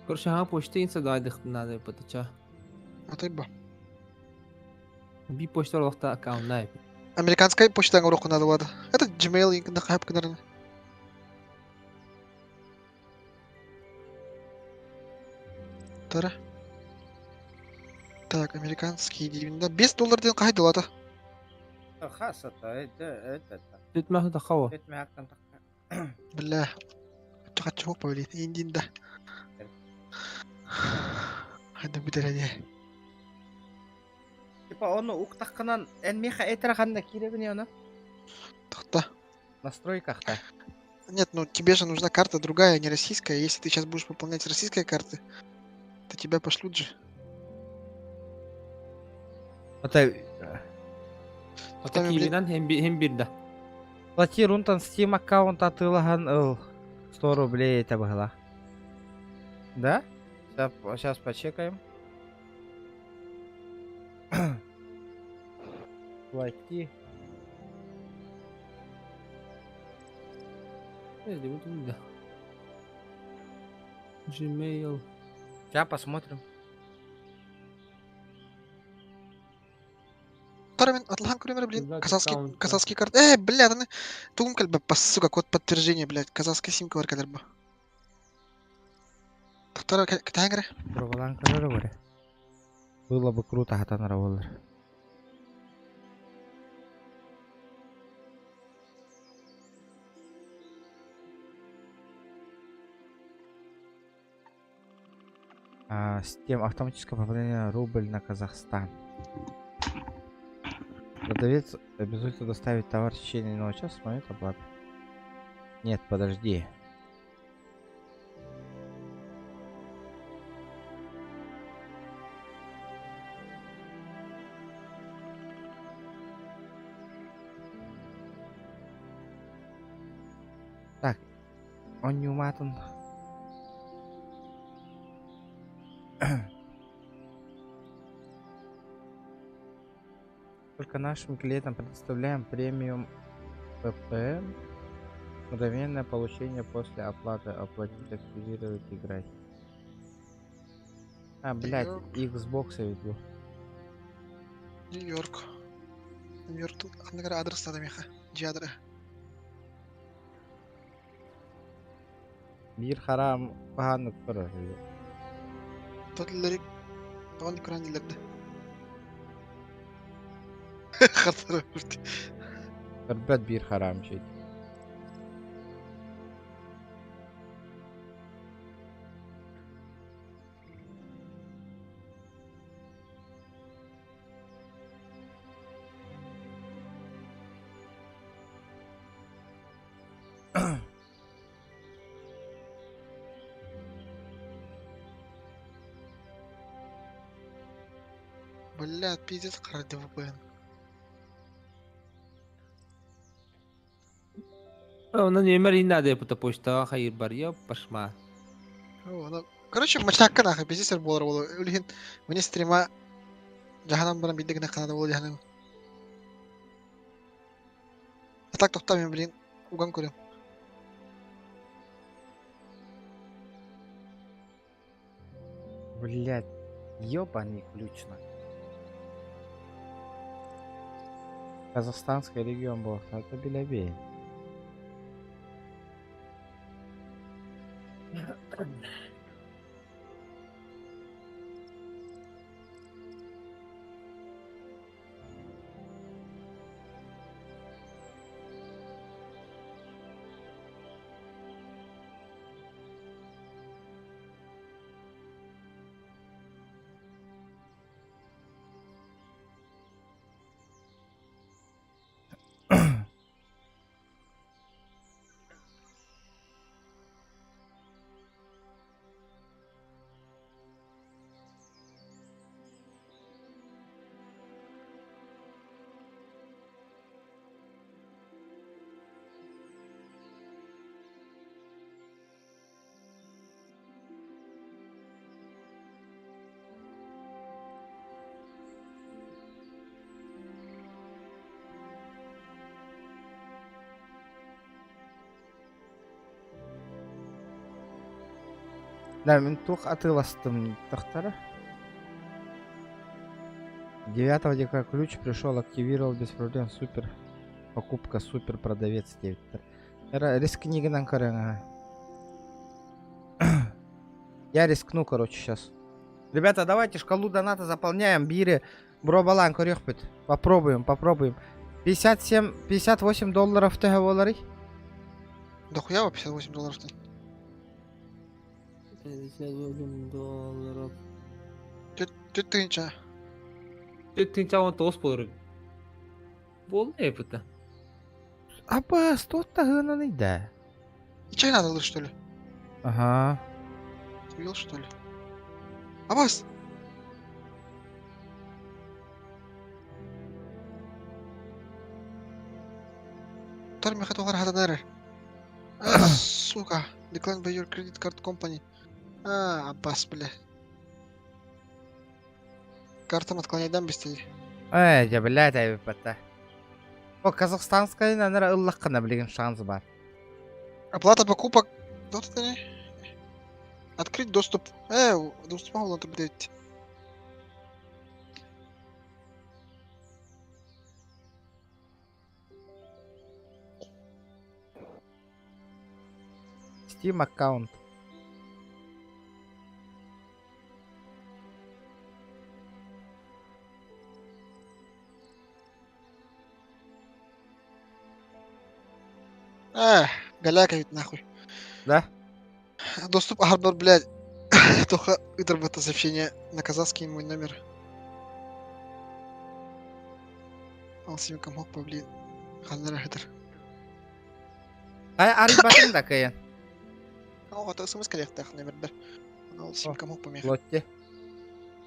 Короче, ага, почта инса надо потача. Атайба. Би почта олохта аккаунт най. Американскай почтаҥа уруохха наада буолла. Это Gmail инкында хаһып гынарын. Тара. Так, американский диибин да. 5 доллар диэн хаһай доллата? Хасата, это, это. Түтмәхү тахава. Түтмәхтан Бля. Хаччы хук блин. Индин да. Хайда бүтэрэ Типа ону уктаххынан эн миэхэ этэр ханна киирэбин ону? Тохта. Настройкахта. Нет, ну тебе же нужна карта другая, не российская. Если ты сейчас будешь пополнять с российской карты, то тебя пошлют же. Это Ата кииринэн хем бирда. Плати рунтан Steam аккаунт атыылаһан ыл. 100 рублей это было. Да? Сейчас почекаем. Плати. Да. Gmail. Сейчас посмотрим. Тара мин атлахан көрөмөр, блин, казахский, казахский карт. Э, блядь, аны тугум кэлбэппэ, сука, код подтверждения, блядь, казахская симка бар кэлэр бу. Тохтара кэтээн эрэ. Турбалаан көрөр бары. Было бы круто хатанара буолар. А, Система автоматического пополнения рубль на Казахстан. Продавец обязуется доставить товар в течение одного часа с момента оплаты. Нет, подожди. Так, он не уматан. Только нашим клиентам предоставляем премиум ППМ. Мгновенное получение после оплаты. Оплатить, активировать, играть. А, блядь, Xbox я веду. Нью-Йорк. Нью-Йорк ханнык адрес надо миэхэ. Дьиэ адрес. Биир харам баһааннык көрөр. Тотлерик тоҕон көрөн дилэрдэ. Хатара Көрбөт биир харам шит. Бля, пиздец хара VPN. Онон нүөмэр иин наада эппитэ почтаҕа хайыырбар ёп пашма. Короче, мачакка нахуй, пиздец буолар буолуо. Ол иһин мне стрима дьаһанан баран биирдэ гына ханада буолуо дьаһанан. А так тохтоо мен блин уган көрөм. Блять, ёбаный ключ на. Казахстанский регион был, это Белебей. Да, мин туох атыыластым тахтара. 9 декабря ключ пришел, активировал без проблем, супер. Покупка супер продавец диэбиттэр. Эра рискнигынан көрөҥ Я рискну, короче, сейчас. Ребята, давайте шкалу доната заполняем. Бири бробалаан көрүөхпүт. Попробуем, попробуем. 57, 58 долларов төһө буоларый? Дохуя 58 долларов-то? 58 долларов. Түт тыһыынча. Түт тыһыынча 19 буолар. Буолла эппитэ. Аба, 100 таһыынан да. И чай надо что ли? Ага. Хуел, что ли? Абас! Тар мехатугар хатанары. А, сука. Declined by your credit card company. А, Аббас, бля. Картам отклоняйдан бистей. Эй, я, блядь, эбиппата. О, казахстанская, наверное, ыллаххына билигин шанс бар. Оплата покупок. Вот это не. Открыть доступ. Доступ могу, блядь. Steam аккаунт. Эх, голяка ведь нахуй. Да? Доступ Арбор, блядь. Только выдработал сообщение на казахский мой номер. Ал симка мог бы, блин. Ханнара хытыр. Ай, арыйбатын да кыйын. Ал это смс коллектах номердер. Ал симка мог помех. Лотте.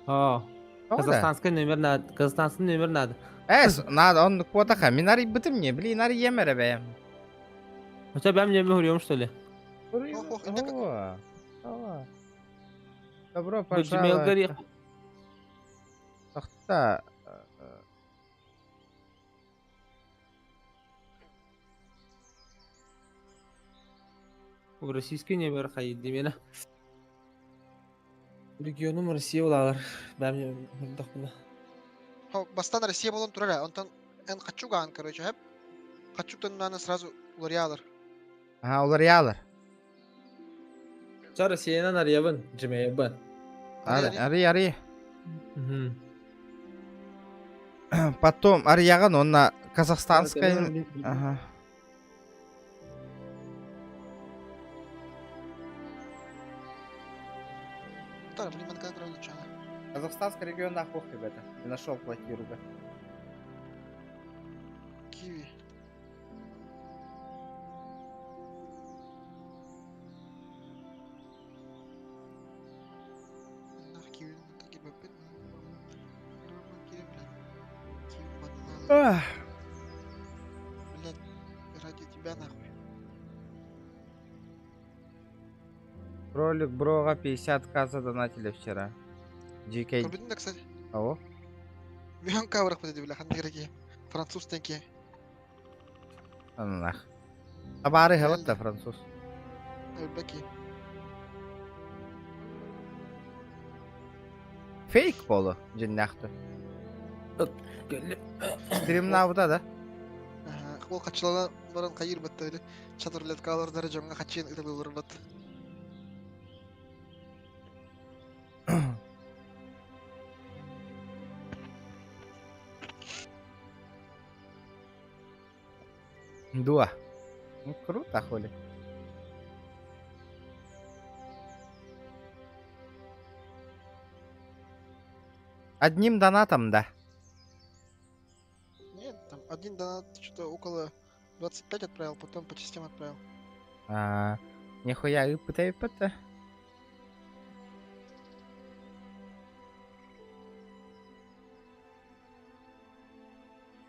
А, казахстанский номер надо. Казахстанский номер надо. Э, надо, он квотаха. Мин арыйбытым не, блин, арыйемере бэйэм. У тебя мне говорим, что ли? О, о. Добро Бу Gmail пожаловать. гори. Тохта. Российский номер хайд демена. Регионум Россия улалар. Бәм мырдах буна. Бастан Россия болон турара. Онтон эн хачуган, короче, хэп. Хачуктан наны сразу уларьялар. Ага, уларыялар. Ча Россиянан арыябын, Gmail бан. Ары, ары, ары. Потом арыйаҕын онна казахстанская. Ага. Тара, блин, мен когда лучше. Казахстанский регион нахуй, ребята. Не нашел квартиру, бля. Киви. Нах киви, таки бапет. Киви, банана. Ах. Блядь, ради тебя нахуй. Кролик Брога 50к задонатили вчера. GK. Көрбүтүн да, кстати. Ого. Михан кабырах бит бля, ханнык эрэ Француз тенки. Аннах. Табаары хелат да француз. Өлбеки. Фейк болу дьиннэхтэ. Стримнаабыта да. Ол хачылана баран хайыр батта или чатырлеткалар дьоҥҥо хачыын ытылылар бат. Дуа. Ну, круто, хули. Одним донатом, да. Нет, там один донат что-то около 25 отправил, потом по частям отправил. А, нихуя ыппыта ыппыта.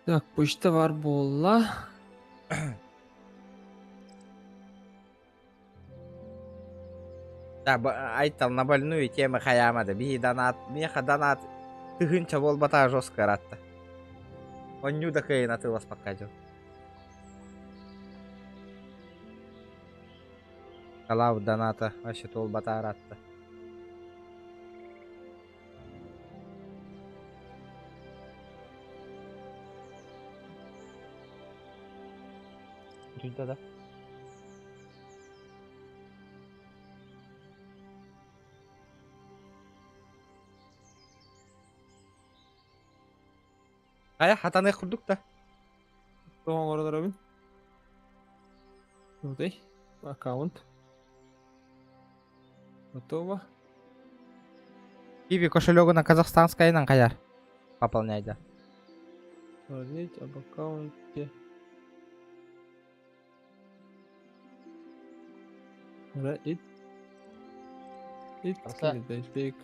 Так, почта бар буолла. Да, айтал на больную тему хаямада. Би донат, меха донат тыһыынча буолбата жестко ыраатта. Онньуу да кыайын атыыласпакка дьон. Халав доната вообще туолбата ыраатта. Бүтүнтэ да. Хайа, хатаныах курдук да. Тоҕо оҥорон Окей. Аккаунт. Готово. Киви кошелегу на казахстанскайынан хайар. Пополняй да. Сравнить об аккаунте. Ра ит. Ит кредитик.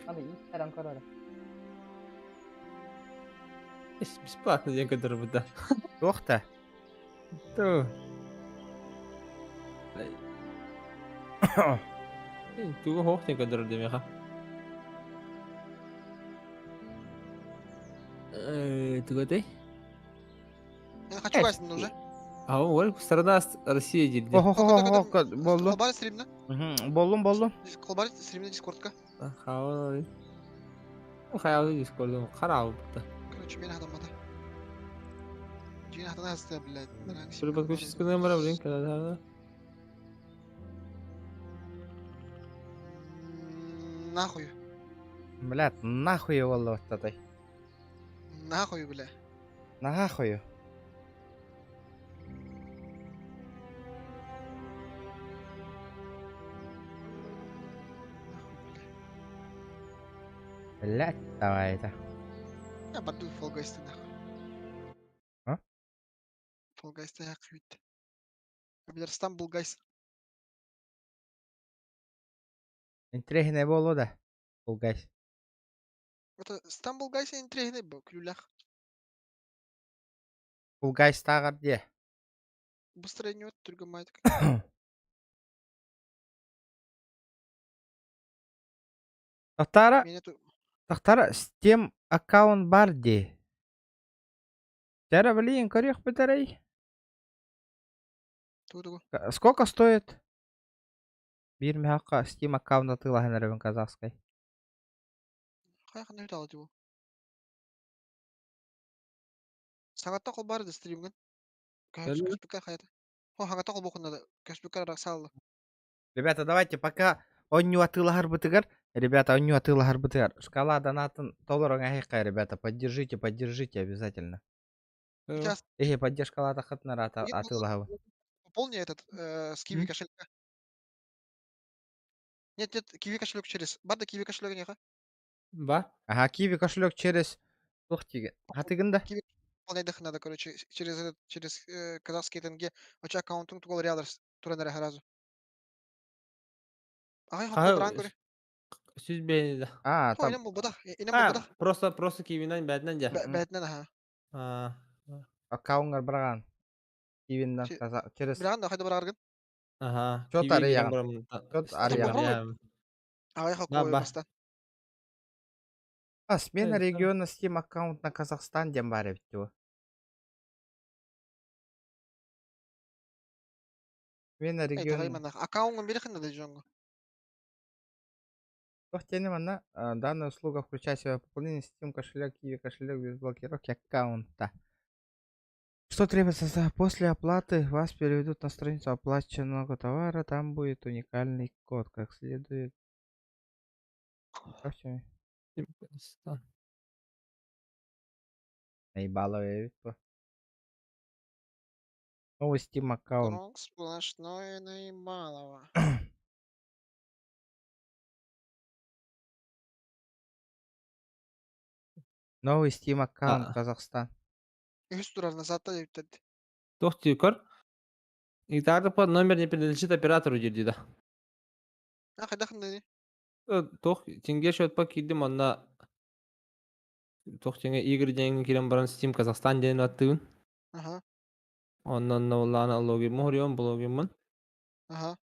Бесплатно диэн көрдөрбүтэ. Туох да. Ту. Тугу хоох диэн көрдөрөр диэмиэхэ. Тугу этэй? Я хочу гайсын уже. А ол страна Россия диир. Хо-хо-хо, боллу. Колбар стримна. Боллум, боллум. Колбар стримна дискордка. Хаалы. Хаалы дискордун хараабыта. Короче, мен адаммата. Дьиҥ хатана сыта, блядь. Сүрү подключить гынан блин, когда Нахуй. Блядь, нахуй буолла баттатай. Нахуй, бля. Нахуй. Блядь, давай это. Я бардым Fall Guys нахуй. А? Fall Guys яқы Билер Стамбул Guys. Интриэһинэй буолуо да? Fall Guys. Это Стамбул Guys интриэһинэй бу күлүүлээх. Fall Guys тааҕар диэ. Быстро идет, түргэн маятык. Тахтара, Меня тут тахтара Steam аккаунт бар дии. Тара, блин, көрүөх бүтэрэй. тугу Сколько стоит? Биир миһакка Steam аккаунт атыылаһан эрэбин казахскай. Хайа ханна үтэ алды бу. Саҥаттан холбаары да стримгын. Кэллэ. Көспүккэ хайата. Хо хаҥата холбуохунна да көспүккэ арахсаалла. Ребята, давайте пока онньуу атыылаһарбытыгар, ребята, онньуу атыылаһарбытыгар, шкала донатын толорон аһыахха, ребята, поддержите, поддержите обязательно. Сейчас Эһи поддержкалаатаххытына атыылаһабын. пополни этот с киви кошелька. Нет, нет, киви кошелек через. Бар да киви кошелек неха. Ба. Ага, киви кошелек через туох тиген. Хатыгын да? Киви пополнять надо, короче, через этот, через казахский тенге. Оча аккаунтун тугал рядом туран сразу. Ага, Хаһы холбраан көрө. Сүз бэйни да. А, Хо, там инем булбатах, инем А, булбатах. просто просто кивинан бәднен дьэ. Бәтинен аха. А. аккаунтгар быраҕан. Кивиннан через Билан да хайда бараргын. Ага. Чё арыйаҕын? Чё арыйаҕын? Аҕай Ба хокуой ба. бастан. А, смена региона Steam аккаунт на Казахстан диэн баар эбит дуо? Смена Эй, таҕай региона. манна. Аккаунтун бирихэн да дьоҥҥо. Туох диэни манна данная услуга включает в себя пополнение Steam кошелек, Kiwi кошелек без блокировки аккаунта. Что требуется за после оплаты? Вас переведут на страницу оплаченного товара, там будет уникальный код, как следует. Короче, наебалово эбит бу. Новый Steam аккаунт. Круг сплошной наебалово. Новый Steam аккаунт Казахстан. Үһүс турар назадта диэбиттэр. Туох дии көр. Итаардаппа номер не принадлежит оператору диир дии да. А хайдах ини? Туох тенге счетпа киирдим онно туох тенге Игорь диэҥҥэ киирэн баран Steam Казахстан диэн аттыыбын. Аха. Онно онно буоллаҕына логиммын хоруйуом блогиммын. Аха.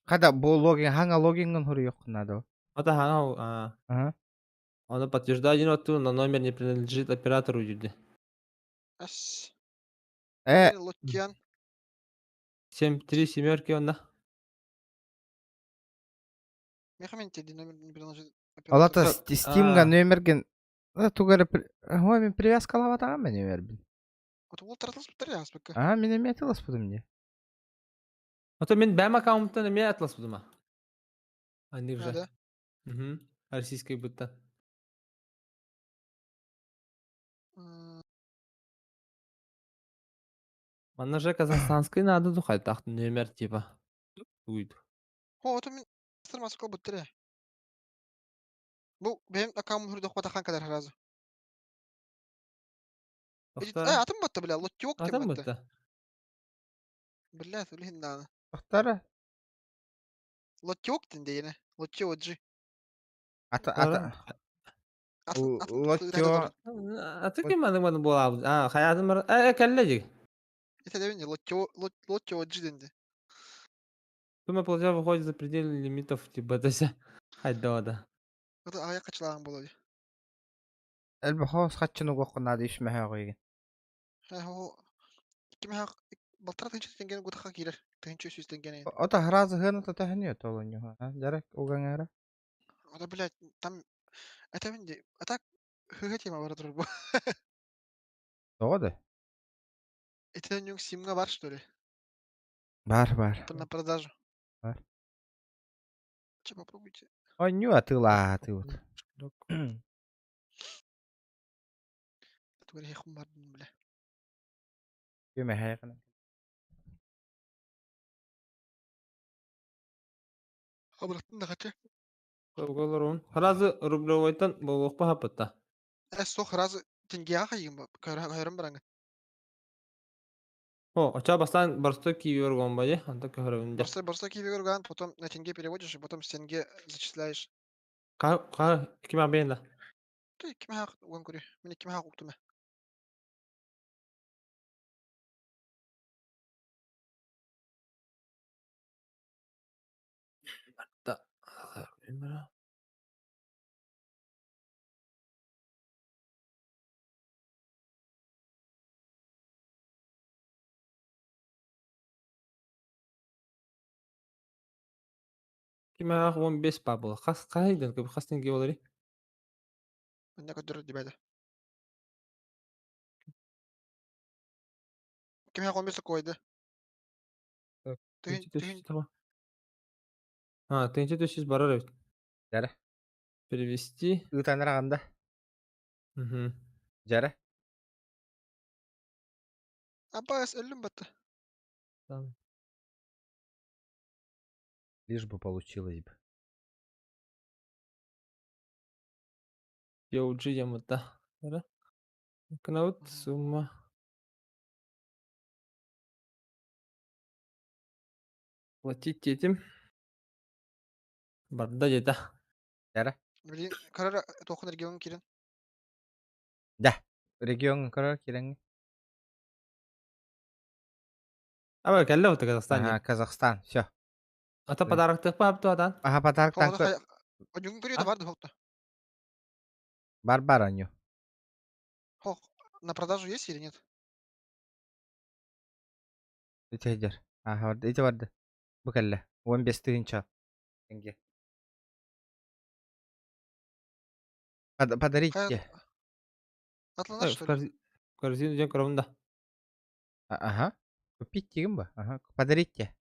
Хада бу логин хаҥа логиҥҥын хоруйуоххун наада. Ата хаҥа Ага. Ону подтверждаю диэн оттуун, но номер не принадлежит оператору диирди. Ас. Э, Лоттиан. Семь три семерки онно. Меха мен теди номер не принадлежит Олата оператору. Steamга нөмерген тугу эрэ ой мин привязкалаабатаҕым мен нөмербин. Вот ол таратылыспыттар я аспыкка. Аа мин эмиэ атыласпытым дии. Ото мин бэм аккаунттан эмиэ атласпытым а. Аннык же. Да. Угу. Российский бытта. Манна же казахстанский надо духайтах номер типа. Уйду. О, ото мин маска буттар. Бу бэм аккаунт хурдох батахан кадар сразу. Э, атын батта, бля, лоттиок тем Атын батта. батта. Бля, үлһин дааны. Тохтара. Лоттиок тен дейне. Лоттио G. Ата ата Атын атын Лоттио Аты ким маны маны буолаабыт? А, хайаатын бар. Э, кэллэ дии. Это дебин лоттио лоттио G денди. Сумма платежа выходит за пределы лимитов типа тася. Хайда да. Это ая качлаган болот. Элбэх хоос хаччын угуоххун наада үс мөһөөҕүйгин. Ха хо ким ха балтара тынчы тенген гутаха кирер. Тынчы сүз тенген. Ото сразу хыана төһөнүө толунньуха. Жарак угаҥара. Это, блядь, там это мин а так хыга тема бар турар бу. Тоҕо да? Это нюк симга бар, что ли? Бар бар. На продажу. Бар. Че, попробуйте. Онньуу атыылаатыбыт. Бля. Күмэһэйҕинэ. Обратно да хотя. Олорун. Сразу рублевойтан буолуохпа хаппытта. Э, сох сразу тенге хайым көрөрüm бараңа. О, оча бастан барстой киви орган баje, анта көрөбүн дэ. Просто просто киви орган, потом на тенге переводишь, и потом с тенге зачисляешь. Ка ка ким абен да. Ты ким хак уган көрү. Мен ким хак уктум. Да. Ким ах 15 па була. Хас кайдан көп хас тенге болар. Менде көдөр дибәде. Ким хак 15 койду. Тыгын тыгын А, тынчы төшүз барар эбит. Жарэ. Перевести. Ыытан да. Угу. Жарэ. Абас өлүм батты. Лишь бы получилось бы. Йоуджи ямыта. Да? Кнаут сумма. Платить этим. Барда деді. Жарэ. Блин, карара тохун регион кирен. Да. Регион көрөр киреҥ. Аба кэллэ вот Казахстан. Ага, Казахстан. Все. Ата подароктыахпа хаптуатан. Аха подарок Оньугун көрүө бар духовта. Бар бар оню. Хох, на продажу есть или нет? Ити Аха барды, ити барды. Бу кэллэ. 15 тыһыынча тенге. Подарите. Атлана, что ли? Корзину дьон көрөбүн да. Ага. Купить тигим ба? Ага. Подарите.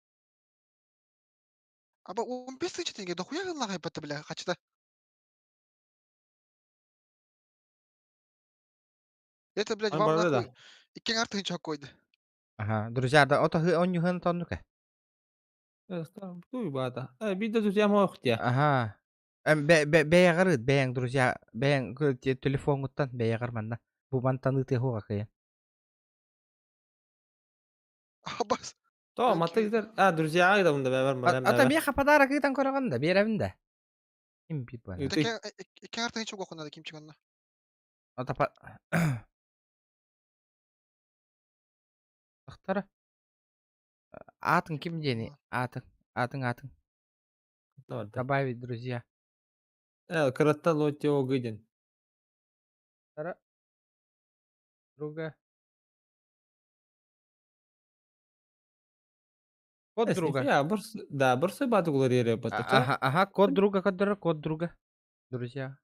Аба 15 тысяч тенге, дохуя гынлага ипата, бля, хачта. Это, блядь, вам нахуй. Икки артыгын койду. Ага, друзья, да, ото хы онньуһун тоннука. Туй баата. Биир друзьям оох тиэ. Ага. Бэйэҕэр ыыт, бэйэҥ друзья, бэйэҥ телефоҥҥуттан бэйэҕэр манна. Бу мантан ыытыа суоҕа кыайан. Абас. То, матыгдар. А, друзья ыытабын да бэбэр манан. Ата миэхэ подарок ыытан көрөҕүн да, биэрэбин да. Ким биир буолла? Икки артыгын чугуоххун надо кимчик онно. Ата Тахтара. Аатын ким диэни? Аатын, аатын, аатын. Добавить друзья. Кыраттан лоттио гыден. Тара. Друга. Код друга. Я, барс, да, барсы батуглар ере Ага, ага, код друга, код друга, код друга. Друзья.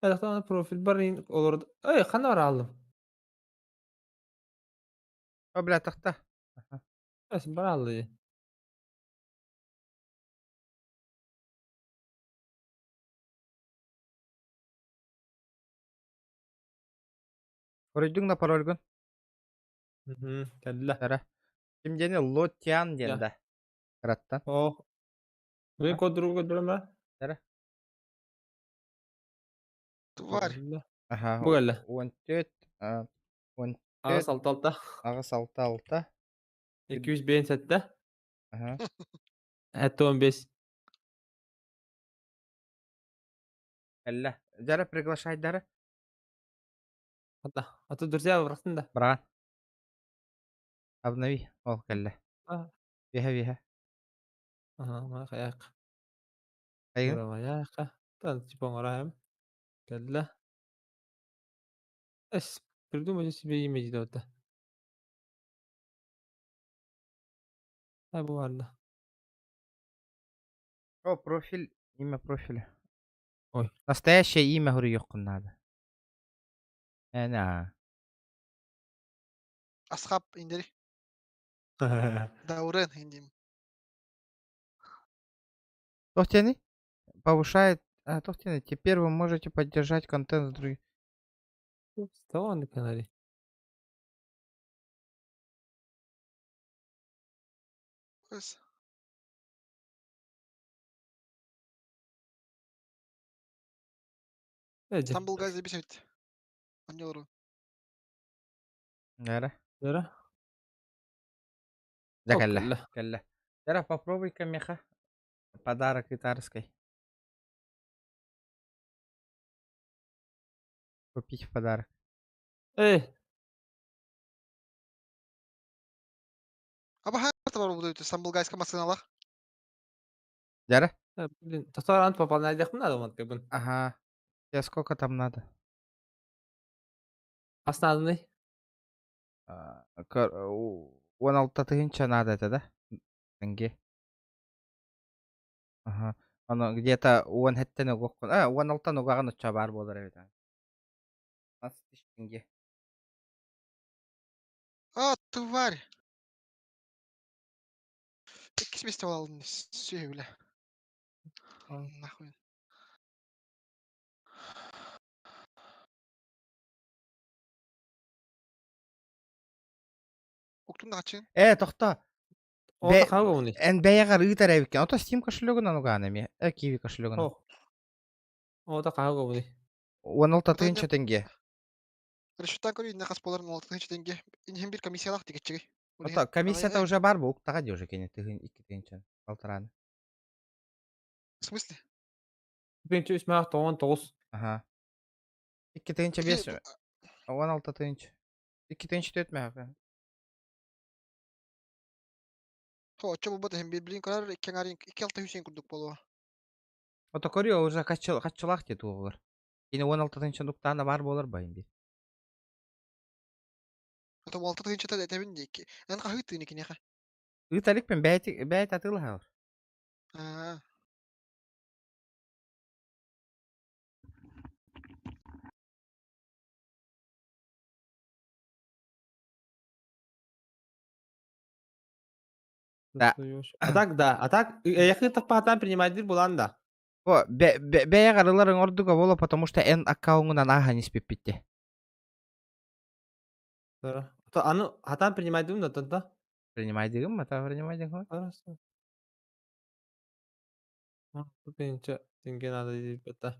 Профиль профиль бар олор. Эй, хана бар алдым. О, бля, тахта. Эс бар алды. Хоруйдуҥ да парольгун? Кэллэ. Эрэ. Ким диэни Лотиан диэн да. Кыраттан. О. Вы код друга көрдөрөм Эрэ. Тварь. Аха. Бу кэллэ. 14 Аҕыс 14 алта алта. Аҕыс алта алта. 257. Аха. 75. Кэллэ. Дьара приглашайдары. Ата, ата друзья бырахтын да. Браҕан. Обнови. Ол кэллэ. Виһэ виһэ. Аха, ма хаяк. Айгын. Маяка. Тан типа оҥором. Кэллэ. Эс, придумайте себе имя диэбитэ. А бу барда. О, профиль, имя профиля. Ой. Настоящее имя хоруйуоххун наада. Эна. Асхаб индери. Даурен индим. Тохтяны повышает... А, Тохтяны, теперь вы можете поддержать контент с других. Того на канале. Эс. Эдже. Стамбул газ записывать. Аннелору. Нера. Нера. Да, кэллэ. Кэллэ. Дара, попробуй-ка меха. Подарок итарской. Купить в подарок. Эй. Аба хайта бар буду Стамбул гайска масыналах. Дара? Блин, тохтор ант пополнять надо мантыкпын. Ага. Тебе сколько там надо? Основной. 16 тысяча надо это, да? Тенге. Ага. Оно где-то уон хэттен угоккун. А, 16 угаҕын оччо баар буолар эбит. 15 тысяч тенге. А, тварь. Иккис месте алдын сүө бля. Нахуй. Уктун да Э, тохто. О, хага уни. Эн бэйэҕэр ыытар эбиккин. Ото Steam кошелегун анугаан эмиэ. Э, Kiwi кошелегун. О. О, та хага уни. 16 тыһыынча тенге. Расчеттан көрүү инне хас боларын 16 тенге. Инһин бир комиссиялах тигеччиги. Ото комиссията уже бар бу уктаҕа дии уже кини тыһын икки тыһыынча полтораны. В смысле? Бенче үс маах тоҕон тоҕус. Ага. Икки тыһыынча биэс 16 тыһыынча. Икки тыһыынча төрт мэһэ. Оччо буолбат иһин билин көрөр икки аҥаар икки алта үс курдук буолуо. Ото көрүө уже хаччылаах дии туоҕугар. Кини 16 нуктаана баар буолар байым бир. Ото 16 тыһыынчата этэбин дии. Эн хаһыытыыны киниэхэ? Ыыта иликпин бэйэти бэйэт атыылаһар. Аа. Да. А так да, а так эйэхи таппаатаан принимайдыр булан да. О, бэйэ арыларын ордуга боло, потому что эн аккаунтунан ааһан испиппитте. То аны хатаан принимайдым да тонто. Принимайдыгым, ата принимайдыгым. Хорошо. Тупенча тенге надо диэбитэ.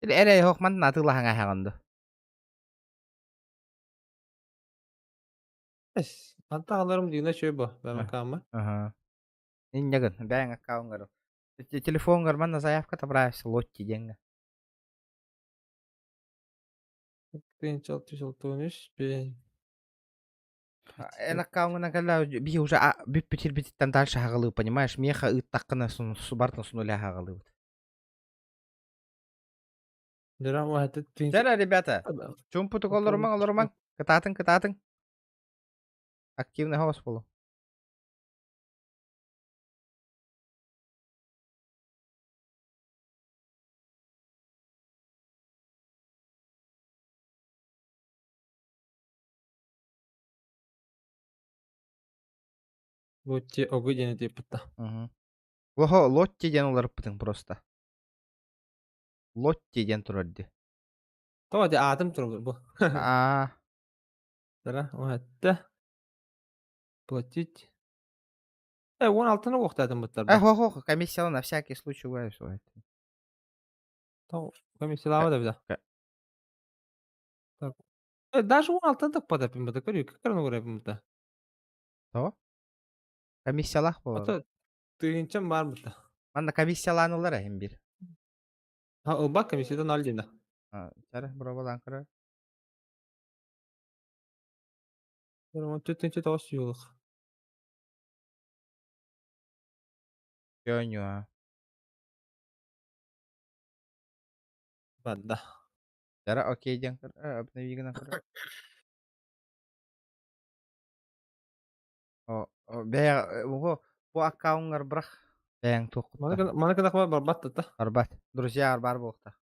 Эрэ хох ман атыылаһаҥ аһаҕын ду. Эс, антах аларым дигнэ чөй бу, бэмакаама. Ага. Иннягын, бэйэҥ аккаунтгар. Телефонгар манна заявка табраешься лотти диэҥҥэ. 1663 бин. Эн аккаунтгынан кэллэ биһи уже бүппүт дальше хаҕалыы, понимаешь, меха ыыттаххына субартан сунуля хаҕалыыбыт. Чара, ребята, чумпутук олорумаҥ, олорумаҥ. Кытаатыҥ, кытаатыҥ. Активный голос буолуҥ. Лотти огу диэн этиэппит Мгм. Лохо Лотти диэн уларыппытыҥ просто. Лотти диэн турар дии. Тоҕо дии аатым турар бу. Аа. Тара, уһатта. Платить. Э, 16-ны уохтаатым буттар. Э, хо-хо, комиссияла на всякий случай угай Комиссиялаама да бida. Так. Э, даже 16-ны таппатаппын бата көрүү, кырын угураппын бата. То? Комиссиялаах буолар. Ото тыһыынчам баар бата. Манна комиссиялаанылар эһим бир. Ha, ылбат комиссията ноль диэн. Чара, бробалаан көрөр. 14 9 юлық. Көньюа. Банда. Чара, окей диэн көр, обнови гынан көрөр. О, бэйэ, бу бу аккаунтгар бырах. Бэйэҥ туоххутта. Маны кынах барбат та. Барбат. Друзья бар буолта.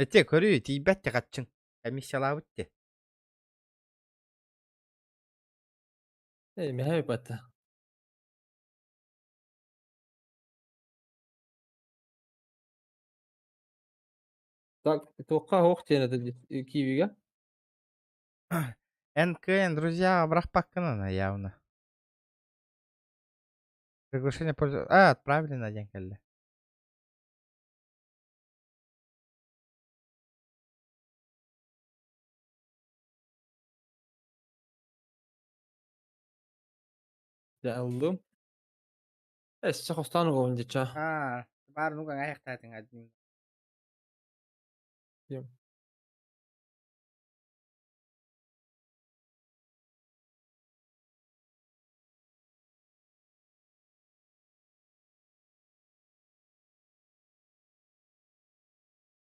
Эте көрүү тиийбэт те хаччыҥ. Комиссиялаабыт те. Э, мэһэй бата. Так, туохха оһох диэн этэ киевигэ? НКН, друзья, бырахпаккын явно. Приглашение пользователя. А, отправили на день кэллэ. Дьэ ыллым. Өссө хостоон угабын дича. А, баар ну аяқтаатың один.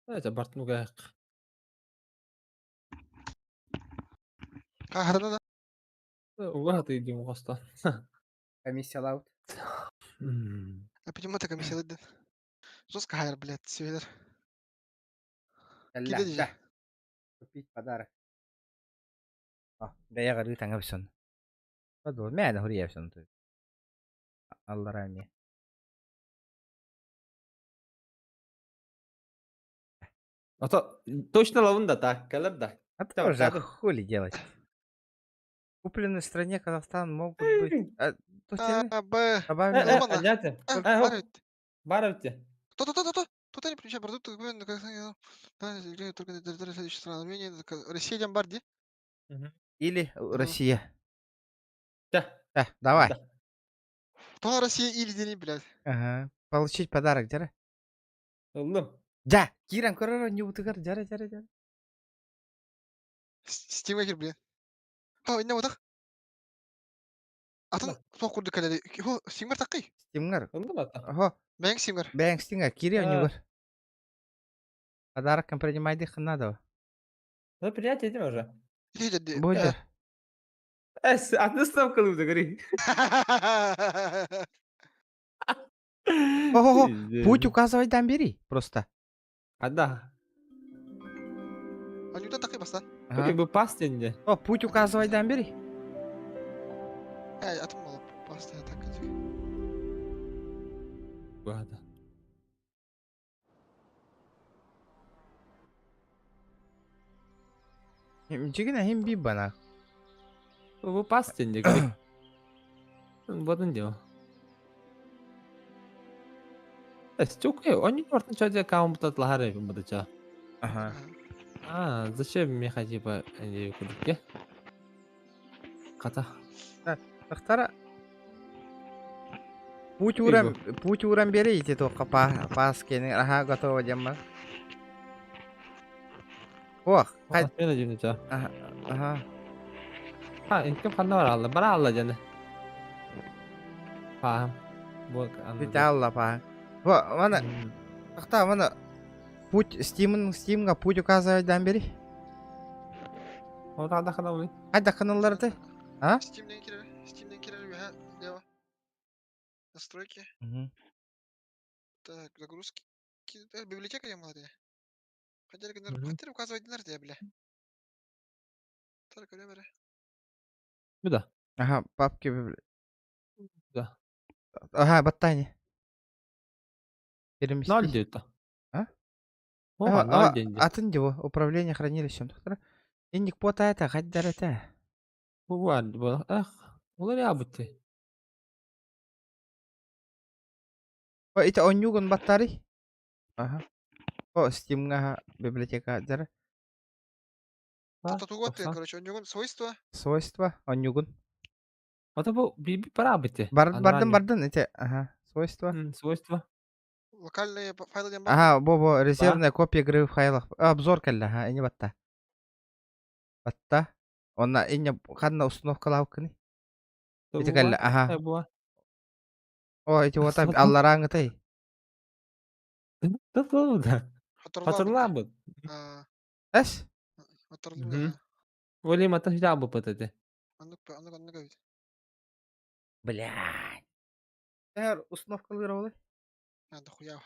Это бартын угайык. Хаһарына да. Уга хатый хостоон. Комиссиялаабыт. А почему ты комиссиялыйдын? Жестко хайр, блядь, сүөлөр. Кэллэ. Киде дии. Купить подарок. А, бэйэ гарыы таҥа бison. Бадыл, мээнэ хуруйа бison. Аллара эмиэ. А то точно лавын да так, кэлэр да. А то уже хули делать. Куплены в стране Казахстан могут быть... А, А, Б. Добавлено... Романа. Анята. А, бар эбит. Бар эбит. То, то, то, то, то. Тут они приезжают продукты, купленные на Казахстане, да, только на территории следующей страны. Армения, Россия, диэн бар дии. Или Россия. Да. Да, давай. То Россия или диэни, блядь. Ага. Получить подарок, дьэ. Ыллым. Дьэ, киирэн көрөр оонньуубутугар дьэрэ дьэрэ дьэрэ. Steam кир, блин. То, инне утах. Атын туох курдук кэлэри. Хо, Steamгар такый. Steamгар. Ыллым ата. Охо, Бэйэҥ Steamгар. бэйэҥ Steamгар киири оонньуугар. Подарок принимайдыххын надо. Ну, принять этим уже. Ити Будет. Эс, одну ставку лучше, говори. Ого, путь указывать дам бери просто. А да. Анюта такый баста. Ага. Бы пастенде. О, путь указывать дам бери. Э, атын буолла паста так. Бада. Дьигинэ иһин биир бана. Бу пастенде, говори. Бодун дело. Стюк, они ортын ча аккаунт лахары будача. Ага. А, зачем мне типа они кудуке? Ката. Тахтара Путь уран, путь уран бери ити туохха па паас киэнин аһаа готово диэммэр. Ох, хай Мен дьүнүтэ. аха аха. А, инкем ханна баралла, баралла дьэни. Паам. Бу Бүтэ алла паа. Бу маны тахта маны путь Steam Steamга путь указывать дан бери. Ол тада хана Хайда ханаллар ты? А? Steam'den кирер, Steam'den кирер үһэ лево. Настройки. Мгм. Так, загрузки. Библиотека я молодая. Хотели, Мгм. хотели указывать динар бля. Так, бля. Буда. Ага, папки библи... Да. Ага, баттани. Переместить. Ноль диэт. А? О, Ага, ноль ага, диэн. атын диво, управление хранилищем. Тохтара. Инник пота это, хаддар это. Бу бар, бу. Эх, улар ябытты. О, ити онньугун баттари. Ага. О, Steamга библиотека дьэр. Тату вот, короче, у него свойства. Свойства, онньугун. Ата бу биби пара бытты. Бар, бардын, бардын, ити, ага, свойства. Свойства. Локальные файлы диэн бар. Ага, бо-бо, резервная копия игры в файлах. А, обзор кэллэ, ага, ини батта. Батта. Онна инне ханна установкалаабыккыный. Ити кэллэ, ага. Буа. О, ити уота алларааҥытай. Да. Хатырлаабыт. Эс? Оли мата хиджабы пытаты. Аннык, аннык, аннык эбит. Блядь. Эр, установкалыыр оҕолор. А, дохуя.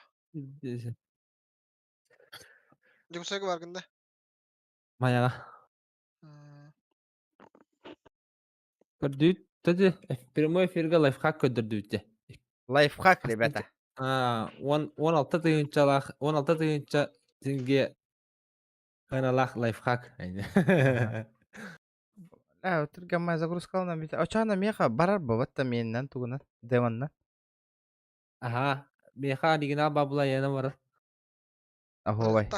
Дьокуускайга баргын да? Майаҕа. Көрдүүт, тэди прямой эфиргэ лайфхак көрдөрдүбүттэ. Лайфхак, ребята. А, он 16 тыһыынчалаах, 16 тыһыынча тенге ханалаах лайфхак. Э, түргэммэ загрузкалана бит. Очаана миэхэ барар бабатта миэннэн тугунан, демонна. Аха, миэхэ оригинал бабла яна барар. Оһуобай.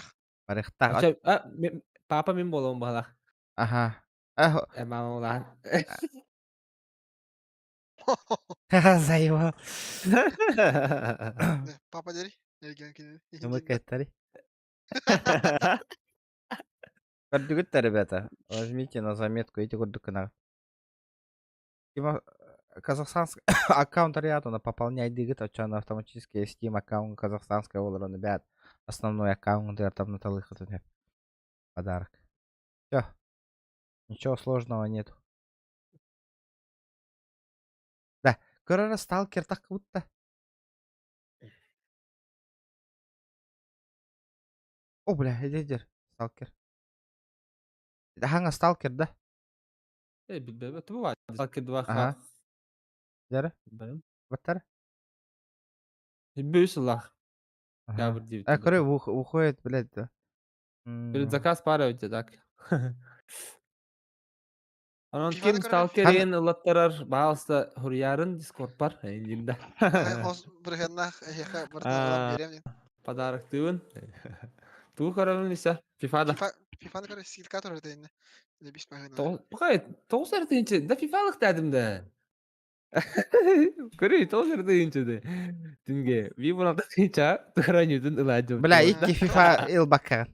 Барыхтаах. Оча, а, папа мин буолуом баһалаах. Аха. Ахо. Э, мама улахан. Заебал. Папа дери. Эрген кини. Ымыкаттари. Көрдүгүт ребята. Возьмите на заметку эти курдук гына. Тима казахстанский аккаунт рядом пополняй дигит, очон автоматически Steam аккаунт казахстанская олорон ребят. Основной аккаунт там на талых подарок. Все. Ничего сложного нету. Да, көрөрө сталкер так будто. О, бля, иди, сталкер. Хаҥа сталкер, да? Э, билбэт бу Сталкер 2 Ага. Дьэрэ? Баттар? Бүс ылах. Ага. Э, көрө, уходит, блядь, да. Перед заказ пара у тебя так. Онон Фифаны ким көрөр. Хан сталкерин ылаттарар, баалыста хуруйарын дискордпар эйиндэ. Хос бырыһыаннаах эһиэхэ барытын ылан Аа, биэриэм диэн. Подароктыыбын. Тугу көрөбүн Лиса? Фифада. Фифа Фифаны көрөр скидка турар этэ иннэ. Лебис маһыына. Тоҕус эрэ тыһыынча да фифалык дедим да. Көрүй, тоҕус эрэ тыһыынча да. Түнге, би буналта тыһыынча туһараньытын ылаадьым. Бля, икки FIFA ылбаккаҕын.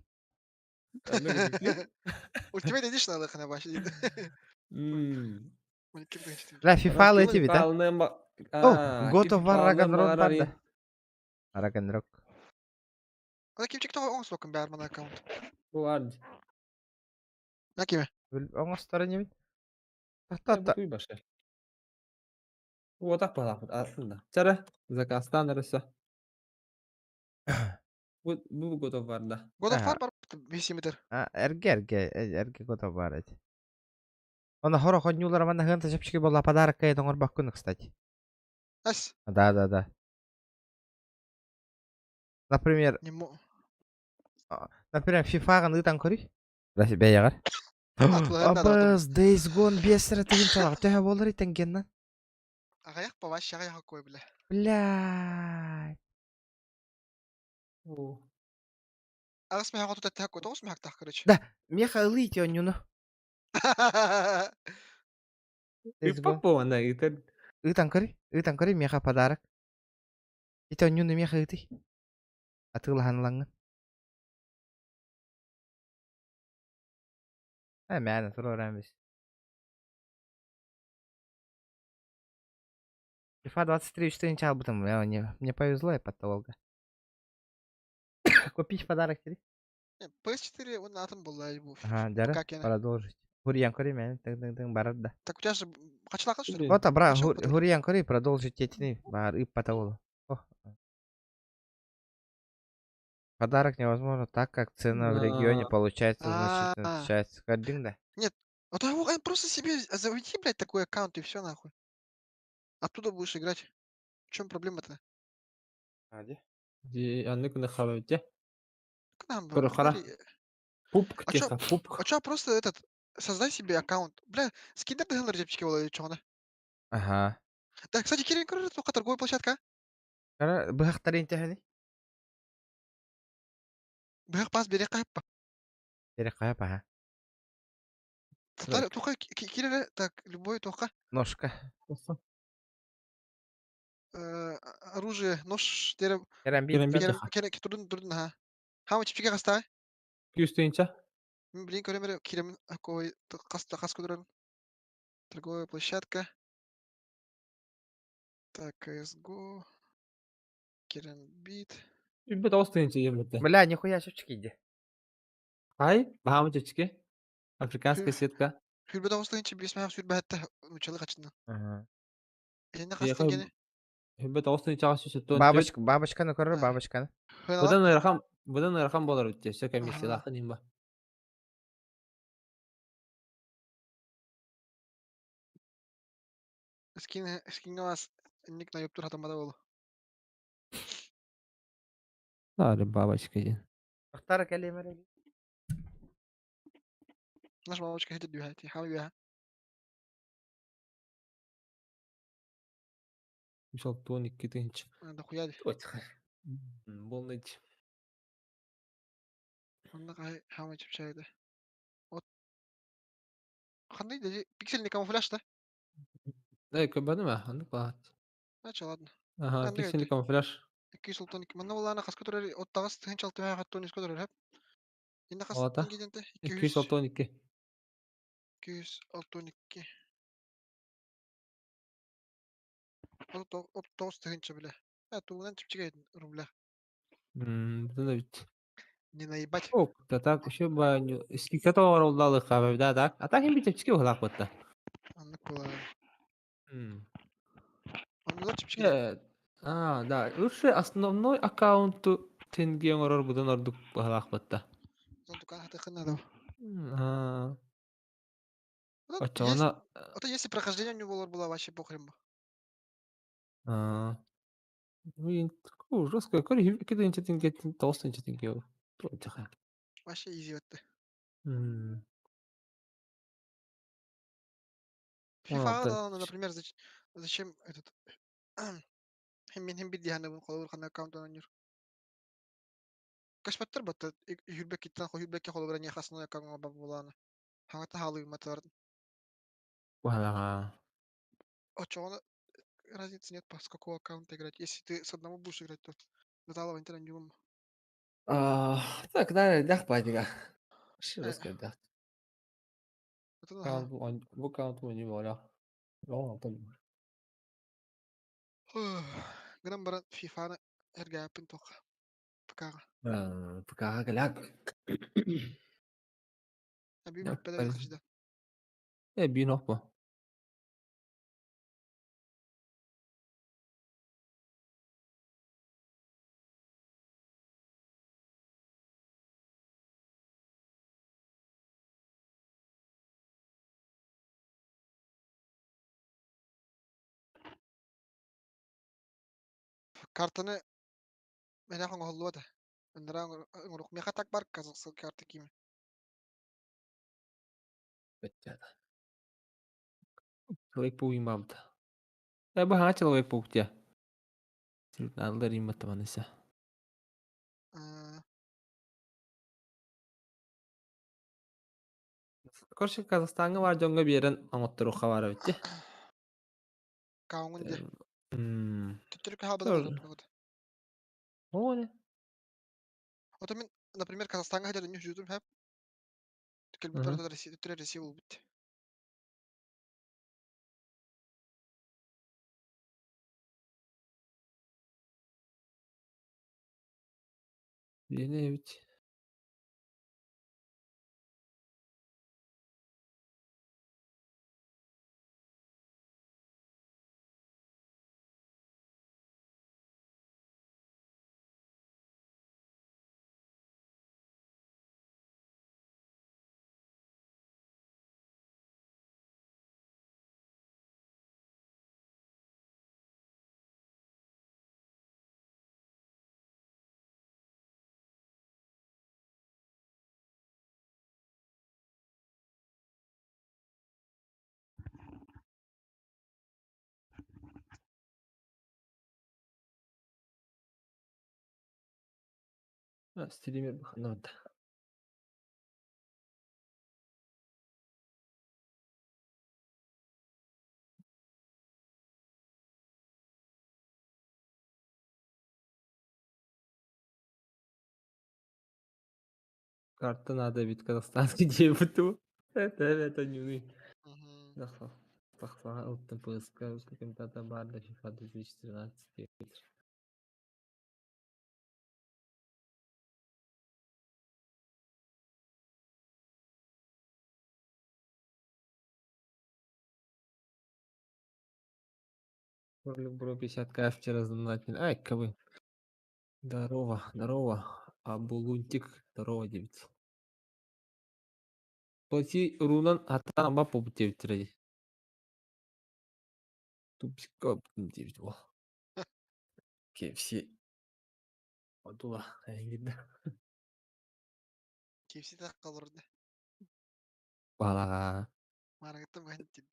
Ultimate Edition алыхына баш дейді. Бля, FIFA этибит, а? О, God of War Ragnarok бар да. Ragnarok. Ана кимчик тоҕо оҥостуоккун баар мана аккаунт. Бу бар. На киме? Оҥостор инибит. Та-та. Куй баша. Уотах балаапыт артында. Чара, заказтан араса. Бу бу God of War'да. God of War бар бисимитер. Эрге эрге эрге God of War эти. Оны хоро хонньуулар манна хыанта чэпчэки буолла подарок кайын оҥорбоккун, кстати. Ас. Да. Например, например, FIFA-ҕын ыытан көрүй. Бэйэҕэр. Абыс, Days Gone биэс эрэ тыһыынчалаах төһө буолар итенгеннэн? Аҕыйах бабаш аҕыйах кой бля. Бля. Аҕыс мэһэ хоту тэттэх кой тоҕус мэһэктах короче. Да, меха ылыы ити онньуну. Days Gone. Папа ыытар. Ыытан көрүй, меха подарок. Ити онньуну меха ыытый. Атыылаһан ылаҥҥын. Э, мээнэ туруоран бис. FIFA 23 үс албытым. Мне повезло, я подтолга. Купить подарок тебе. PS4 он атын буолла бу. Ага, дьара, Как я? продолжить. Хурьян кори мен, тың тың тың барар да. Так у тебя же хачылака что ли? Вот, бра, Хачыл подарок. хурьян кори продолжить тетини, бар, и потолу. О. Подарок невозможно, так как цена в регионе получается значительно А. отличается. Көрдүң да? Нет, а то его просто себе заведи, блядь, такой аккаунт и все нахуй. Оттуда будешь играть. В чем проблема-то? Анны күнэ хабабите. К нам, Көрө хара. Пупк А чё, теха, пупк. а чё просто этот, создай себе аккаунт. Бля, скиндер дыханлар жепчики буолар чоҕуна. Ага. Да, кстати, Кирин көрөр туохха торговая площадка. Кара, быһахтарын тэһэни? Быһах пас бере кайппа. Бере кайап, ага. Татар туохха кирere так, любой туохха. Ножка. Оружие, нож, терем. Керамбит. Керамбит. Керем, турдун, турдун, ха. Хама чипчике хаста. Күүстүнчэ. Блин, көрөмөр кирем какой хаста хас көдөрөн. Торговая площадка. Так, CSGO. Керамбит. Үббет оҕус тыһыынча ийэм Бля, нихуя чэпчэки иди. Ай, баһаамы чэпчэки. Африканская сетка. Хүрбет оҕус тыһыынча биэс мэһэх сүрбэһэтте нучалы хачынна. Ага. Итинне хас тингени? Хүрбет оҕус тыһыынчаҕа сүүс Бабочка, бабочканы көрөр, бабочканы. Быдан ыарахан, быдан ыарахан буолар үтте. Все комиссиялаахын иһин ба. Скин, скин вас ник на ёптур хатамада болу. Сары бабочка диэн. Ахтара кэлиэмэр. Наш бабочка хитер дүйэти, хама бүйэ. 162 тыһыынча. Дохуя ди. Болныть. Онна кай хама чипчайды. Вот. Хандай дежи пиксельный камуфляж да? Эй, көбөдүм ээ, оннук баат. Нача ладно. Аха, пиксельный камуфляж. Икки султан манна булаана хаска турар оттагас тыһынча алты мэһэ хаттон иско турар хэп. Инна хас Олата. тингиденте 262. 262. От тоҕус тыһыынча билэ. Э, тугунан чипчигэ рубля. Мм, бит. Не наебать. О, да так, еще баню. Скидка тоҕор хабы, да, так. А так им бит чэпчэки уһалаах буолта. Оннук буолаа. Оннулар чипчигэ. А, да, лучше основной аккаунту тенге оҥорор быдан ордук баһалаах буолта. Тукан хатыхын надо. А. Вот Оччоҕуна А то если прохождение у него было вообще похрен бы. А. Ну, такого жесткое. Кори, кида тенге, толстый тенге. Вообще изи вот. М. FIFA 16. даҕаны, например, зачем этот мин хим бир диһаны холобур ханна аккаунтан оонньуур. Көспөттөр батта үһүрбэккиттэн хойүрбэккэ холобура не хасны аккаунт буолааны. Хаҥата хаалыыматылар. Уһалаҕа. Оччоҕуна разницы нет, с какого аккаунта играть. Если ты с одного будешь играть, то Наталова интернет. Так, да, дах бадига. Ши Э, раскайдах. это ага. Бу аккаунт не воля. Гынан баран FIFA-ны эргээппин тоққа. ПК-ҕа. ПК галяк. Эбии бүппэдэ бит. Э, бин оппо. Картаны мэнэ хоҥоһуллуо да. Ыныраа оҥорук. Миэхэ так бар казахстан карта киимэ. Человек паук имамта. Э, бу хаҥа Человек паук дия. Силналар имматтаманыса. Короче, Казахстаҥҥа баар дьоҥҥо биэрэн оҥотторуохха баара эбит дии. Кауҥун дии. М Төттөрү хаалбата буолуо. Оо, не. Ото мин, например, Казахстаҥҥа сылдьан үһү хэп. Кэлбит Россия, төттөрү Россия буолбут. Диэни эбит. Стример буханна. Карта надо ведь казахстанский диэбит. Это это не Тахса ПСК русский комментатор бар для FIFA 2013. Бро 50к вчера задонатили. Ай, кого? Здорово, здорово. Абулунтик, здорово, девять. Плати рунан атан ба поп 9 ради. Тупика 9 во. KFC. Одула, видно. KFC так kalırdı. Балаға. Марагыттым гантид.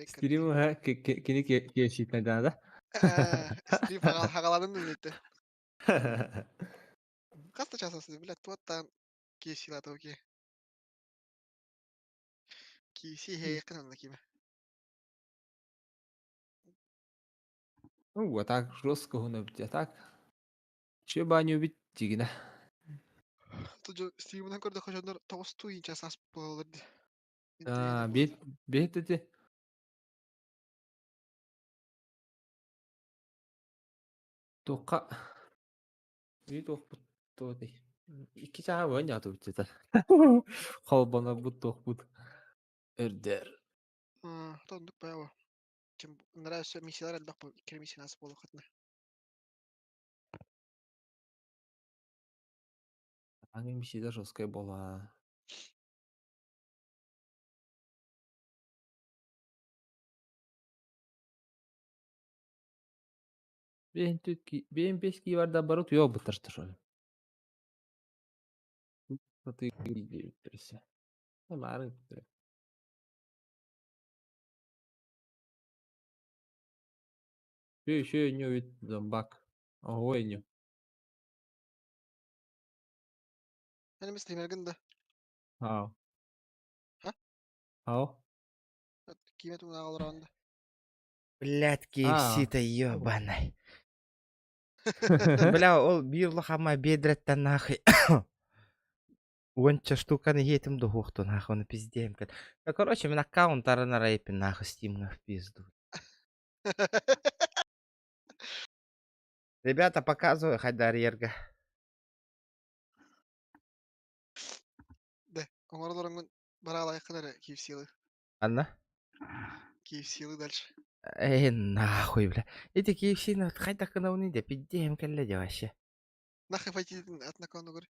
Стрим ха кини KFC да? Стрим хагаладым дэмэт. Хаста часасы, блядь, туаттан KFC лата окей. KFC хейкин анна киме. Ну, а так жестко гуна а так. Че баню бит тигина. Тужу стримынан көрдө хожонор 9 инча сас болор. А, бет бет эти. Тоқа. Бит охпут тоти. Икки чаға бөн ятып бит. Холбона бут тохпут. Өрдер. Тондук баява. Чем нравится миссиялар элбэх бу икки миссия нас боло хатна. Аңы миссия жесткая была. Бен түт бен бес ки бар да барут yok бытыртыр. Ты. Марын. Еще еще не ведь зомбак. Ого не. Эн эмис стримергин да? Ау. Ха? Ау. Киимэ тугун аҕалар да? Блядь, А. KFC-то ебаный. Бля, ол биир улахамма бедрэттэн нахуй. Уонча штуканы иһиэтим дуһуохтун нахуй, оны пиздеем. Ну, короче, мин аккаунт арынар нахуй стимҥа в пизду. Ребята, показываю Хайдарьерга. Да, оҥоролоруҥҥун бараалайхын эрэ KFC-лы. Анна? KFC-лы дальше. Эй, нахуй, бля. Эти KFC-ны хайдах гынабыный да, пиздеем кэллэ дии вообще. Нахуй войти атын аккаунтугар.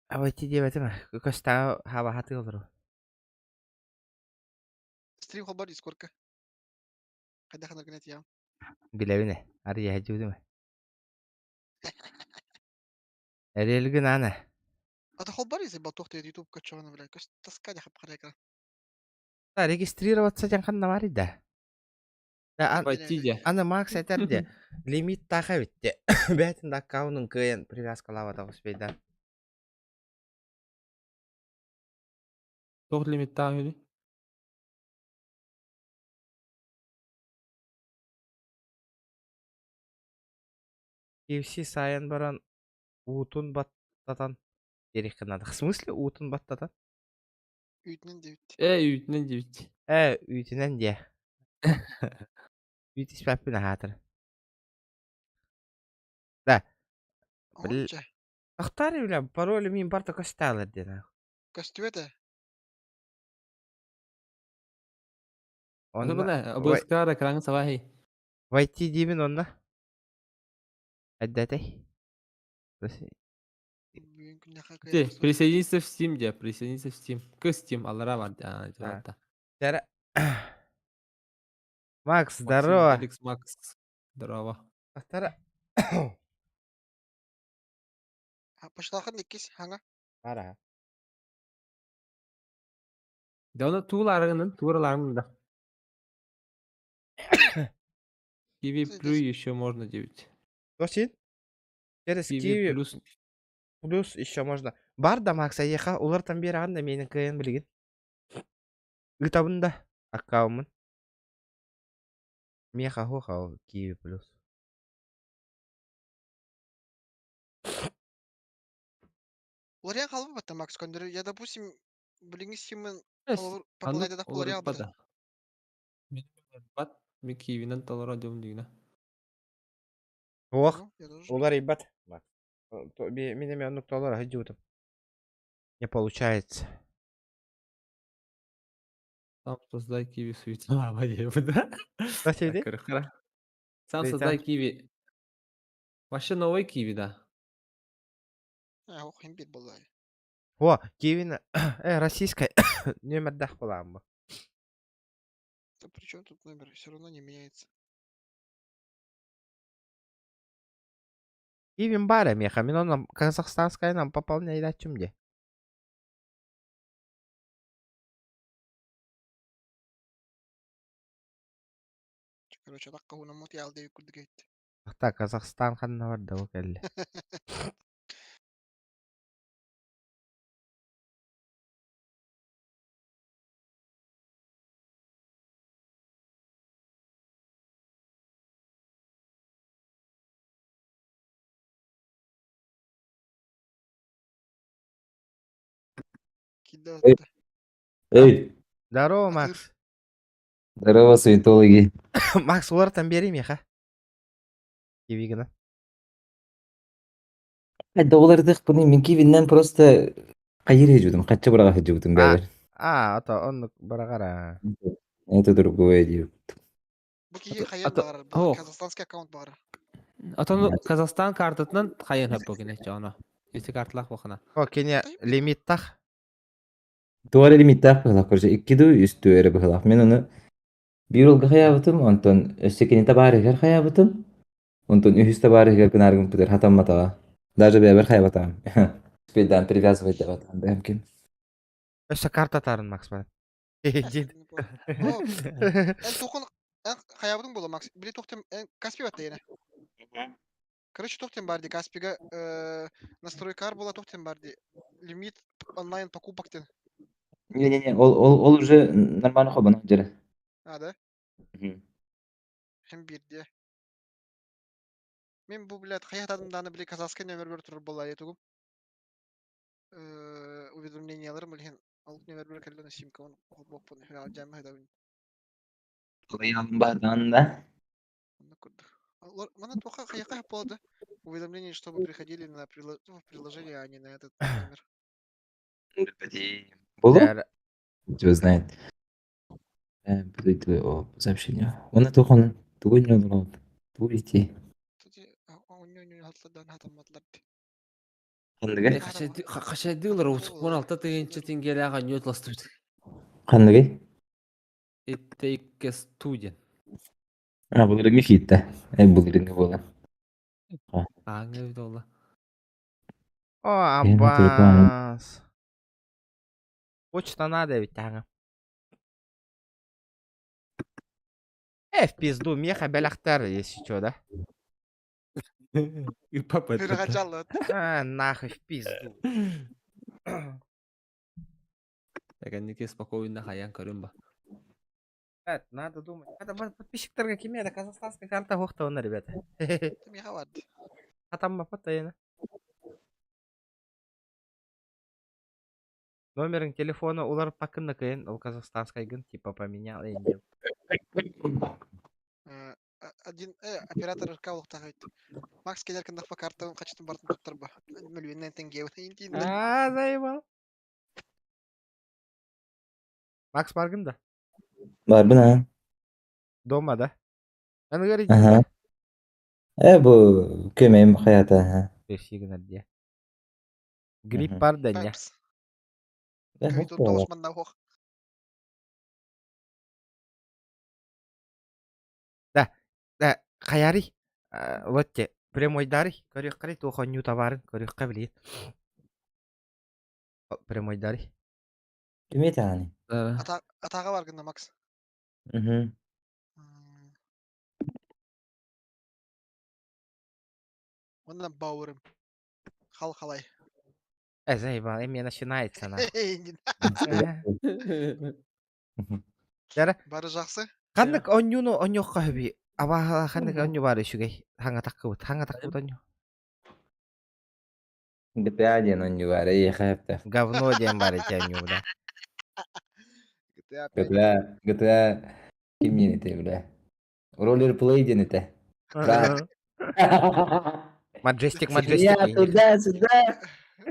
А войти диэбэтим, көстөҕө хабаһатыы олору. Стрим холбор Дискордка. Хайдах гынаргын этиэҕим. Билэбин ээ, арыйа сылдьыбытым. Эриэлгин аана. А то холбор если болтуох диэт ютубка чоҕуна бля көс таска дьэ хапхара экран. Регистрироваться диэн ханна баарый да? Да, Войти дьэ. Аны Макс этэр де, лимит таха эбит де. Бээтин да аккаунун кыайан привязкалаабатах успейда. Туох лимиттаах үһүнүй? KFC саайан баран уутун баттатан диэриэххэ наада. В смысле уутун баттатан? Үүтүнэн диэбит. Ээ, үүтүнэн диэбит. Ээ, үүтүнэн диэ. Үүт испэппин аһаатар. Да. Оҥорча. Ахтар бля, пароль мин барта көстөалар диэн. Көстүбэт ээ. Ону Онно бына, обыскар экраҥҥын сабаһый. Войти диибин онно. Айдатай. Бүгүн күннэхэ Ти, кыайан охсубат. присоединиться в Steam дьэ, присоединиться в Steam. К Steam, аллара бар, а, дьэ, Тара. Макс, Максим, здорово. Алекс, Макс. Здорово. Тара. Пашлахын иккис хаҥа. Ара. Да оны тууларыгынан, туураларыгынан да. Киви плюс еще можно девять. Досин? Через Киви Киви плюс. плюс еще можно. Бар да Макс, айеха улартан биэрэҕин да миэнин кыайан билигин. Ыытабын да аккауммун. Миэхэ суох ол Киви плюс. Уларыйан хаалбыт да Макс көннөрү. Я, допустим, билиҥҥи Steam-мин Эс, холобур Аннык пополнять уларыйан уларыппат хаалбыта. да. Мин уларыппат. Мин киивинэн толоро дьум дигинэ. Суох, Ну, я тоже. уларыйбат. Макс. Мин эмиэ оннук толоро сылдьыбытым. Не получается. Сам создай киви суеталаба диэбит да. Василий? Кырыхара. Сам Суета. создай киви. Вообще новый киви, да. Э, ох, имбирь была. О, Кивин, российская нүөмэрдээх буолааммы. Да при чем тут номер? Все равно не меняется. Кивин баар эмиэхэ, мин онно казахстанскайынан пополняйдааччым дии. Короче, атахха уунаммыт яал диэбит курдук эбит. Так, Казахстан ханна барда бу кэллэ. Киирдэ Эй, батта. эй, Здорово, Атыыр. Макс. здорово, суетологи. Макс, улартан биэриий миэхэ. Кивигына. Доҕолордук мин кивиннэн просто хайыр сылдьыбытым, хаччы быраҕа сылдьыбытым А, бэйэбэр. а, ото оннук быраҕара. Это другое диэбит. Бу киһи хайыан Ато, баҕарар, бу ох. казахстанский аккаунт баҕарар. Отон Казахстан картатынан хайын хаппы кини чоно. Ити карталаах бохана. О, кини лимиттах. Туора лимиттаах быһылаах, короче, икки дуу, үс дуу эрэ быһылаах. Мин ону биир уолга хайаабытым, онтон өссө кини табаарыһыгар хайаабытым, онтон үһүс табаарыһыгар гынааргым пытыр хатамматаҕа. Даже бэйэбэр хайабатаҕым. Успейдаан привязывать даватаҕым бэйэм ким. Өссө карта тарын Макс бар. Не понял. О, эн туохун Эн хайаабытыҥ буолла, Макс? Били туох диэн эн Каспи батта иэнэ. Короче, туох диэн баар дии Каспига настройкаар буола туох диэн баар дии лимит онлайн покупок диэн. Не-не-не, ол, ол, ол уже нормально хобана дьэрэ. А, да? Һин биирдиэ. Мин бу, блядь, хайа дааны били казахскай нөмербер турар буолла тугум. Уведомленияларым билиһин ол нөмербер кэллэн симкабын холбуохпун дьаамма хытабын. Кылайаалым баардаан да. Оннук курдук. Мана туохха хайаха буолла да? Уведомления, чтобы приходили на приложение, а не на этот номер. Было? Кто знает. Сообщение. Он это он тугу не олорон. Тугу ити. Ханныгы? Хашайдыылар 16 тыһыынча тиҥгэлээх анньыат ластыбыт. Ханныгы? It takes two диэн. А, былырыҥҥы киирдэ. Э, былырыҥҥы буолан. Ааҥҥа эбит буолла. О, аббас. Почта надо ведь, ага. Э, в пизду, меха бэлэхтэр, если что, да? И папа это. А, нахуй, в пизду. Кэнники спокойно хайан көрүн ба. Это надо думать. Это подписчиктарга кими это казахстанская карта хохта ребята. А там постоянно. Номерин телефона улар пакыннакын, ол казахстанскайгын типа поменял и не. Один оператор РК олохтоох Макс кэлэр кыннахпа картабын хачытын бартын туттарба. Мөлүйүннэн тенге А, заебал. Макс баргын да? Барбын а. Дома да? Аныгар Аха. Э бу көмөйүм хайата аха. Персигин дия. Грипп бар да не? Да, да, хайарый. Лотте, прямойдарый. Көрүөххэ туох онньуу табаарын көрүөххэ билигин. Прямойдарый. Кими этэҕиний? Атааҕа бар гынна Макс. Мгм. Уонна бауырым. Хал-халай. Э, заебал, эмиэ начинается на. Дара. Бары жақсы. Ханнык онньууну онньуохха хөбүй? Абааһы ханнык онньу баар үчүгэй? Хаҥа таккыбыт, хаҥа таккыбыт онньу. GTA диэн онньугар эйиэхэ эптэх. Говно диэн баар ити онньууда. GTA 5. GTA GTA ким диэн этэ бля? Roller Play диэн этэ. Да. Маджестик, маджестик. Я туда-сюда.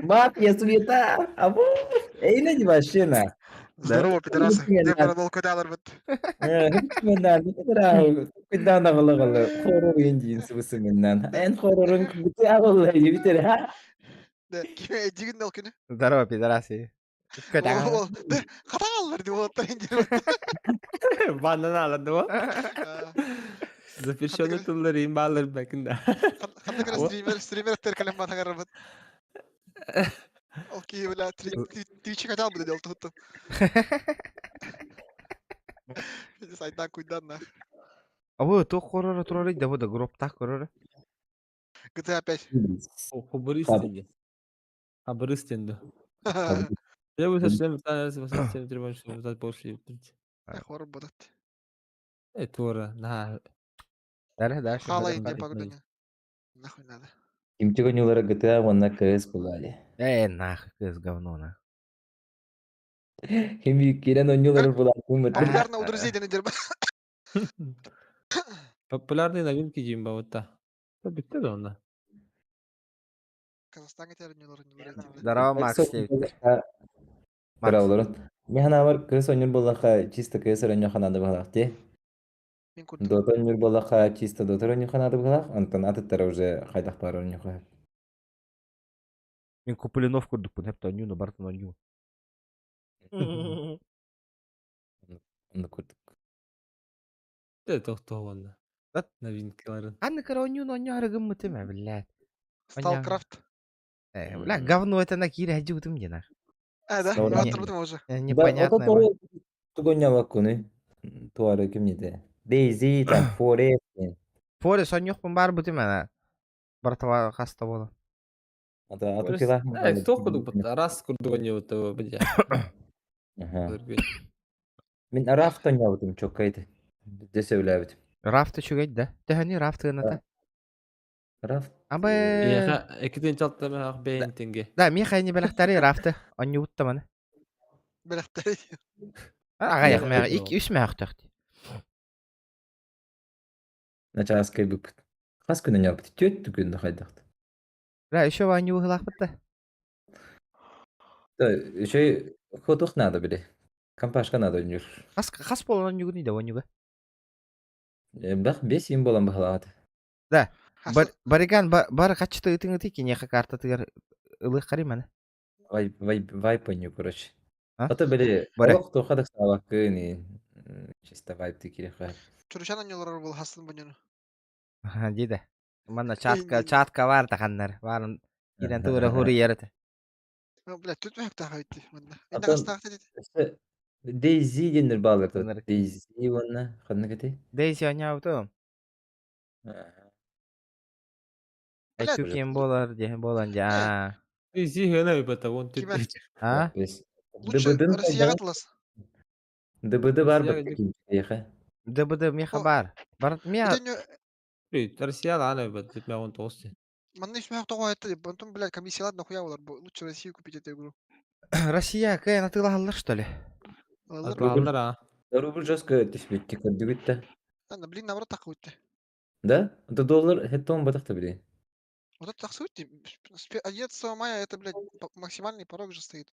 Мафия, суета. Абу. Эйне не машина. Здорово, пидорасы. Деп бара бол көтө аларбыт. Куйдаан аҕылаҕалы хорор индиин сыбысымыннан. Эн хорорун GTA болла дебитер ха. Дигин ол күнү. Здорово, пидорасы. Хата аллар деп олоттар индиир. Баннан алар дуо? Запрещенный тыллар им баалар бэкин да. Ханнык эрэ стример стример кэлэн банагарбыт. Ол киһи бля Твичи хотел бы делать тут. Сайдан куйдан на. Абы туох корора турарый да бу да гробтаах көрөрө. GTA 5. Хабырыс диэн. Хабырыс диэн да. Я бы совсем Хор будут. Э, туора, на. Дальше, дальше. Халай не погдуня. Нахуй надо. Кимчик онньуулара GTA уонна КС булаали. Э, нахуй, КС говно, на. Хими кирен онньуулары булаатым. Популярно у друзей ден дерба. Популярные новинки Димба вот та. Бүттэ да онно. Казахстанга тэр онньуулар онньуулар Здорово, Макс. Макс. олорон. Мен ханабар КС онньуур буоллахха чисто КС оонньуу ханаада быһалаах дии. Дота онньуур буоллахха чисто Дота оонньуу ханаада быһалаах, онтон атыттара уже хайдах баар оонньууха. Мин Куплинов курдукпун, хепте онньууну барытын онньуу. Оннук курдук. Тэ тохтоо уонна. Новинкаларын. Анны кыра онньууну онньуу гыммытым, э, блядь. Сталкрафт. Э, бля, говно это на кире хадьыбытым диэн. А, да, Добре. турбутум уже. Непонятно. Тугонньабаккуну. Туары ким ете. DayZ там Forest диэн. Forest онньуохпун баар бутум ана. Братва хаста буолан. Ата аты килах Э, туох курдук бутта, араас курдук онньуубут бу дьэ. Аха. Мин Рафт онньообутум чоккай этэ. Дьэ сөбүлээбитим. Рафт үчүгэй да. Төһөнү Рафт гыната? Рафт Абы Эйиэхэ иккитин чалтамаах бэйэн тенге. Да, миэхэ ини бэлэхтэри Рафты онньуубут маны. Бэлэхтэри. Аҕайах мэҕэ ик үс мэхтөх. Начаас кэлбиппит. Хас күн онньообут? Түөрт күн хайдахт. Да, еще ваню выхлахпыт да. Да, еще хотух надо били. Компашка надо онньуур. Хас хас болон онньугун иде онньуга. Бах бес им болан баһалаат. Да, Бариган бар хаччыта ытыҥ ыты киниэхэ картатыгар ылыаххарый маны. Вай вай вайп онньуу короче. Ото били олох туохха да саабаккын чисто вайп ты кириэхэ. Чуручан онньолорор был хастын буньону. Диде. Манна чатка чатка бар таханнар. Барын кирен тура хуруйар этэ. Блядь, тут мөһөктаах эбит манна. Инна хастаах дедит. Дейзи диэннэр баалар Дейзи уонна ханнык этэй? Дейзи оонньообутум. Блядь, Ким буолар диэн буолан дьаа. Дейзи хына ыпата вон тут. А? Лучше Россияға тылас. ДБД бар бит ДБД меха бар. Бар меха. Россия аны бит мә 19. Манна үс тоҕо этте, потом, блядь, комиссиялар нахуя олар, лучше Россию купить эту игру. Россия кыайан атыылаһаллар что ли? Атыылаһаллар а. Рубль жестко түспүт көрдүгүт да. Ана, блин, наоборот тахсыбыт. Да? Это доллар хеттон батахта били. Вот это тахсыбыт. 11 мая это, блядь, максимальный порог же стоит.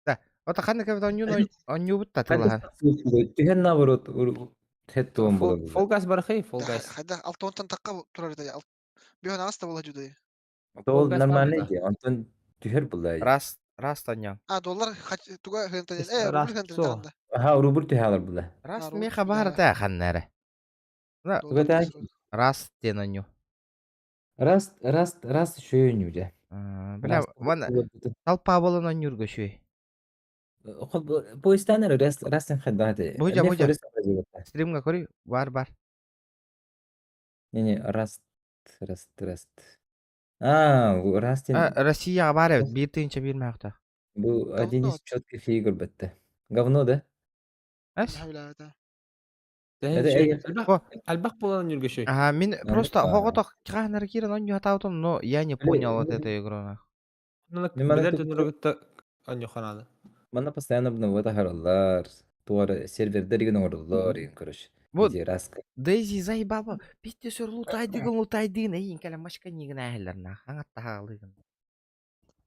Да. Вот ханнык эбит онньуун онньуубут татылаһан. Түһэн наоборот хеттон болар. Fall Guys барахай, Fall Guys. Хайда, алтонтан таққа турар да. Бион аста була жудай. Ол нормальный ди. Онтон түһэр булла. Рас, рас тоньон. А, доллар туга хентен. Э, рубль хентен таганда. Аха, рубль түһэлэр булла. Рас меха баар та ханнары. Рас диэн онньу. Рас, рас, рас шөйүнү дьэ. Бля, вон толпа болон онньуурга шүй. Поезтан эрэ рас растан хайдааты. Бужа, бужа. Стримга көрүй, бар, бар. Не-не, раст, раст, раст. А, Растин. Россия бар эбит, биир тыынча биир мэхтэ. Бу один из четких игр бетте. Говно, да? Эс? Альбах буолан нүргэшүй. Ага, мин просто хоҕотох хаанар киирэн онньуһатаабытым, но я не понял вот эту игру. Билэр дьонноргутта онньуханаады. Манна постоянно обновы таһараллар, туар сервердер игин оҥороллор игин короче. Вот Дейзи заебала. Пиздец лутайдыгын лутайдыгын эйин кэлэн машка нигин ээһэллэр на хаҥаттаһаалыгын.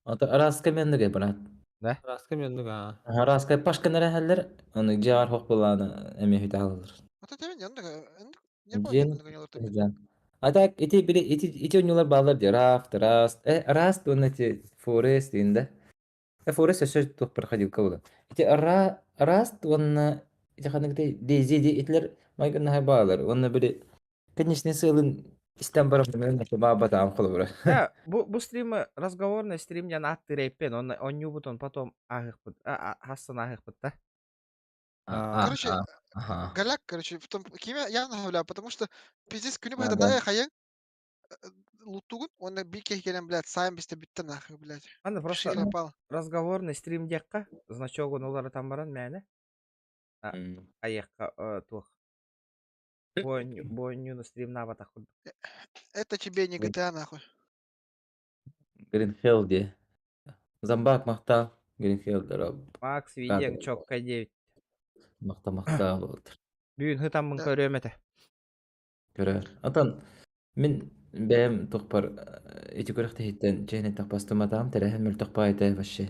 Ата Раска меннуге брат. Да? Раска меннуг аа. Раска пашка нэрэ оны жаар хох булааны эме хүтэ халалар. Ата тебен янныга Дьен А так ити били ити ити онньуулар бааллар дии Рафт, Раст, э Раст уонна ити Форест диэн да. Э Форест өссө туох проходилка буолар. Ити Ра Раст уонна ити ханнык Дейзи ди итилэр майгыннаһай баалар. Уонна били конечный сыалын истэн баран баабатаам холобура. Да, бу бу стрим разговорный стрим диэн ааттыыр эппен, онно онньуубутун потом ааһыахпыт, хассан ааһыахпыт да. Короче, голяк, короче, в том киме явно гулял, потому что пиздец күнү быһа да хайын луттугун, он бике келен, блядь, сайын бисте бүтті нахуй, блядь. Аны просто разговорный стрим диэххэ, значогун уларытан баран мээнэ. Айыахха туох. Бу онньууну стримнаабатах курдук. Это тебе не GTA нахуй. Green Hell дии. Зомбак махтал. Green Hell дороb. Макс видеоҥ чокка диэбит. Махта махтал буолтар. Бүгүн хытаммын көрүөм этэ. Көрөр. Отон мин бэйэм тухпар ити күрэхтэһииттэн дьиэни тахпастыматаам тэрээһин мөлтөх баайта вообще.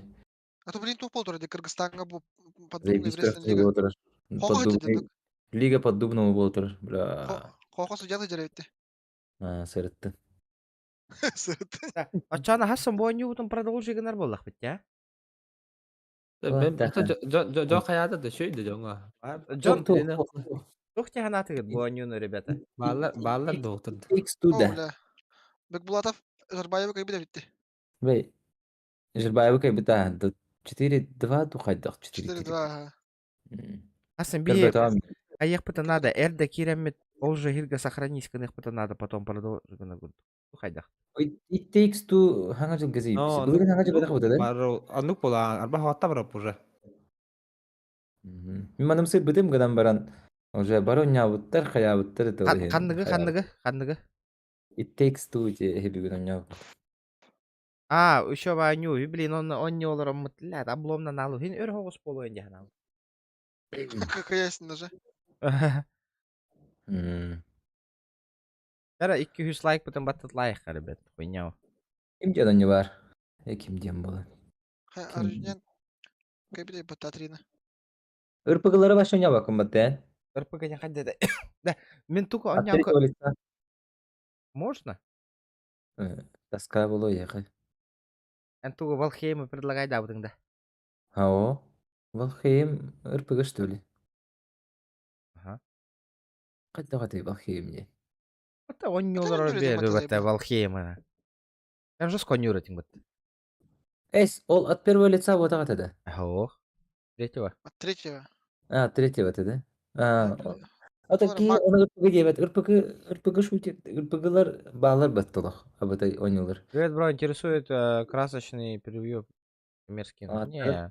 А то, блин, туох буолтура дии Кыргызстаҥҥа бу поддубный Заебись күрэхтэһии буолтурар. Поддубный Лига поддубного буолтурар. Бля. Хохо судья дьэрэбитти. А, сырыттын. Сырыттын. Оччоно хассан бу оонньуубутун продолжи гынар буоллахпыт дии, Дьон хайаата да шөй да дьоҥҥо. Дьон туох дии санаатыгыт бу оонньууну, ребята? Бааллар бааллар доктор. X2 да. Бекбулатов Жарбаевы кайбыт эбитти. Бэй. Жербаевы кайбыта 4-2 ту хайдах 4-3. 4-2. Хассан биһи Хайыахпытын надо, эрдэ киирэммит, ол же иһиргэ сохранись гыныахпытын надо, потом продолжим гына курдук. Хайдах? It Takes Two хаҥа дьылга Но Былырын хаҥа дьылга тахыбыта да? Оннук буолаа, арба хаватта барап уже. Мин маным сырбытым гынан баран уже бары онньаабыттар, хайаабыттар это Ханныгы, ханныгы, ханныгы? It Takes Two ити эһи бүгүн онньообут. А, еще Ваню, блин, он он не олороммут, ля, обломно налу, хин өр хоҕус буолуон дьаһанал. Какая даже. Тара 200 лайк потом баттат лайк ребят, хуйня. Ким диэн онньу бар? Ким диэн буолан? Аржинен кабинет баттатрина. РПГлары вообще онньообоккун баттаан? РПГ не хадда да. Мен тука онньоко Можно? Тоска было ехать. Эн тугу Валхеймы предлагай дабытың да. Ао. Валхейм РПГ что ли? Ага. Хайдах этэй Валхейм не? Это онньолор бербэтэ Валхеймы. Эн же сконюр этиң бит. Эс, ол от первого лица вот так это. Ох. Третьего. От третьего. А, третьего ты, да? А, а такие, он РПГ диэбэт, РПГ, РПГ шутер, РПГлар баалар баттылах, абытай оонньуулар. Привет, бро, интересует красочный превью мерзкий. Не.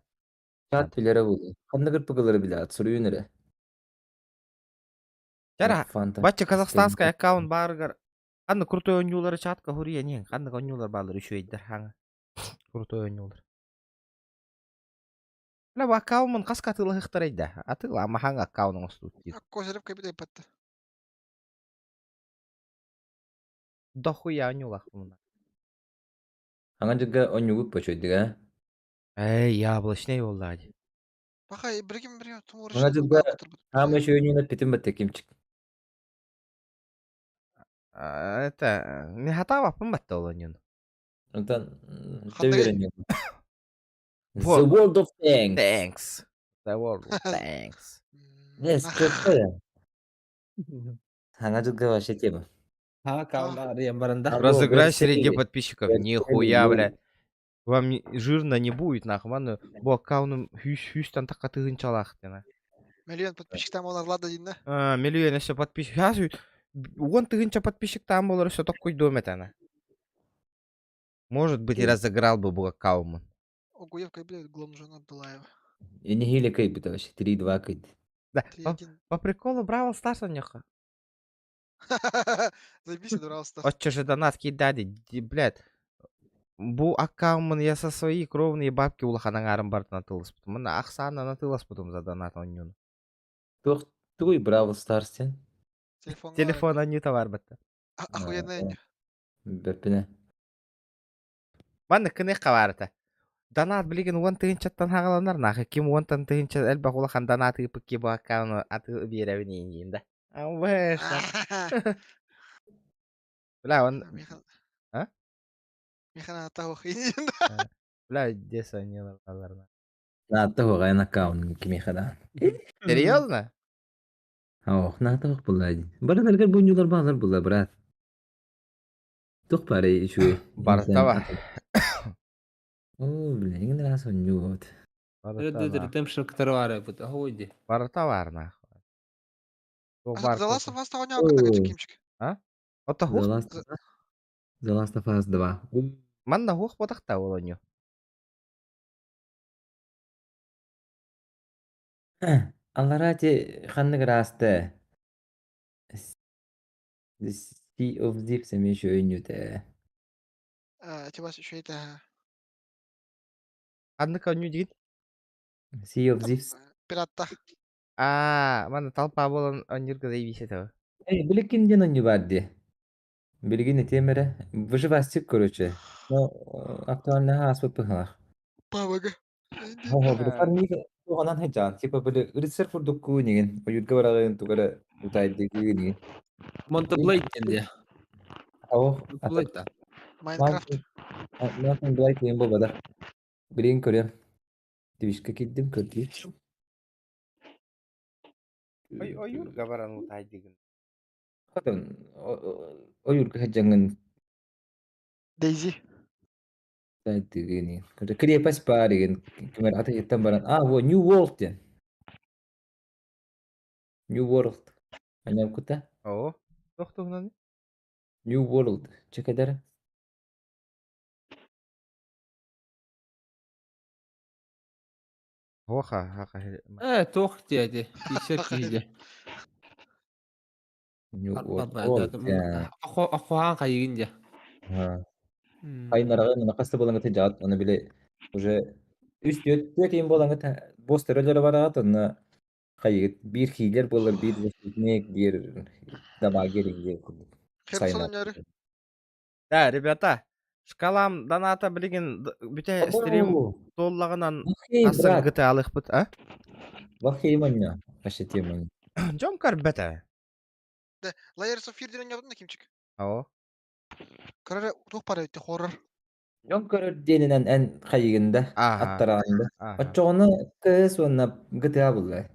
Чат билэрэ буолуо. Ханнык РПГлары билэҕит, суруйун эрэ. Чара, бачча казахстанскай аккаунт баарыгар ханна крутой оонньуулары чатка хуруйа ниэн, ханнык оонньуулар бааллар үчүгэйдэр хаҥа. Крутой оонньуулар. Бля, бу аккаунмун хаска атыылаһыахтарай да? Атыылаама хаҥа аккаун оҥостубут диир. Козырев кэбитэй батта. Дохуя оонньуулаахпын. Хаҥа дьылга оонньуугут почуйдук аа? Эй, яблочный буоллаа дии. Паха, биригим биригим тумур Хаҥа дьылга хаама үчүгэй оонньууну эппитим батта кимчик. Это, не хатаабаппын батта ол оонньууну. Онтон төбүөрэн The World of Tanks. Thanks. The World of Tanks. Yes, четко. Хаҥа дьылга вообще тема. Разыграй среди подписчиков. Нихуя, бля. Вам не, жирно не будет, нахуй. Маны бу аккаунум хүс хүстан такка тыһынчалаах дена. Миллион подписчик там олар лада дин да? Миллион өссө подписчик. Уон тыһынча подписчик там болар өссө токкуйдуом этана. Может быть, и разыграл бы бу аккаунмун. Огуевка, блядь, Гломжан Абдулаева. Я не хили кайбыта вообще, 3-2 кайд. Да, по приколу Бравл Старс онньохо. Заебись, Бравл Старс. Отче же донат кидали, блядь. Бу аккаунмун я со свои кровные бабки улахан аҥаарын барытын атыыласпытым. Мына ахсаанынан атыыласпытым за донат оонньууну. Туох тугуй Бравл Старс диэн? Телефон оонньуута барбыта. Охуенная. Бэппинэ. Манна кыныахха баарыта. Донат билигин уон тыһыынчаттан хаҕаланар нахы ким уонтан тыһыынча элбэх улахан донат ыыппыт киһи бу аккауну атыы биэрэбин иин да. Абыш. Бля, он... А? Михана того Бля, где сонила баларна? Наата эн аккаунт кимиэхэ да. Серьезно? Ох, наата буолла дии. Барыларыгар бу баалар буолла, брат. Туох баарый үчүгэй? Барыта бар. Оо, бля, иҥин ыраас оонньуу Red Dead Redemption кытары баар эбит. Охуй дии. Барыта бар нахуй. The Last of Us оонньоон кытта кимчик. А? Ото хух? The Last of Us 2. Манна хух ботахта ол оонньуу. Аллараа ти ханнык ыраасты? The Sea of Thieves эмиэ үчүгэй оонньуута ээ. Тибас үчүгэй да. Ханнык оонньуу диигин? Sea of Thieves. Пиратта. Аа, манна толпа буолан оонньуурга заебись этого. Эй, билигин диэн оонньуу баар дии. Билигин этиэм эрэ. Выживастик, короче. Но актуальнаһа ааспыт быһыылаах. Павага. Туһанан сылдьаҕын. Типа били рыцарь курдукку инигин. Ойуурга бараҕын тугу эрэ утаайдыгы инигин. Монтаблейд диэн дии. Ох, Монтаблейд да. Майнкрафт. Mountain Blade диэн буолбатах. Билигин көрүөм. Твичка киирдим көрдүү. Ой, ойуурга баран утаайдыгын. Хотон ойуурга сылдьаҥҥын Дейзи. Тыгыни. Крепость баар деген кимэр атыйыттан баран а во New World диэн. New World. Аньапкыта? Оо, туох туһунан? New World. Чекедер. Оха, хаха. Э, туох диэти, киисэр киһи New World. Охуаан хайыгын дьэ. Хайнараҕын хас да буолаҥҥыт дьаат, оны били уже үс түөрт түөрт иин буолаҥҥыт босс төрөлөрө бараҕыт, онно хайыгыт биир хилер буолар, биир защитник, биир дамагер иҥиэ курдук. Херсон өнөрү. Да, ребята, шкалам доната билигин бүтэ стрим туоллаҕынан асан GTA алыхпыт, а? Вахей манна, вообще тема. Дьон көрбөтө. Да, Layers of Fear диэн оонньообутун да кимчик. Оо. Көрөр туох баар эбит хоррор. Дьон көрөр диэнинэн эн хайыгын да, аттараҕын да. Оччоҕуна КС уонна GTA булла.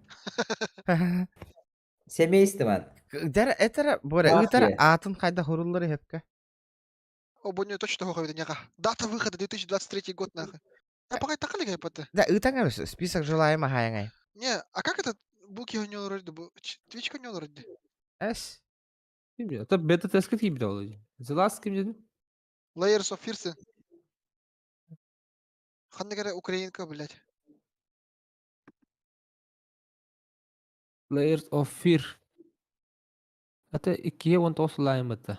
Семействан. Дэр этэр буора ыытар аатын хайда хуруллар иһэпкэ. О, бу точно хуй няха. Дата выхода 2023 год нахуй. А пока так ли это? Да, ыытаҥ список желаемых хайаңай. Не, а как это буки у него вроде бы? Твичка у него вроде. С. Это бета тест ким биле The Last ким дедин? Layers of Fear. Ханна кere Украинка, блядь. Layers of Fear. Это иккиэ уон тоҕус лайымыта.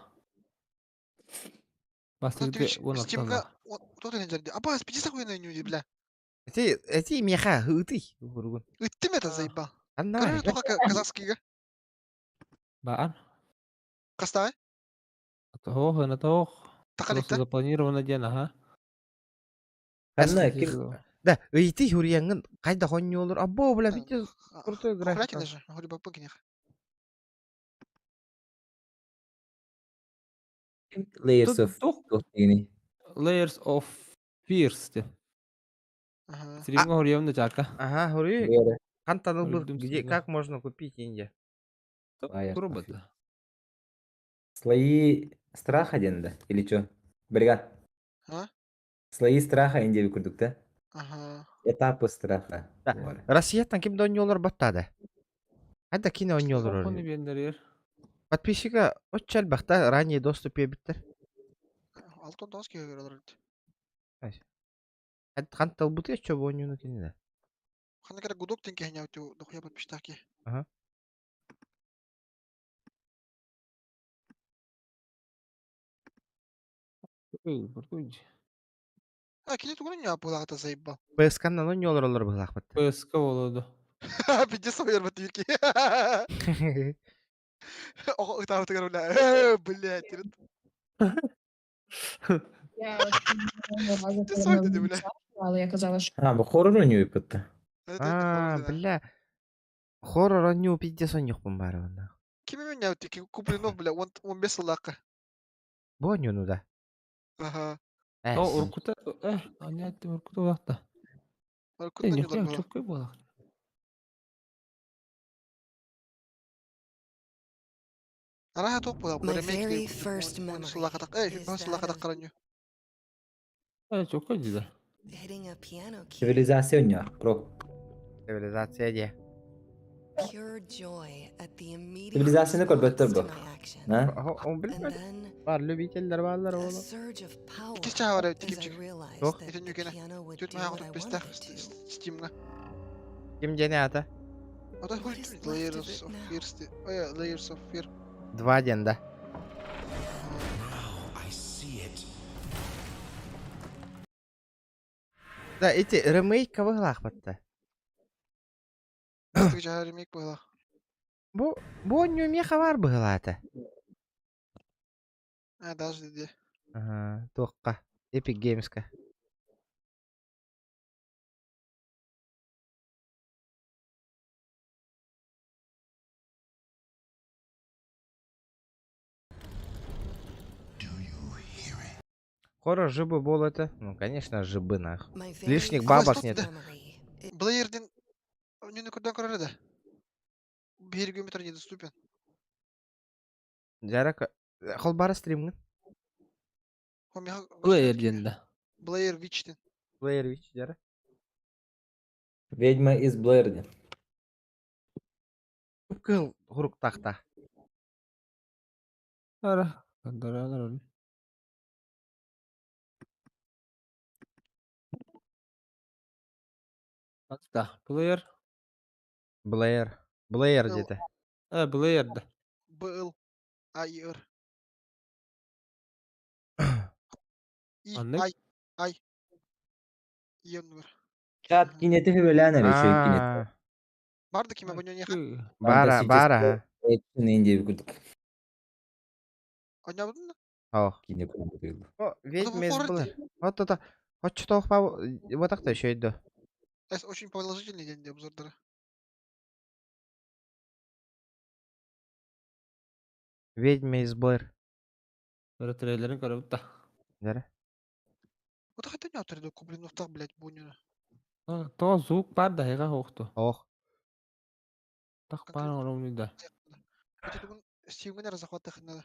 Бастакы уон Стимга кто ты не Аба, спиди хуйню не бля. Эти эти меха ыытый уругун. Ыттым это заебал. Анна. Короче, только казахский. Баар. Кастай? Тоох, на тоох. Просто запланировано диэн, аха. Анна ким? Да, ыйты хурияңын кайда хонньуолур. Або, бля, видите, крутой график. даже, говорю, бабы Layers of Layers of Fears диэн. Стримҥэ хоруйабын да чака. Ага, хоруй. Хантан ылбыт, где, как можно купить инде? Турбата. Слои страха диэн да? Или чё? Бригад. А? Слои страха инде курдук да? Ага. Этапы страха. Россияттан ким да онньуолар баттады. Хайда кине онньуолар Оны биэннэрер. Подписчика оччо элбэхтэ ранний доступ биэбиттэр. Алтон тоҕус киһи көрөлөр эбит. Хан талбыты оччо бу онньууну кинилэр. Ханна кere гудок тен киһи дохуя подписчиктаах киһи. Ага. А, кини тугун не буолаҕыта заебал. ПСК-нан онньуолар олор быһылаахпыт. ПСК болоду. Пиздец соһуйар тиирки. Оҕо ытаабытыгар бля, блядь. Я Ти сойди, бля. але я казала, що А, бу хоррор оонньуу А, бля. Хоррор онньуу пиздец онньуохпун баар онно. Кими меня тики Куплинов, бля, он он без лака. Бу онньууну да. Ага. О, уркута, э, анятты уркута улахта. Уркута не чөккөй буолах. Араха тоқ була, My ремейк very first memory суллахатак, эй, is that суллахатак of караню. Э, чөккөй дида. hitting a piano key, Цивилизация оонньуу. Про. Цивилизация де. pure joy at the immediate Цивилизацияны көрбөттөр response бу. to my action. А? Он And then Бар любительдер баалар a оолу. surge of power Иккис чаһа бар эбит as I кимчик. realized Туох? that Итин the нүкенэ. piano would Түт do маһа what I хотук бистэх wanted it to. Стимга. Ким диэни аата? Ото хуй What is left of Layers it of now? Fear. Ой, Layers of Fear. Два диэн да. I see it. Да, эти ремейк быһылаахпатта. Бастык чаһа ремейк буолах. Бу бу онньуу миэхэ баар быһылаата. А, даже де. Ага, туохха. Epic Games'ка. Хоррор жибы бол это? Ну, конечно, жибы нах. My very Лишних first бабок нет. memory Блэйрдин нүнү көрдөн көрөр да. Биир геометр недоступен. Жарак холбара стримҥын. Блэйр диэн да. Блэйр Вичтин. Блэйр Вич жара. Ведьма из Блэр диэн. кып-кыһыл хуруктаахта. Ара, көрдөрөлөр. Атта, Плеер. Блэйр. Блэйр Ыл. диэтэ. Э, Блэйр да. Б Л А И Р. И Аннык. Ай Ай. И оннугар. Чат кинети хүбэлээн эрэ үчүгэй кинети. Аа, Барды киме боньониха. Бара, бара. Экшн инди курдук Оннобутун да? Ох. киинэ курдук. О, ведьма из хоррор Блэр. Вот это. Хоччотоох па вот еще иду. Эс очень положительный день для обзордара. Ведьма из Блэр. Бары трейлерин көрөбүт да. Дара. Вот хотя не авторы кублиновтах, блядь, боньону. То звук бар да хайга хоохту. Ох. Так бар оромну да. Это тугун Стивена захватых надо.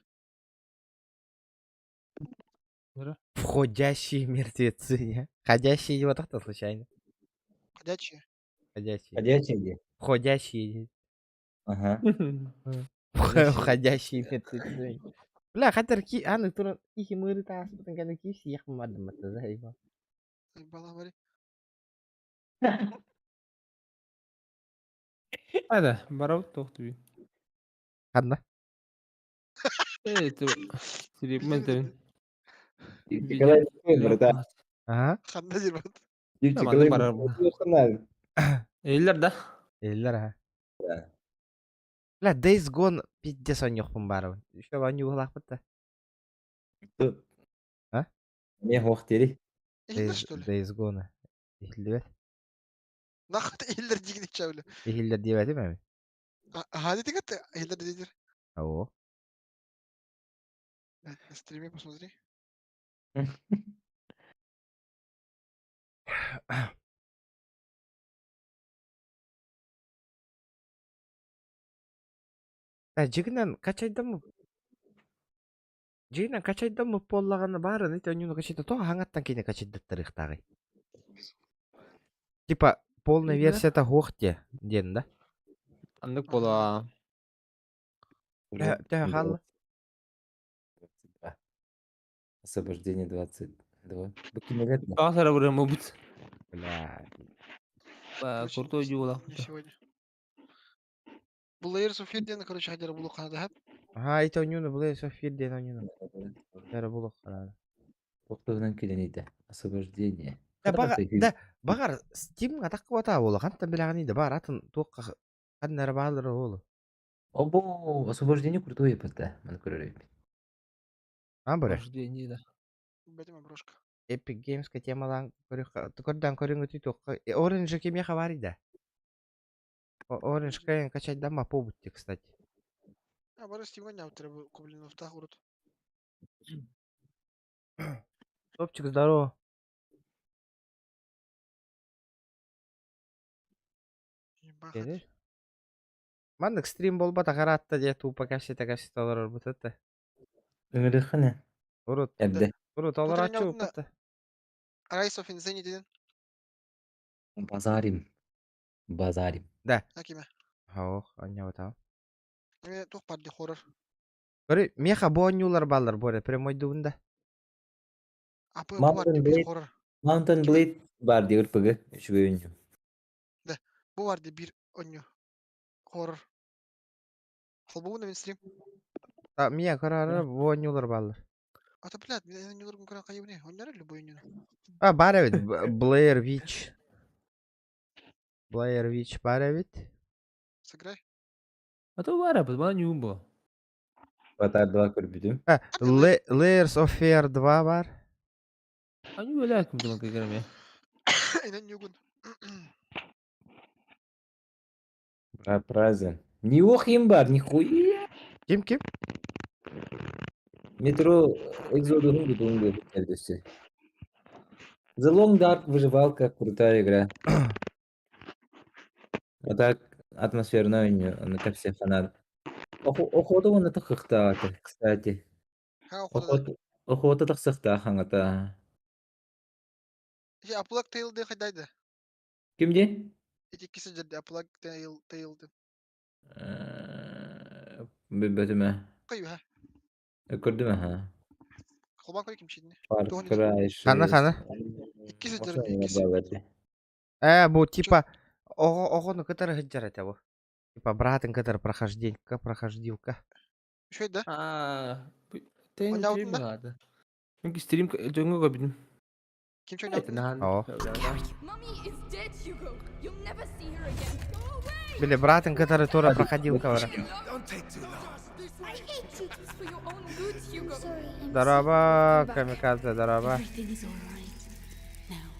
Входящие мертвецы. не? Ходящие вот так-то случайно. Ходячие. Ходящие. Ходячие где? Входящие. Ага. Входящие мертвецы. Бля, хатер ки аны туран ихи мыры тааспытын кэнэ киис яхмадым заебал. Баламари. Hadi, барабыт тохту. Ханна. Э, Силипмен Николай братан. Ага. Ханна дирбат. Николай барар. Эллер да. Эллер аха. Бля, Days Gone пиздец онньохпун баарабын. Еще онньугалаахпыт да. А? Мне хохтери. Иллер, что ли? Days Gone. Иһиллибэт. Нахуй ты Иллер дигини чавля. Иһиллер диэбэтим эми. Ага, ты гат Иллер дидер. Оо. На стриме посмотри. Э, дьиҥинэн качайдаммыт Дьиҥинэн качайдаммыт буоллаҕына баарын ити онньууну качайда тоҕо хаҥаттан кини качайдаттарыахтааҕый? Типа полная версията суох диэ диэн да? Аннык буолаа. Төһө төһө хаалла? 22. Освобождение 22. Бу кинилэр да. Тоҕо сарабырымыбыт. Бля. Короче, Крутой дьуулах. не сегодня. Блэйр Софир диэн, короче, хадера булу ханада хап. Аха ити онньууну Блэйр Софир диэн онньууну. Эрэ булуох хараада. Туохтуһунан килэнийтэ. Освобождение. Да баҕар да баҕар Steam атахха буола хантан билэҕиний да баар атын туохха ханна эрэ бааллара буолуо. Обо, освобождение крутое да, маны көрөр А бары. Рождение да. Бэтим брошка. Epic Games-ка темалаан көрүөххэ көрдөөн көрүҥҥүтүй туохха Orange кимиэхэ баарый да? Orange кайын качайдамма побутти, кстати. А бары Steam-га не кублиновтах урут. Топчик, здорово. Ебахать. Кэлэр. Маннык стрим буолбатах араатта диэ тупо кэпсэтэ-кэпсэтэ олорорбут этэ. Ыҥырыххына. Урут Эрдэ. урут Тут олорооччу онньоотуна уппут да. Rise of Insanity диэн. Базарим. Базарим. Да. Акиме. Ох, онньоотоҕум. Эме туох бар дии хоррор. Көрү, миэхэ бу оонньуулар бааллар буолар, прямойдуубун да. АП бу бар Mountain дии биир Blade. хоррор. Mountain Blade бар дии ырпыгы. Үчүгэй оонньуу. Да. Бу бар дии биир оонньуу. Хоррор. Холбугун мин стрим. А, мия көрөөрө бу оонньуулар бааллар. А то, блядь, мен оонньууларгын көрөн хайыбыный. Оонньоор любой оонньууну. А, баар эбит, Blair Witch. Blair Witch баар эбит. Сыграй. А то бара, бу ньуум бу. Аватар 2 көрбүтүм. А, Layers of Fear 2 баар. А ньуу элэким дыман кэгэрме. Инен ньугун. Празен. Ниох им бар, нихуя. Ким ким? Метро Exodus бутун бу The Long Dark выживалка крутая игра. А так атмосферно оонньуу, как все фанат. Охота уонна тахсыахтаах кстати. Ха, охота. Охота охота тахсыахтаах хаҥата. Ити A Plague Tale диэн хайдайды. Ким диэн? Ити иккис сылдьар A Plague Tale Tale диэн. Билбэтим ээ. Кыйыһа. Көрдүм аһа. Холбаан көрө кимчиини. Far Туһун Cry Хана 6. хана. Икки сылдьар иккис. Э, бу типа оҕо оҕону кытары сылдьар этэ бу. Типа братын кытары прохожденька, прохождилка. Үчүгэй да? Аа, тен Оонньообутун да? баҕата. Мин стрим дьоҥҥо көрбүтүм. Ким чөйнөөбүтүн? Оо. Mummy is dead, Hugo. You'll never see her again. Go away! Били братын кытары тура проходилка бара. Don't take too long. I hate you. It's for your own good, Hugo. Sorry, I'm Дороба, камикадзе, дороба. Everything is all right.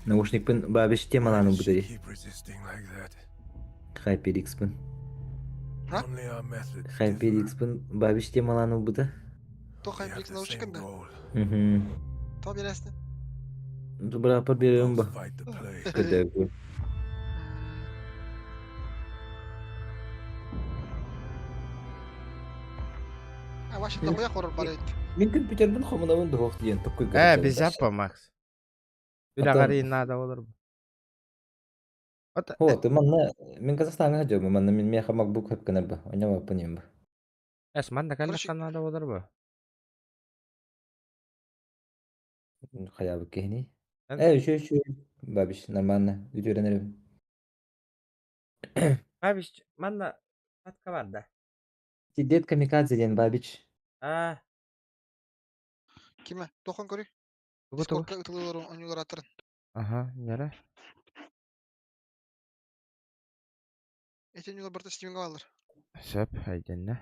Now, Наушникпын бабиш темаланым She бутари. keep resisting like that. HyperX-пын. А? Only our methods differ. HyperX-пын бабиш темаланым бута. Туох We have HyperX the наушник same да? goal. Мгм. Тоҕо биэрээсин? Быраппар берем ба. Both fight the plague. Көтөкү. А ваше дохуя хоррор бар эбит. Мин компьютербин хомунабын дохох диэн токкуй Э, безаппа, Макс. Ата- Үрэҕэри надо олор. От, О, ты манна мин Казахстанга жобу манна мин меха MacBook хөп гынар ба. Оня баппын ем ба. эс манна Короче- кэллэххэ надо олор бу. Хаябы кehni. Эн- Э, үшө үшө. Бабиш нормально. Үтөренер. Бабич, манна атка бар да. Ти дед камикадзе диэн Бабич. А, Киме? Туохан көрүй? тугу тугу. Дискордка ытылылар оонньуулар аттарын. Аха, нere? Эти оонньуулар барыта стиминге бааллар. Сөп, айденне.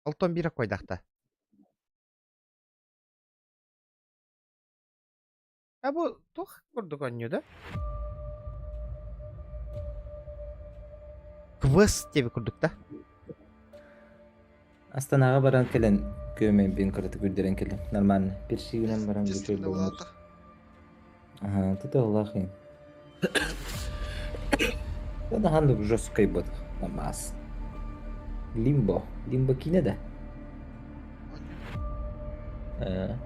Алтон бире койдахта. А бу тух курдук онньуу да? Квест диэби курдук да? Астанаҕа баран кэлэн күөмэйбин кыратык үрдэрэн кэллим. Нормально. Персигинэн баран Дискордка үчүгэй буолан. буолаата. Ага, тут Аллах им. Это хандык жесткой бот. Намаз. Лимбо. Лимбо кине да? Оонньуу.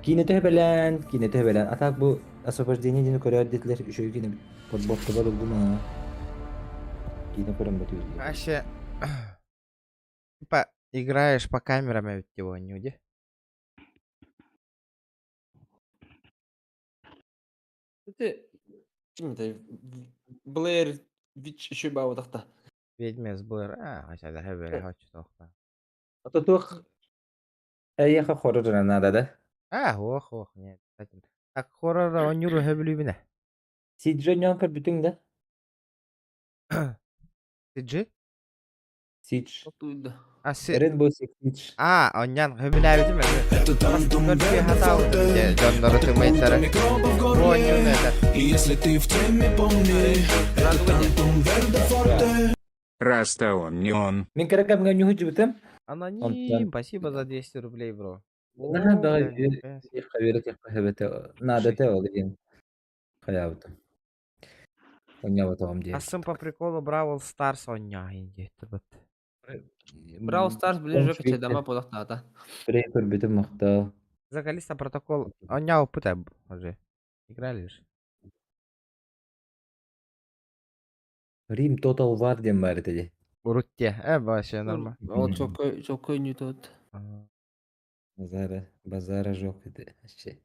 Кине төһөбелен, кине төһөбелен. А так бу освобождение диэн көрөр диэтилэр үчүгэй кине подборка бар булгума. Кине көрөн бөтүр. Вообще, типа, играешь по камерам ведь его нюди. Ты ким это? Блэр Вич еще бааватахта. Ведьма из Блэр. А, хотя да, хэбэри хочу тохта. А то туох эйиэхэ хоррор надо да? А, ох, ох, нет. кстати. Так, хоррор онньууру хөбүлүүбүнэ. Сиджи ньон көрбүтүҥ да? Сиджи? Сидж. Туйда. А, си... Rainbow Six Siege. А, онньян хөбүлээбитим эми. Это тантум Көрбү верде хатаабытым форте дьэ, дьоннору Атакуют тымайтара. от микробов в Бу горле онньууну этэ. И если ты в теме, помни Это тантум верде форте Раста он не он. Мин кыра кэмҥэ ньуһудьубутум. Аноним, Онтон спасибо за 200 рублей, бро. наһаа О, баҕа бля, нихуя себе. үөрэтиэххэ наада этэ ол диэн хайаабытым. Онньоботоҕум диэн. Асын по приколу Бравл Старс онньааһын диэттибит. Brawl Stars блин уже качайдама буолахтаата. Прей көрбүтүм махтал. За Калиста протокол онньаабыппыт уже. Играли же. Рим Total War диэн баар этэ дии. Урут те. Э, вообще нормально. Ол чокко чокко ньютот. Ага. Базара, базара жоқ ити. Вообще.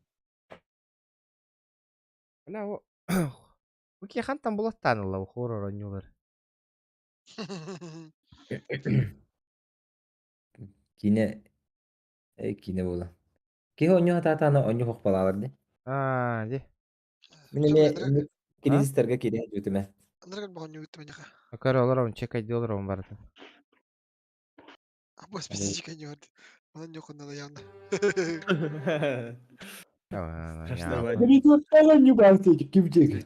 Бля, о... Уки хантан булаттаан ылла хоррор онньуулар. Киинэ э, киинэ буола. Киһи онньуу хатаатаана онньуу хохпалаалар дии. Аа, ди. Мин эмиэ кризистарга киирэ сылдьыбытым ээ. Андрей баҕа оонньуу мэньэхэ. Көрө олоробун, чекайдыы олоробун барытын. А бу специфика не бар. Онон ньукунна явно. Били туохтаах онньуу баалты ким диэки.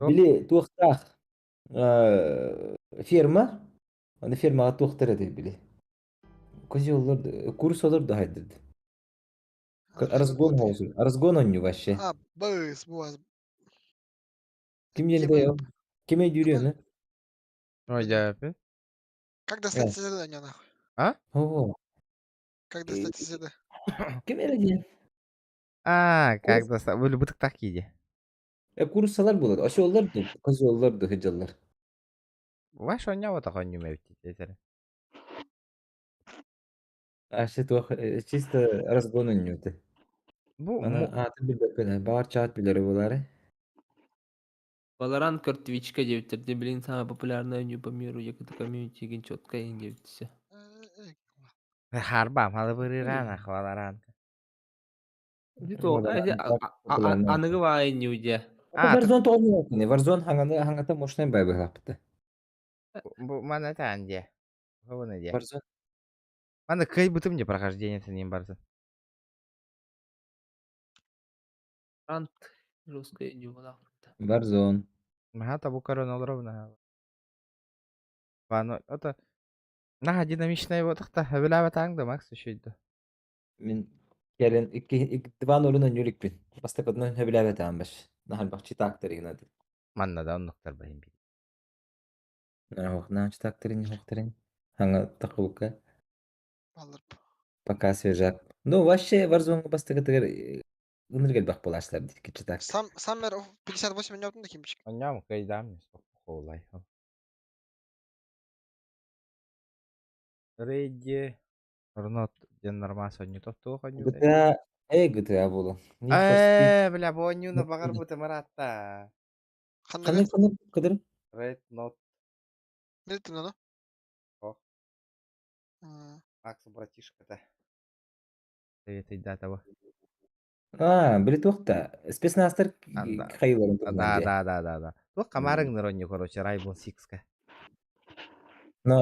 Били туохтаах ферма. Аны фермаҕа туохтар этэй били. Козеллар, курсалар да хайдырды. Разгон хоосу. Разгон онньуу вообще. А, быс, буас. Ким диэн этэй Ким өйдүүрүй ону? Ой, дьэ, Как достать соседа, не нахуй? А? Оо. Как достать соседа? Ким эрэ диэн? А, как достать? Были бы так иди. Кууруссалар буолар, осёллар дуу, козёллар дуу сылдьаллар. Ваш оонньооботох оонньуум эбит этэрэ. Вообще туох чисто разгон оонньуута. Бу Аны аатын билбэппин, баҕар чаат билэрэ буолаарай? Valorant көр Twitchка диэбиттэр дии, билигин самая популярная оонньуу по миру якутская комьюнити игин четко иһин диэбиттэр. Харбаам халыбырыыраан Valorant. Аныгы баайынньуу дьэ. А, Warzone тоҕо Warzone хаҥаны хаҥата мощнай бай быһааппыта. Бу маны таан дьэ. Бу дьэ. Warzone. Маны кыайбытым дьэ прохождение ним барытын. Valorant русская оонньуу Warzone. Наһаа табу көрөн олоробун наһаа. Вано это наһаа динамичная буотахта сөбүлээбэтээҥ да Макс үчүйдэ. Мин кэлин икки два нолун оонньуу иликпин. Бастакытынан сөбүлээбэтэҕим бэс. Наһаа элбэх читаактар игин ады. Манна да оннуктар баһын били. Наһаа читаактарын ньохтарын. Хаҥа тахыбыкка. Балларп. Пока свежак. Ну, вообще Warzone бастакытыгар ынырык элбэх буолааччылар дии читак. Сам Summer of 58 минут на химчик. Онньоом кыайдаам хоолай. Рейди Рнот диэн нормас оонньуу туох оонньуутай? GTA GTA буолуо. Need for Speed. Ээ, бля, бу оонньууну баҕарбытым ыраатта. Ханныгы? Ханнык ханнык кыдыр? Red Not Нелтин ону? Ох, Макс братишка-то. Советуйдаатаба. А, били туох да спецназтар А, да. хайыларын туһунан Да, дии. да, да, да, да. Туох хамаарыҥнар оонньуу, короче, Rainbow Six-ка. Но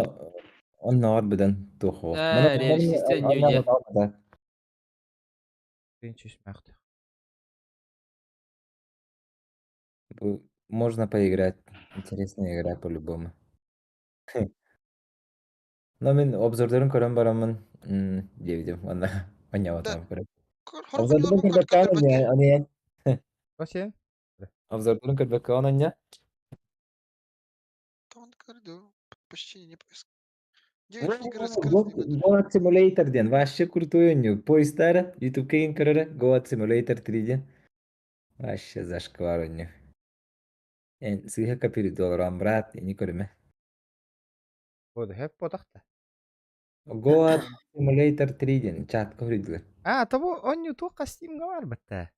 оннооҕор быдан туох буолуох. Маны Ээ, реалистичный оонньуу дьэ. Күн Бу можно поиграть. Интересная игра по-любому. Но мин обзордорун көрөн бараммын диэбитим уонна Да. онньоботоҕум көрөн. Хорох Обзордорун оонньуулар бу көрбөккө көрдөрбөт онньо онуйан. Осе? Обзордорун көрбөккө ононньо. Там көрдү. Почти не поиск. 9 игры скрытый көтөр. Goat Simulator диэн вообще крутой оонньуу. Поистара YouTube киин көрөрө Goat Simulator 3 диэн. Вообще зашквар оонньуу. Эн сыыһа копируй олорон брат, ини көрүмэ. Буду хөп ботахта. Goat Simulator 3 диэн чатка хоруйдулар. А, того оонньуу туох Steam-га бар бытта.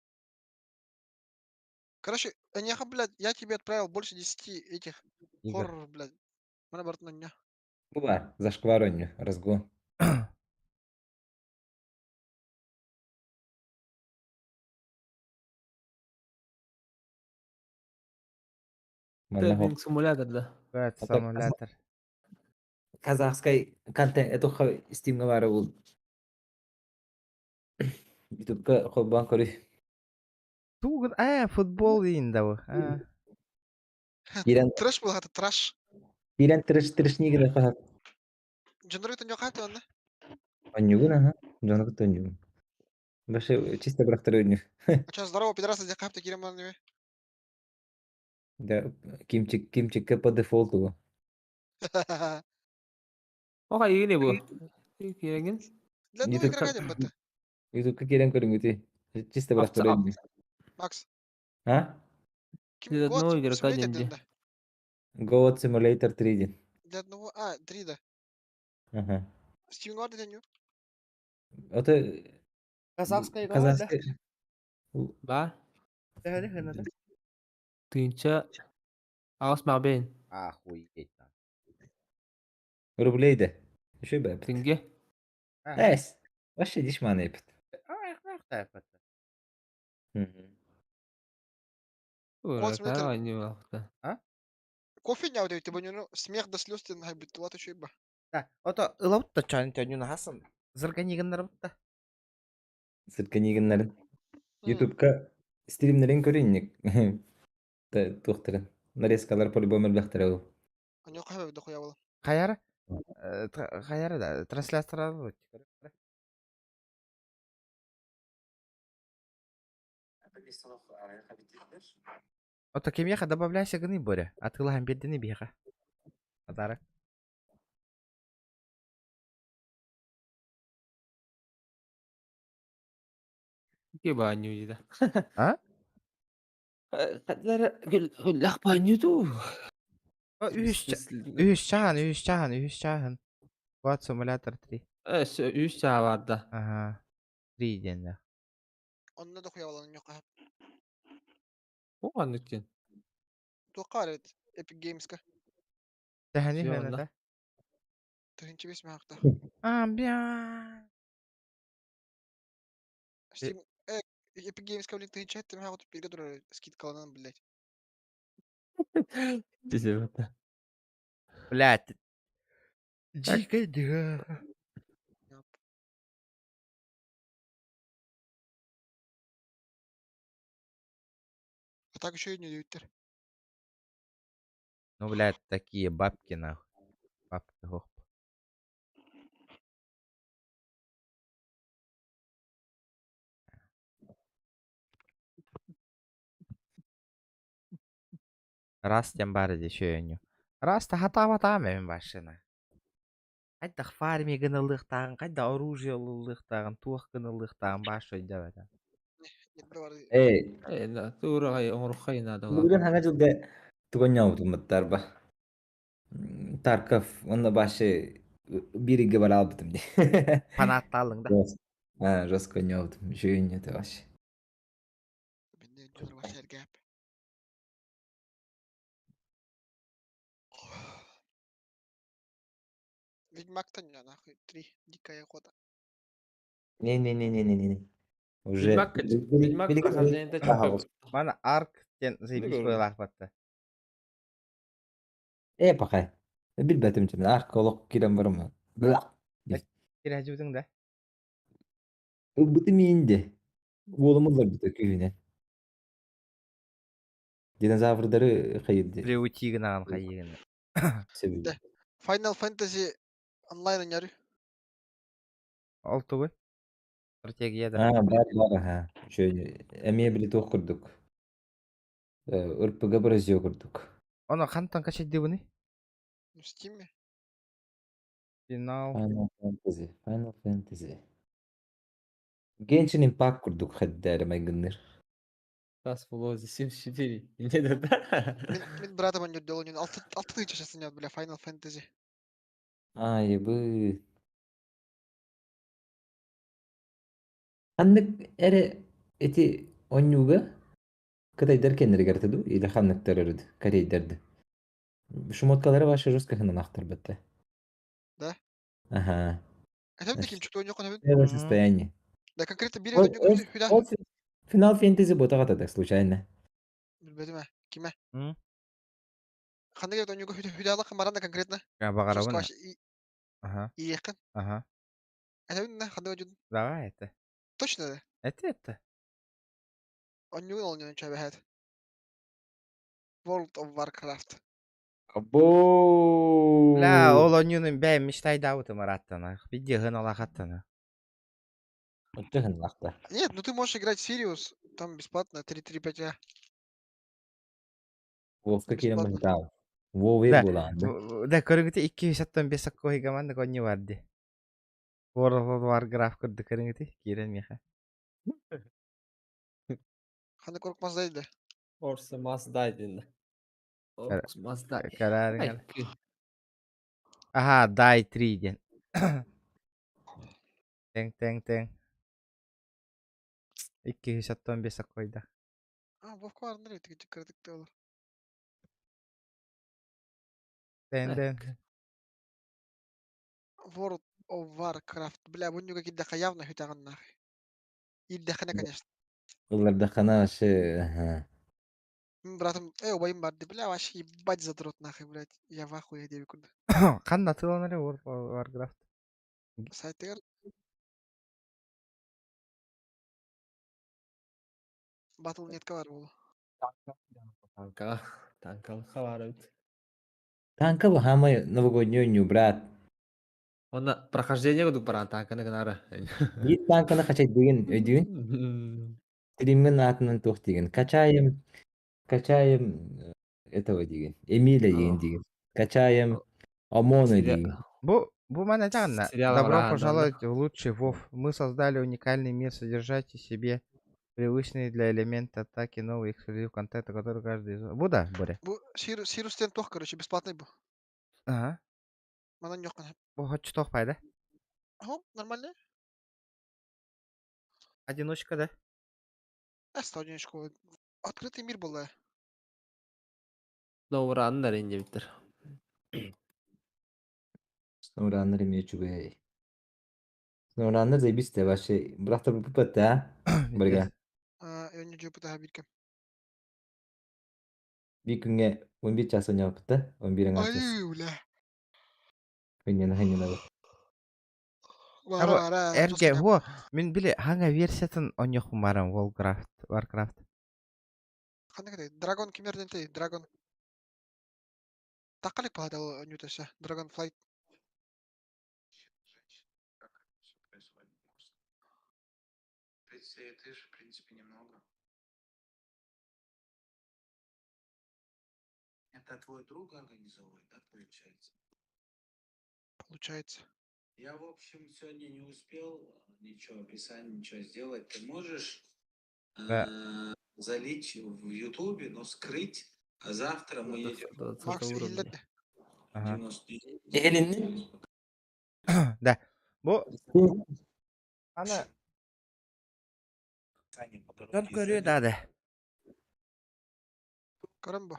Короче, Энеха, блядь, я тебе отправил больше 10 этих Игр. хорроров, блядь. Мана бартын онньо. Бу баар, зашквар оонньуу, разгон. Манна Трейдинг симулятор да. Goat Ата Simulator. казахскай контент этухха Steam-га баара бул. Ютубка холбоон көрүй. Тугун, э, футбол дейін да бу. А. Киирэн Трэш был, это трэш. киирэн трэш трэшнигин хаһат. Дьоннору кытта ньохааты онно. Оонньуугун аха. Дьону кытта оонньуугун. Вообще чисто бырахтар оонньуу. А чё, здорово, пидорасы, дьэ хапта киирэн баран диbe. Да, Кимчик Кимчикке по дефолту. Оха игини бу. Киирэгин. Для одного Ютубка игрока диэн бытта. Ютубка киирэн көрүҥүтүй. Чисто бырахтар Овца. оонньуу. Макс, А? ким Для год одного игрока Simulator диэн диэн дии. да. Goat Simulator 3 диэн. Для одного, а, 3 да. Ага. Steam бар диэн нью. Это Казахская игра, да? казахский Ба. Тыынча аҕыс маҕбейн. Охуеть. рублей да. Еще бэпит. Тенге. Эс. Вообще дешман эпит. Год Simulator. Оонньуу А? Кофе не аудио, ты ну смех до слез ты нахай бит еще иба. Да, ото ылабытта чан төнүн хасан. Зырганигыннар бытта. Сырканигиннарын. Ютубка стримнерин көрүннүк. Туохтарын. Нарезкалар по-любому элбэхтэрэ ол. Они хабы дохуя было. Хайара? Хайара да, трансляцияра вот. Ото кимиэхэ добавляйся гыный Боря. Атыылаһан биэрдини биһиэхэ. Подарок. Ки баанньуу дии да. А? Күллэх баанньытуу. Үһүс үһүс чааһын, үһүс чааһын, үһүс чааһын. Вот симулятор 3. Үһүс чааһа бар да. Ага. 3 диэннээх. Онно да хуйабаланан ньохха. Бу ханнык диэн? Туохха бар эбит Epic Games-ка? Тэһэни хэнэтэ. 1005 маахта. А, бля. Steam Epic Games-ка блин 1007 маахта бииргэ турар скидкаланан, блядь. Десебата. Блядь. Дикая дыра. А так еще и не диэбиттэр. Ну, блядь, такие бабки нахуй. Бабки хоп. Раз тем баар дии сүөһүнү. Раз таһатаабатаам эбин машина. Хайдах фарми гыныллыахтааҕын, хайдах оружие ылыллыахтааҕын, туох гыныллыахтааҕын бааш өйдөөбөтө. Эй, Туурагай оҥоруххай наада бүгүн хаҥа дьылга тугунньообутуммуттар ба. Тарков онно башы бииргэ бараалбытым дии. Фанаттаалыҥ да. А, жестко ойнообутум. Үчүгэй это вообще. Ведьмак-то не нахуй. Три. Дикая охота. Не-не-не-не-не-не. Уже. Ведьмак Ведьмак прохождение Мана Арк диэн заебись быһыылаах батта. Э, пока. Билбэтим дьэ. Арк олох киирэн барым. Кирэһдьибитиҥ да? Ылбытым иинди. Уолум ылларбыта күһүнэн. Динозаврдары хайырды. Приутигын аҕан хайыгын. Сөбүлүү. Final Fantasy онлайн ойнору. Ол тугуй? Стратегия да. А, бар бар аха. Үчүгэй. Эмиэ били туох курдук. РПГ бразио курдук. Оно хантан качайдыбыный? В Steam. Финал. Final Fantasy. Final Fantasy. Genshin Impact курдук хэддээри майгынныр. Раз было 74. Не да. Мин, мин братым ойнордол ойнун алты тысяча сейчас бля Final Fantasy. Ай, бы. Ханнык эрэ ити онньууга кытайдар кэннэригэр дуу или ханныктар өрүд корейдерди. Шмоткалары вообще жестко хынан ахтарбатта. Да? Ага. Это таким что-то ойнохун эбит. Первое состояние. Да конкретно биир ойнохун хүдэ. Ол Final Fantasy ботаҕа так случайно. Билбэтим ээ. Кимэ? М? Ханнык эбит ойнуга хүдэ хүдэ маран да конкретно. Баҕарабын. Жестко Ага. иеххин. Ага. Это на ханнык ойнун. Давай это. Точно да? Это это. Ойнугун ол чабэхэт. World of Warcraft. Або. Бля, ол онньуну бэйэм мечтайдаабытым ыраттана. Видеоһын алахаттана. Оттыгын лахта. Нет, ну ты можешь играть Сириус, там бесплатно 335А. Вовка киирэн Бесплатно. баһытаал. Вове Да. буолаан. Да, көрүҥүтэ 275 соккоһуйга маннык онньу бар дии. World of Warcraft курдук көрүҥүтэ киирэн миэхэ. Ханнык орк маздайды. Orcs must die диэн. Orcs must die. Караарыҥар. Аха, Die 3 диэн. Тэҥ тэҥ тэҥ. 275 соккойда. А, Вовка бар нэрэ тиги кыратык olur. Тэн тэн. World of Warcraft. Бля, бу нюга киддаха явно хүтаган нахуй. Иддэхэнэ, конечно. Ыллардаххына вообще ага. М, Братым, убайым барды, бля, вообще ебать задрот нахуй, блядь. Я в ахуе диэби курдук. Ханна атыыланар World of Warcraft? Сайтыгар Battle.netка бар буолу. Танка. Танкалыкка бар эбит. Танка бу хаамай новогодний ойнуу, брат. Онно прохождение курдук баран танканы гынары. Биир танканы хачайдыгын өйдүүн. Стримҥин аатынан туох диигин. Качаем, качаем этого диигин. Эмиля диигин диигин. Качаем Омона диигин. Бу бу манна этэҕинэ Сериал «Добро бараан пожаловать в лучший Вов. Мы создали уникальный мир, содержайте себе». Привычные для элемента атаки новый эксклюзив контента, который каждый из... Бу да, Боря? Бу Сирус, Сирус диэн туох, короче, бесплатный бу. Ага. Манан ньоххун. Бу хоччотох пайда. Хоп, нормально. Одиночка, да? Эста одиночку. Открытый мир была. Ноураннар инде биттер. Ноураннар эмиэ үчүгэй. Ноураннар заебись те вообще. Бырахтар буппат да. Барга. Өнү жопута биркем. Биир күҥҥэ 11 час оонньообуппут да, 11 аҥаар час. Ай, бля. Хынньана хынньанабыт. Бара бара. Эргэ, во, мин били хаҥа версиятын оонньуохпун баран Warcraft, Warcraft. Ханнык этэй? Драгон кимнэрден тэй? Драгон. Таққалик пахадал оонньууташа. Dragonflight. Ты же, в принципе, немного. Это твой друг организовывает, да, получается? Получается. Я, в общем, сегодня не успел ничего описать, ничего сделать. Ты можешь Да. залить в Ютубе, но скрыть, а завтра мы едем Макс иһиллэрдэ. Ага. 99. Эһилинни? Да. Бу аны дьон көрүө да да. Көрөн бу.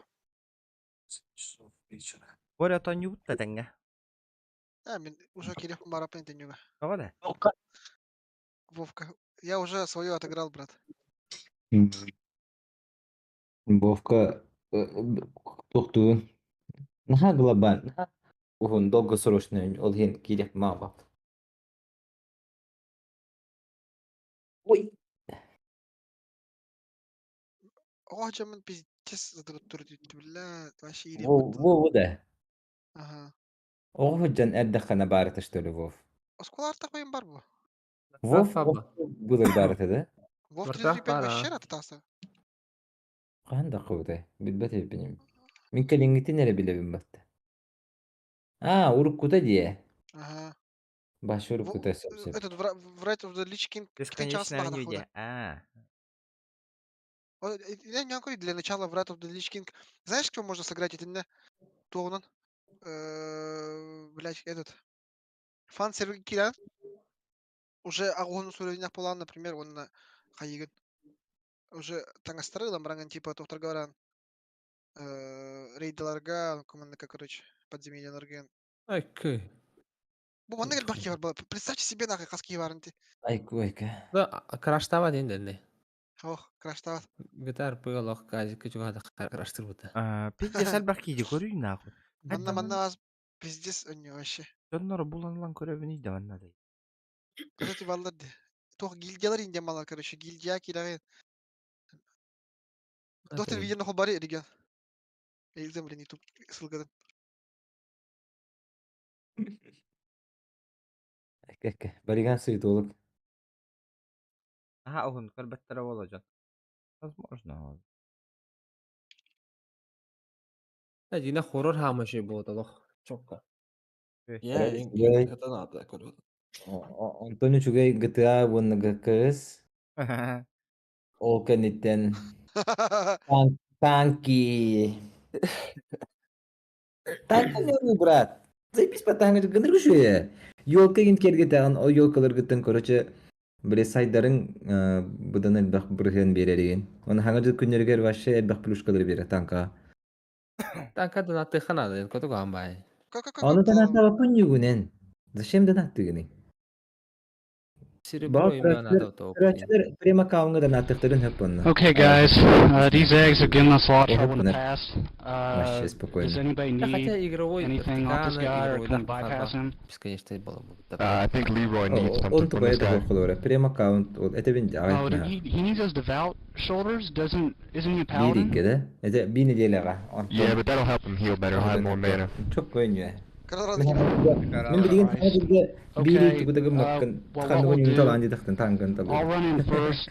Часов вечера. Боря оонньуубут да тэҥҥэ. А, мин уже кириэхпин бараппын итинньүгэ. Тоҕо да? Вовка, я уже свое отыграл, брат. Вовка туохтуун наһаа глобальный, наһаа уһун долгосрочный ол иһин киириэх маабап. Ой! Оҕо дьоммун пиздец задырыттыр диттэ бля, вообще ириэм Во во да. Ага. Оҕо сылдьан эрдэххинэ баарыта что ли Вов? Оскуола артах бар бу. Вов былыр баарыта да? Вов 335 вообще рататаса. Хаһан да хыбытай, билбэт эбиппин. Мин кэлиҥҥитин эрэ билэбин батта. Аа, уруккута диэ. Ага. Баш уруккута сөп-сөп. Этот Wrath of the Lich King Бесконечное видео. А. Я не говорю, для начала Wrath of the Lich King. Знаешь, кем можно сыграть итиннэ? Туоҕунан? Блять, этот. Фан сервер киирэн уже аҕуһун суруйунах буолан, например, уонна хайыгын уже таҥастары ылан бараҥын типа тохторго баран рейдаларга, командага, короче, подземельяларга. Айкы. Бу маннык элбэх киһи бар. Представьте себе нахуй хас киһи барын ти. Айку айка. Да, краштава диэн дэнни. Ох, краштава. Гитар пыгалох казик чугада краштырбыта. Пиздец элбэх киһи көрүй нахуй. Манна манна вас пиздец у него вообще. Дьоннор булан ылан көрөбүнүй да манна да. Кстати, баллар ди. Туох гильдиялар индем баллар, короче, гильдия киирэн. Доктор видео хобари регион. Эйлзем, блин, YouTube ссылкадан. Айка Бариган суетолог. Аха уһун көрбөттөрө буолуо дьон. Возможно. Дина хоррор хаамаши буоталох чокка. Это надо, короче. Онтон үчүгэй GTA уонна ГКС ол кэнниттэн танки танки брат заебись по танка гыныр күшүө елка гин кергетаҕын ол елкаларгыттан короче били сайдарыҥ быдан элбэх бырыһыан биэрэригин оны хаҥа дьыл күннэригэр вообще элбэх плюшкалары биэрэ танка Танка донаттыахха наада, котугаан баай. Ону донаттаабаппын ньугунэн зачем донаттыгыный Серебро имя надо то. Көрөөччүлэр прем-аккаунҥа донаттыахтарын сөп буолла. Okay, guys, these eggs have given us a lot of trouble in the past. Вообще спокойно. Does anybody Да, need хотя игровой anything off this вертикально, guy, or игровой can we да, bypass him? бесконечно было бы. I think Leroy needs Он something from тупой this это guy. холора. Прем-аккаунт. Вот это бин Oh, he needs those devout shoulders. Doesn't isn't he a paladin? Биир да? Это би неделяҕа. Yeah, but that'll help him heal better. He'll have more mana. Чок көөнньүө. Мин билигин саҥа биир Okay, тугу да гыммаккын well, what ханныгын we'll юнта do- лаан диэтэхтэн таангын I'll run in first,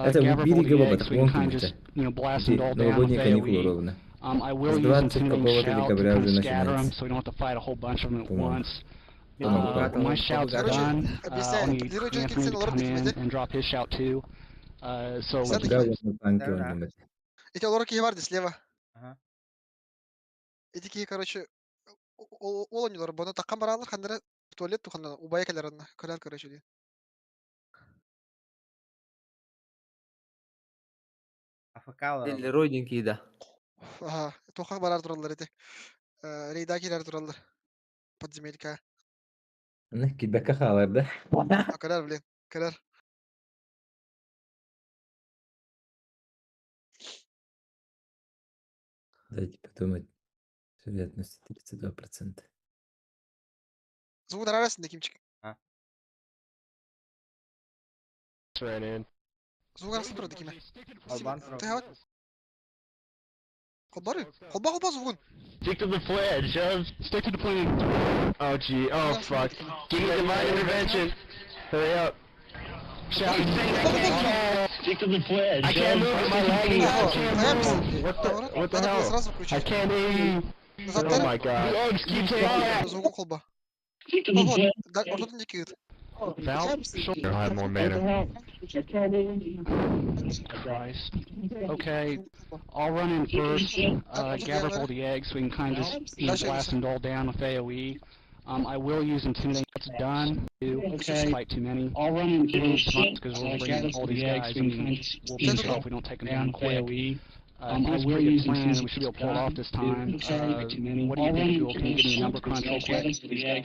Это gather up биир all the игэ eggs буолбатах, so we can уон kind of күнүстэ. just blast them all down with Новогодние каникулы AoE. ровно. I will С use 20 intimidating какого-то shout to декабря kind уже of scatter them, начинается. so we don't have to fight a whole bunch of them at По-моему. once. По-моему, так. When my shout's Короче, done, I'll объясняю, need Лерой Anthony Дженкинсен to олорор come in дикимэдэ. and drop his shout too. So Сяду Да, уонна танки Да, да. оонньуум этэ. Ити олорор киһи бар дии слева. Ага. Ити киһи, короче, ол оонньуулар бону таххан бараалар ханна эрэ в туалет туханна убайа кэлэр онно көрөр короче диэн. АФК олороллор. Лерой диэн киһи да. Аха, туохха бараар тураллар ити. Рейда киирэр тураллар. Подземелька. Аны киирбэккэ хаалар да. А көрөр, блин, көрөр. Дайте подумать. С вероятностью 32%. Звук нравится, Кимчик? А? Звук арахсан турар киме? Албан Ты Холбары? Холба холба звугун. Stick to the plan, Jones. Stick to the plan. Oh gee, oh fuck. Give me divine intervention. Hurry up. Shout. Stick to the plan. I can't move. Am I lagging? I can't move. What the? What the Надо было hell? сразу I включить. can't aim. Назад Oh my god. The eggs keep taking. Звугун холба. Ого, да, ортотун диэки ыыт. I'll have more mana. Guys. Okay, I'll run in first, gather up all the eggs so we can kind of just blast them all down with AoE. I will use intimidate. That's done. Okay. Fight too many. I'll run in first because we'll bring all these guys and we'll be in trouble if we don't take them down quick. I will use plan and we should be able to pull it off this time. What do you think, Jewel? Can you give me a number crunch real quick? Yeah,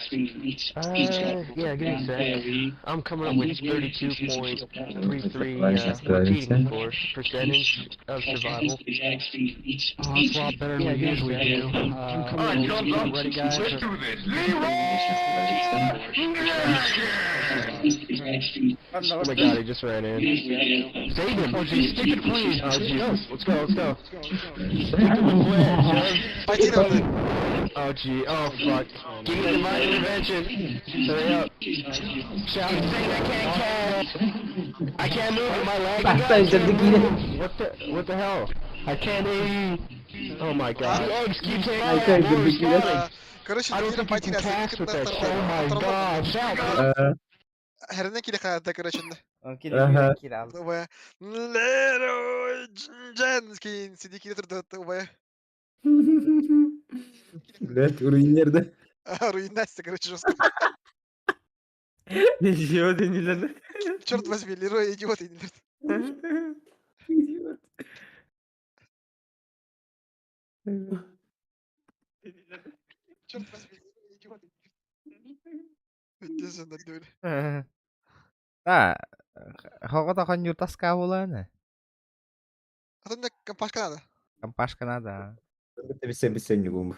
give me a sec. I'm coming up with 32.33, repeating for percentage of survival. Oh, that's a lot better than we usually do. Alright, jump up. Ready, guys? Let's do this. Leroy! Oh my god, he just ran in. Save him! Oh geez, stick to the plan! Oh Jesus, let's go, let's go. Stick to the plan, Jones. Пойди давай. Oh gee, oh fuck. Give me divine intervention. Hurry up. Shout. I can't cast. I can't move. Am I lagging? Basta, guys? What the? What the hell? I can't aim. Oh my god. The eggs keep taking. I can't do it. Короче, I don't киирэн think you can пойти cast with that. Oh my god. Shout. Херне кире хаата, короче. Ага. Убая. Лерой Дженкин сиди кире турда убая. Блять, руинер да. Руинасти, короче, жестко. Ничего ты не надо. Черт возьми, Лерой идиот. Идиот. Черт возьми, Лерой идиот. Иди сюда, дура. Да, хоҕото хонньуур таска буолааны. А то мне компашка надо. Компашка надо. а. Бисен бисен ньугум.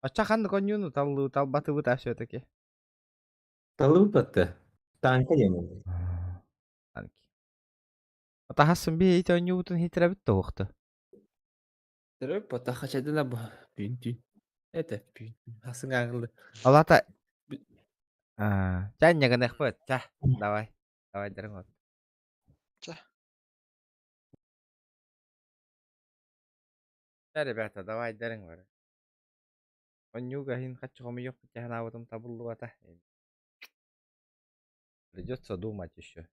Оччо ханнык онньууну таллыы талбатыбыт а все-таки. Талыбыт Танка диэн. Танки. Атахасын би ити онньуубутун хитирэбит туохту. Пота хачадына бу. Пүн түн. Это пүн. Хасын аңылды. Алата А, ча ньыгыныахпыт, ча, давай. Давай дэрин от. Ча. Ча, ребята, давай дэрин бар. Онньууга иһин хаччы хомуйуохпут дьаһанаабытым табыллыбата. Придется думать еще.